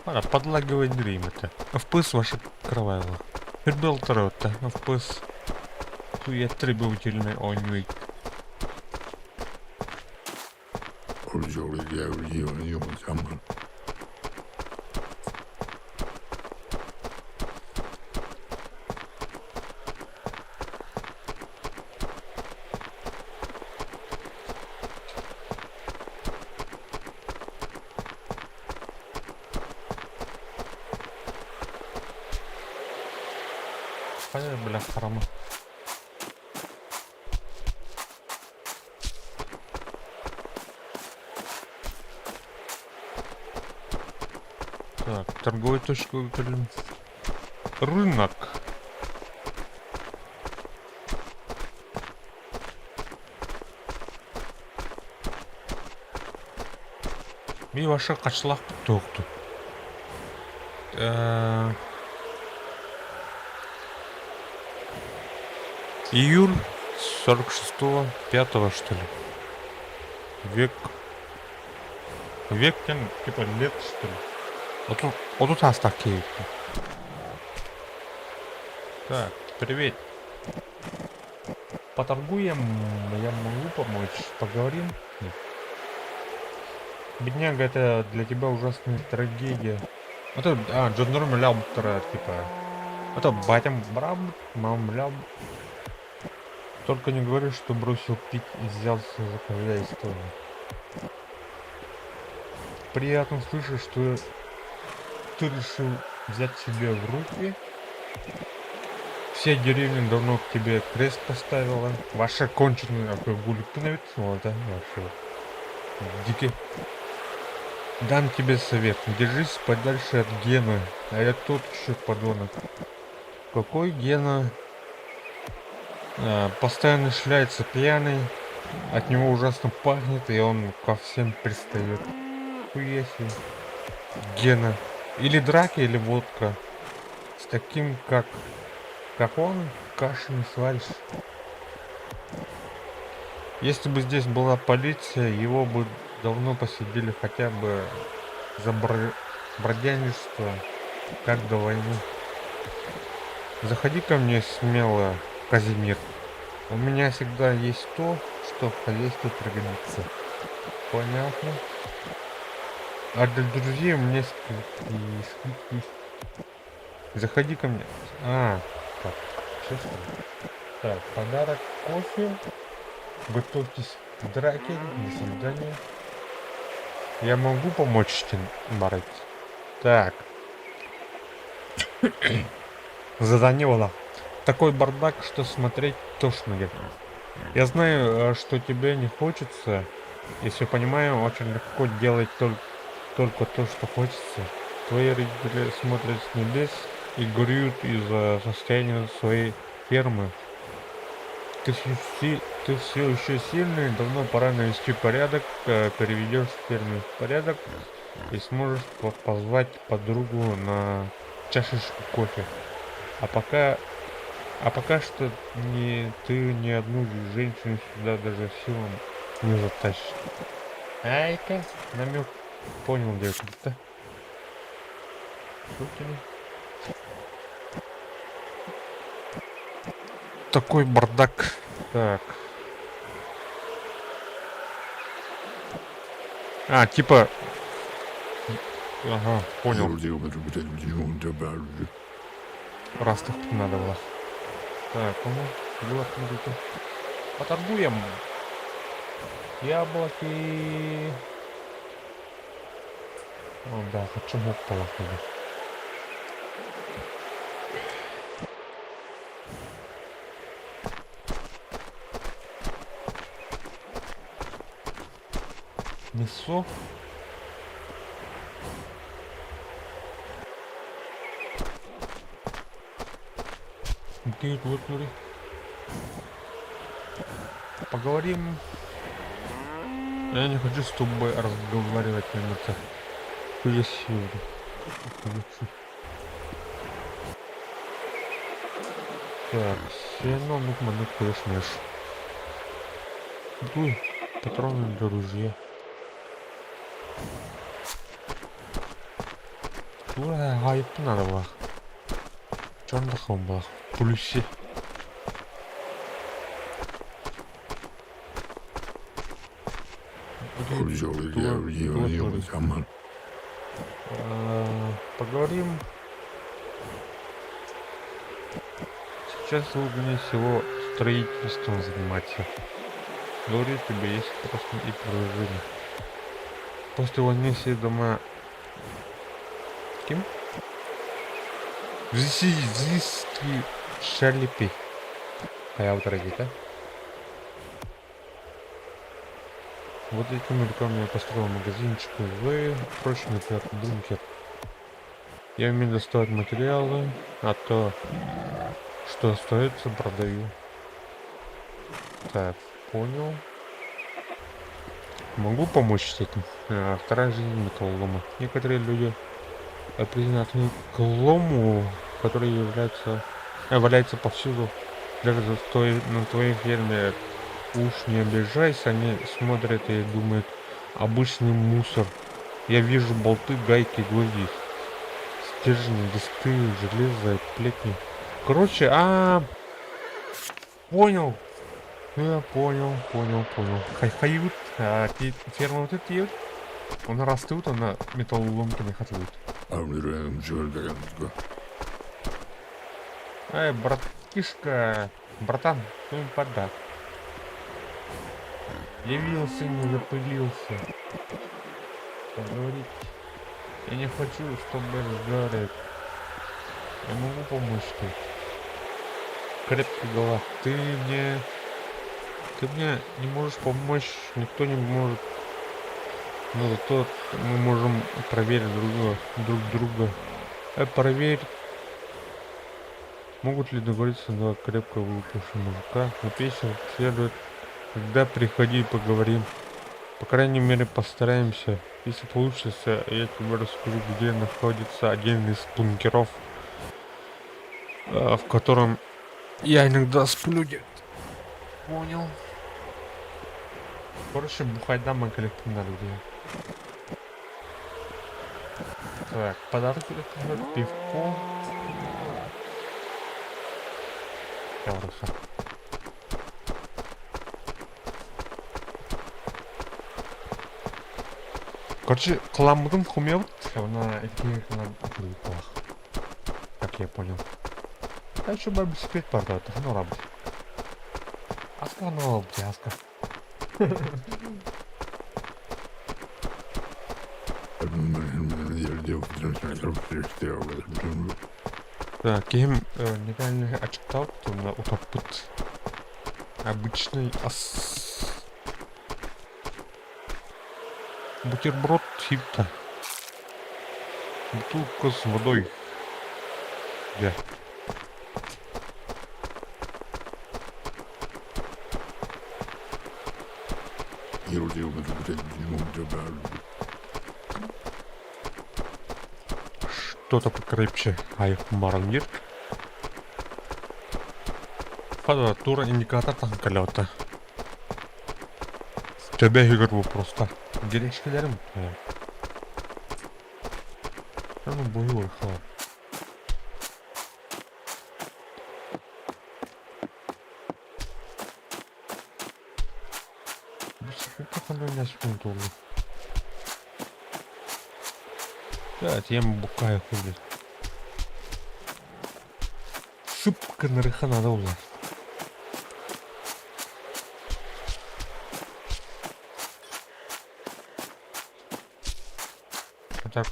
Ана подлагивает дрим это. FPS ваша кровавила. Пербел это. FPS. Хуя требовательный онюй. Хайа, бля, харама. Так, торговую точку выбрали. Рынок. Ми ваша качлах тоқту. Июль 46-го, 5 что ли. Век. Век тем, типа лет, что ли. Вот тут, вот тут ас такие. Так, привет. Поторгуем, я могу помочь. Поговорим? Нет. Бедняга, это для тебя ужасная трагедия. Это, а, Джон Норм типа. Это батям брам, мам лям. Только не говори, что бросил пить и взялся за хозяйство. Приятно слышать, что ты решил взять себя в руки. Вся деревня давно к тебе крест поставила. Ваша конченый алкоголик вот, да, вашего. Дикий. Дам тебе совет. Держись подальше от Гены. А я тот еще подонок. Какой Гена? А, постоянно шляется пьяный. От него ужасно пахнет, и он ко всем пристает. Хуя себе. Гена. Или драки, или водка. С таким, как... Как он, каши не сваришь. Если бы здесь была полиция, его бы давно посадили хотя бы за бродяжничество, как до войны. Заходи ко мне смело, Казимир. У меня всегда есть то, что в хозяйстве пригодится. Понятно. А для друзей у меня скидки. Заходи ко мне. А, так, честно. Так, подарок кофе. Готовьтесь к драке. До свидания. Я могу помочь тебе, Барret? Так. Задание Такой бардак, что смотреть тошно. Я знаю, что тебе не хочется. Если понимаю, очень легко делать только то, что хочется. Твои родители смотрят с небес и горюют из-за состояния своей фермы. Ты все еще сильный, давно пора навести порядок, переведешь ферму в порядок и сможешь позвать подругу на чашечку кофе. А пока что ты ни одну женщину сюда даже силам не затащишь. Ай-ка, намек понял, девушка, да? Такой бардак. Так. А, типа... Ага, понял. Раз так надо было. Так, ну, смотрите. Поторгуем. Яблоки. О, да, хочу мог полохнуть. Мясо. Поговорим. Я не хочу с тобой разговаривать, это. Так, сено, ну манук кулешмеш. Дуй, патроны для ружья. Ура, хайп надо было. Черных он был. Плюсе. Поговорим. Сейчас лучше всего строительством заниматься. Говорю тебе, есть просто и предложение. После войны все дома... Кем? Взиски шалипи. А я вот да? Вот этими руками я построил магазинчик в прочный бункер. Я умею доставать материалы, а то, что остается, продаю. Так, понял. Могу помочь с этим? Вторая жизнь металлолома. Некоторые люди признают к лому, который является, валяется повсюду. Даже на твоей ферме. Уж не обижайся, они смотрят и думают, обычный мусор. Я вижу болты, гайки, гвозди, стержни, листы, железо, плетни. Короче, понял. Я понял, понял, понял. Хайхают, а ферма вот эти, он растут, она металлоломки не хотят. Эй, братишка, братан, ну подарок. Явился, не запылился. Поговорить. Я не хочу, чтобы разговаривать. Я могу помочь тут. Крепкий голова. Ты мне не можешь помочь, никто не может. Но зато мы можем проверить друг друга. Проверь. Могут ли договориться на крепко выпившего мужика? Но песня следует. Когда приходи, поговорим. По крайней мере, постараемся. Если получится, я тебе расскажу, где находится один из бункеров, в котором я иногда сплю. Понял. Короче, бухайдан коллективно людей. Так, подарок пивко. Хорошо. Короче, кыламмытын хомуйабыт, она икки гына Как я понял. А еще бар бисиклет бар да, тахын орабыт. Аска анал аска. Так, киһим неправильно ачыктаабыт уонна утаппыт. Обычный ас. Бутерброд хипта. Бутылка с водой. Где? Что-то покрепче. Ай, маранир. Квадратура индикатор там колета. Төбө иһигэр просто. Грешкэлэрим Ну, бу Тем букая хули. Сып гынарыха надо ула. Так.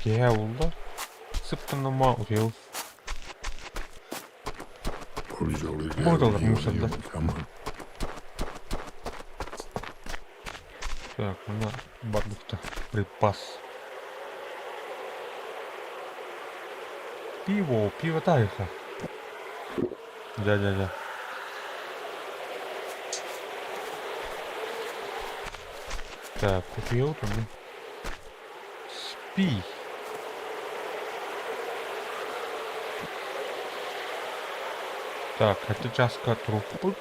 Киһэ булла. Сып гыныма утуйабыт. Мордалар мусорда. Так, мына барбыкта припас. Пиво, пиво тайха. Дя-дя-дя. Так, купил там. Спи. Так, это часка труппут.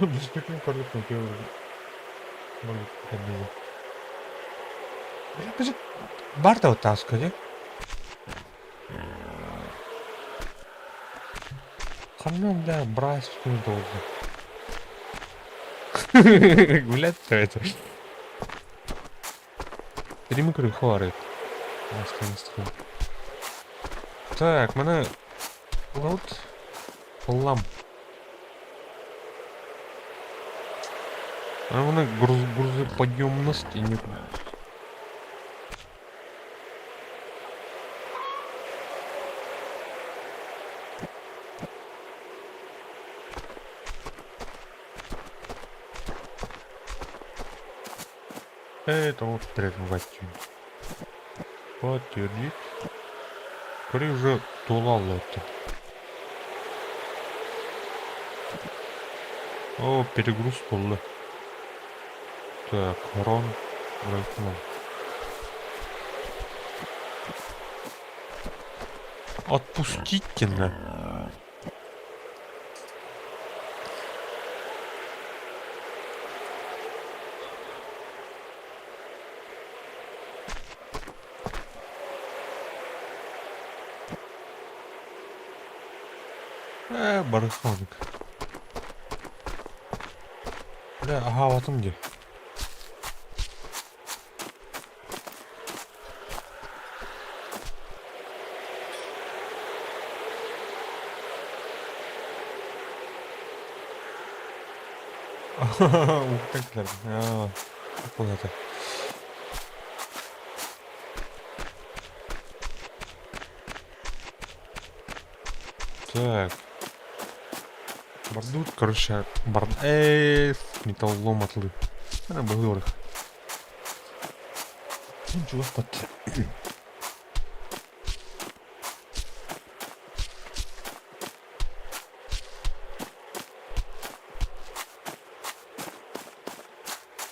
Беспекин көрдүк Бар да таска дии. Ханна да брать должен. Гулять это. Перемикры хварит. Так, маны лут лам. А маны груз грузоподъемность и не Это вот прервать. Подтвердить. Скорее уже тулал это. О, перегруз болды. Так, Рон. Райфман. Отпустите на. Э, барахоник. Бля, ага, вот он где. Ух, как А, куда-то. Так. Бардут, короче, бард... Эй, металлолом отлы. Она был Ничего, под...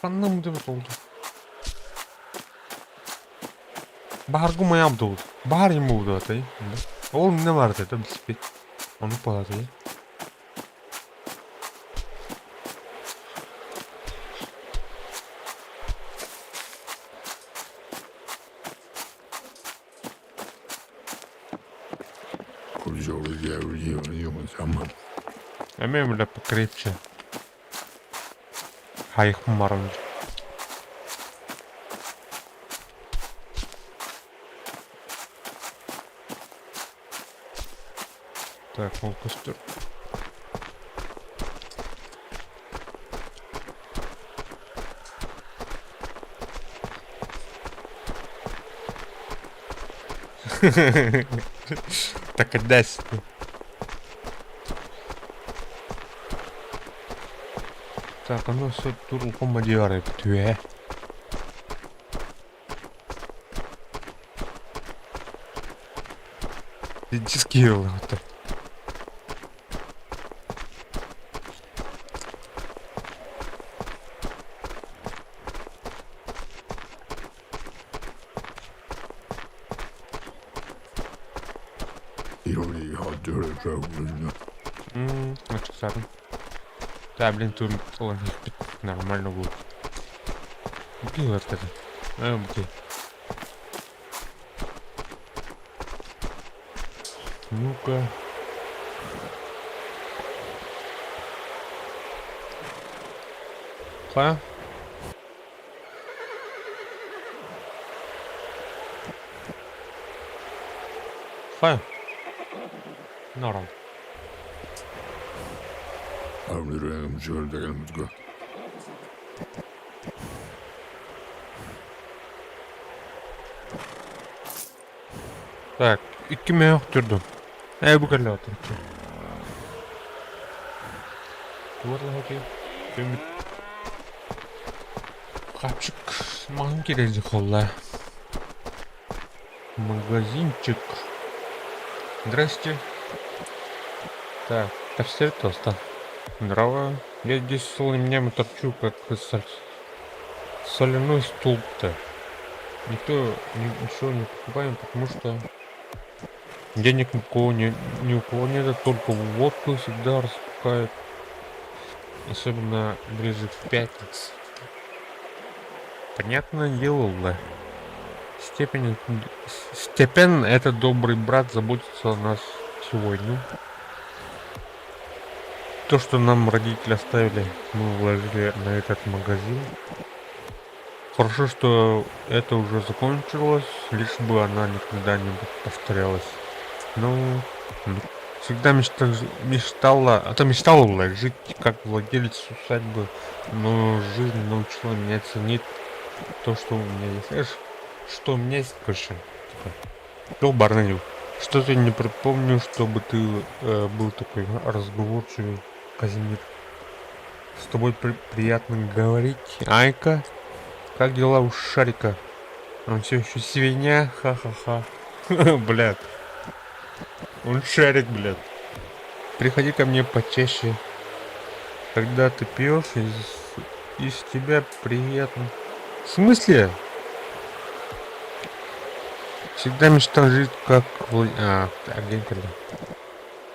Ханна бу oldu? Баһаргы майам долду. Баһар им болду атай. Ол не бар это билбит. Onu palатый. Эмиэ бля покрепче. Хайхмарн. Так, ол көстөр. Так и даст. Так, оно все турулком мадиары түе. Дискировал это. Ачык Да, блин, тут нормально будет. Окей, вот это. Окей. Ну-ка. Ха? Ха? Норм. Так, икки мөөх түрдүм. Э, бу кэллэ отыр. Туарлах окей. Хапчык маған керек холла. Магазинчик. Здрасте. Так, все тоста. Здраво. Я здесь целыми днями торчу, как соль... соляной столб-то. Никто ничего не покупаем, потому что денег ни у кого не, ни у кого нет, только водку всегда распускают. Особенно ближе к пятнице. Понятное дело, да. Степень, степен это добрый брат заботится о нас сегодня. То, что нам родители оставили, мы вложили на этот магазин. Хорошо, что это уже закончилось, лишь бы она никогда не повторялась. Ну, всегда мечтал, мечтала, а то мечтала жить как владелец усадьбы, но жизнь научила меня ценить то, что у меня есть. Знаешь, что у меня есть, короче, типа, долбарный. Что-то не припомню, чтобы ты был такой разговорчивый, Казимир. С тобой приятно говорить. Айка, как дела у Шарика? Он все еще свинья, ха-ха-ха. Блядь. Он шарик, блядь. Приходи ко мне почаще. Когда ты пьешь, из тебя приятно. В смысле? Всегда мечтал жить как... А, агент когда.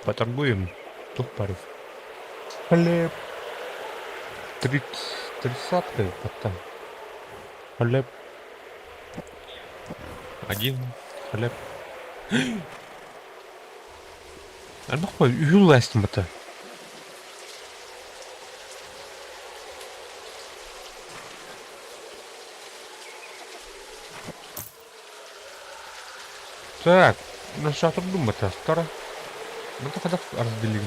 Поторгуем. Тухпарев. Хлеб. Тридцатка, потом. Хлеб. Один хлеб. Альбахпа үйүластым это. Так, на шатр думать, астара. Ну то когда разделили.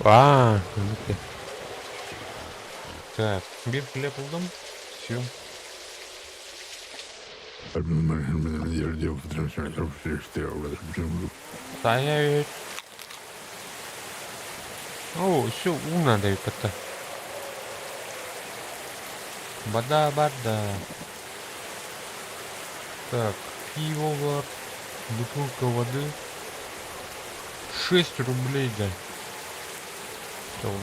А, ну Так, бир хлеб улдum. Все. Стоять. О, все, умно дают это. Вода, вода. Так, пиво, бар, бутылка воды. 6 рублей, да. Тоҕо?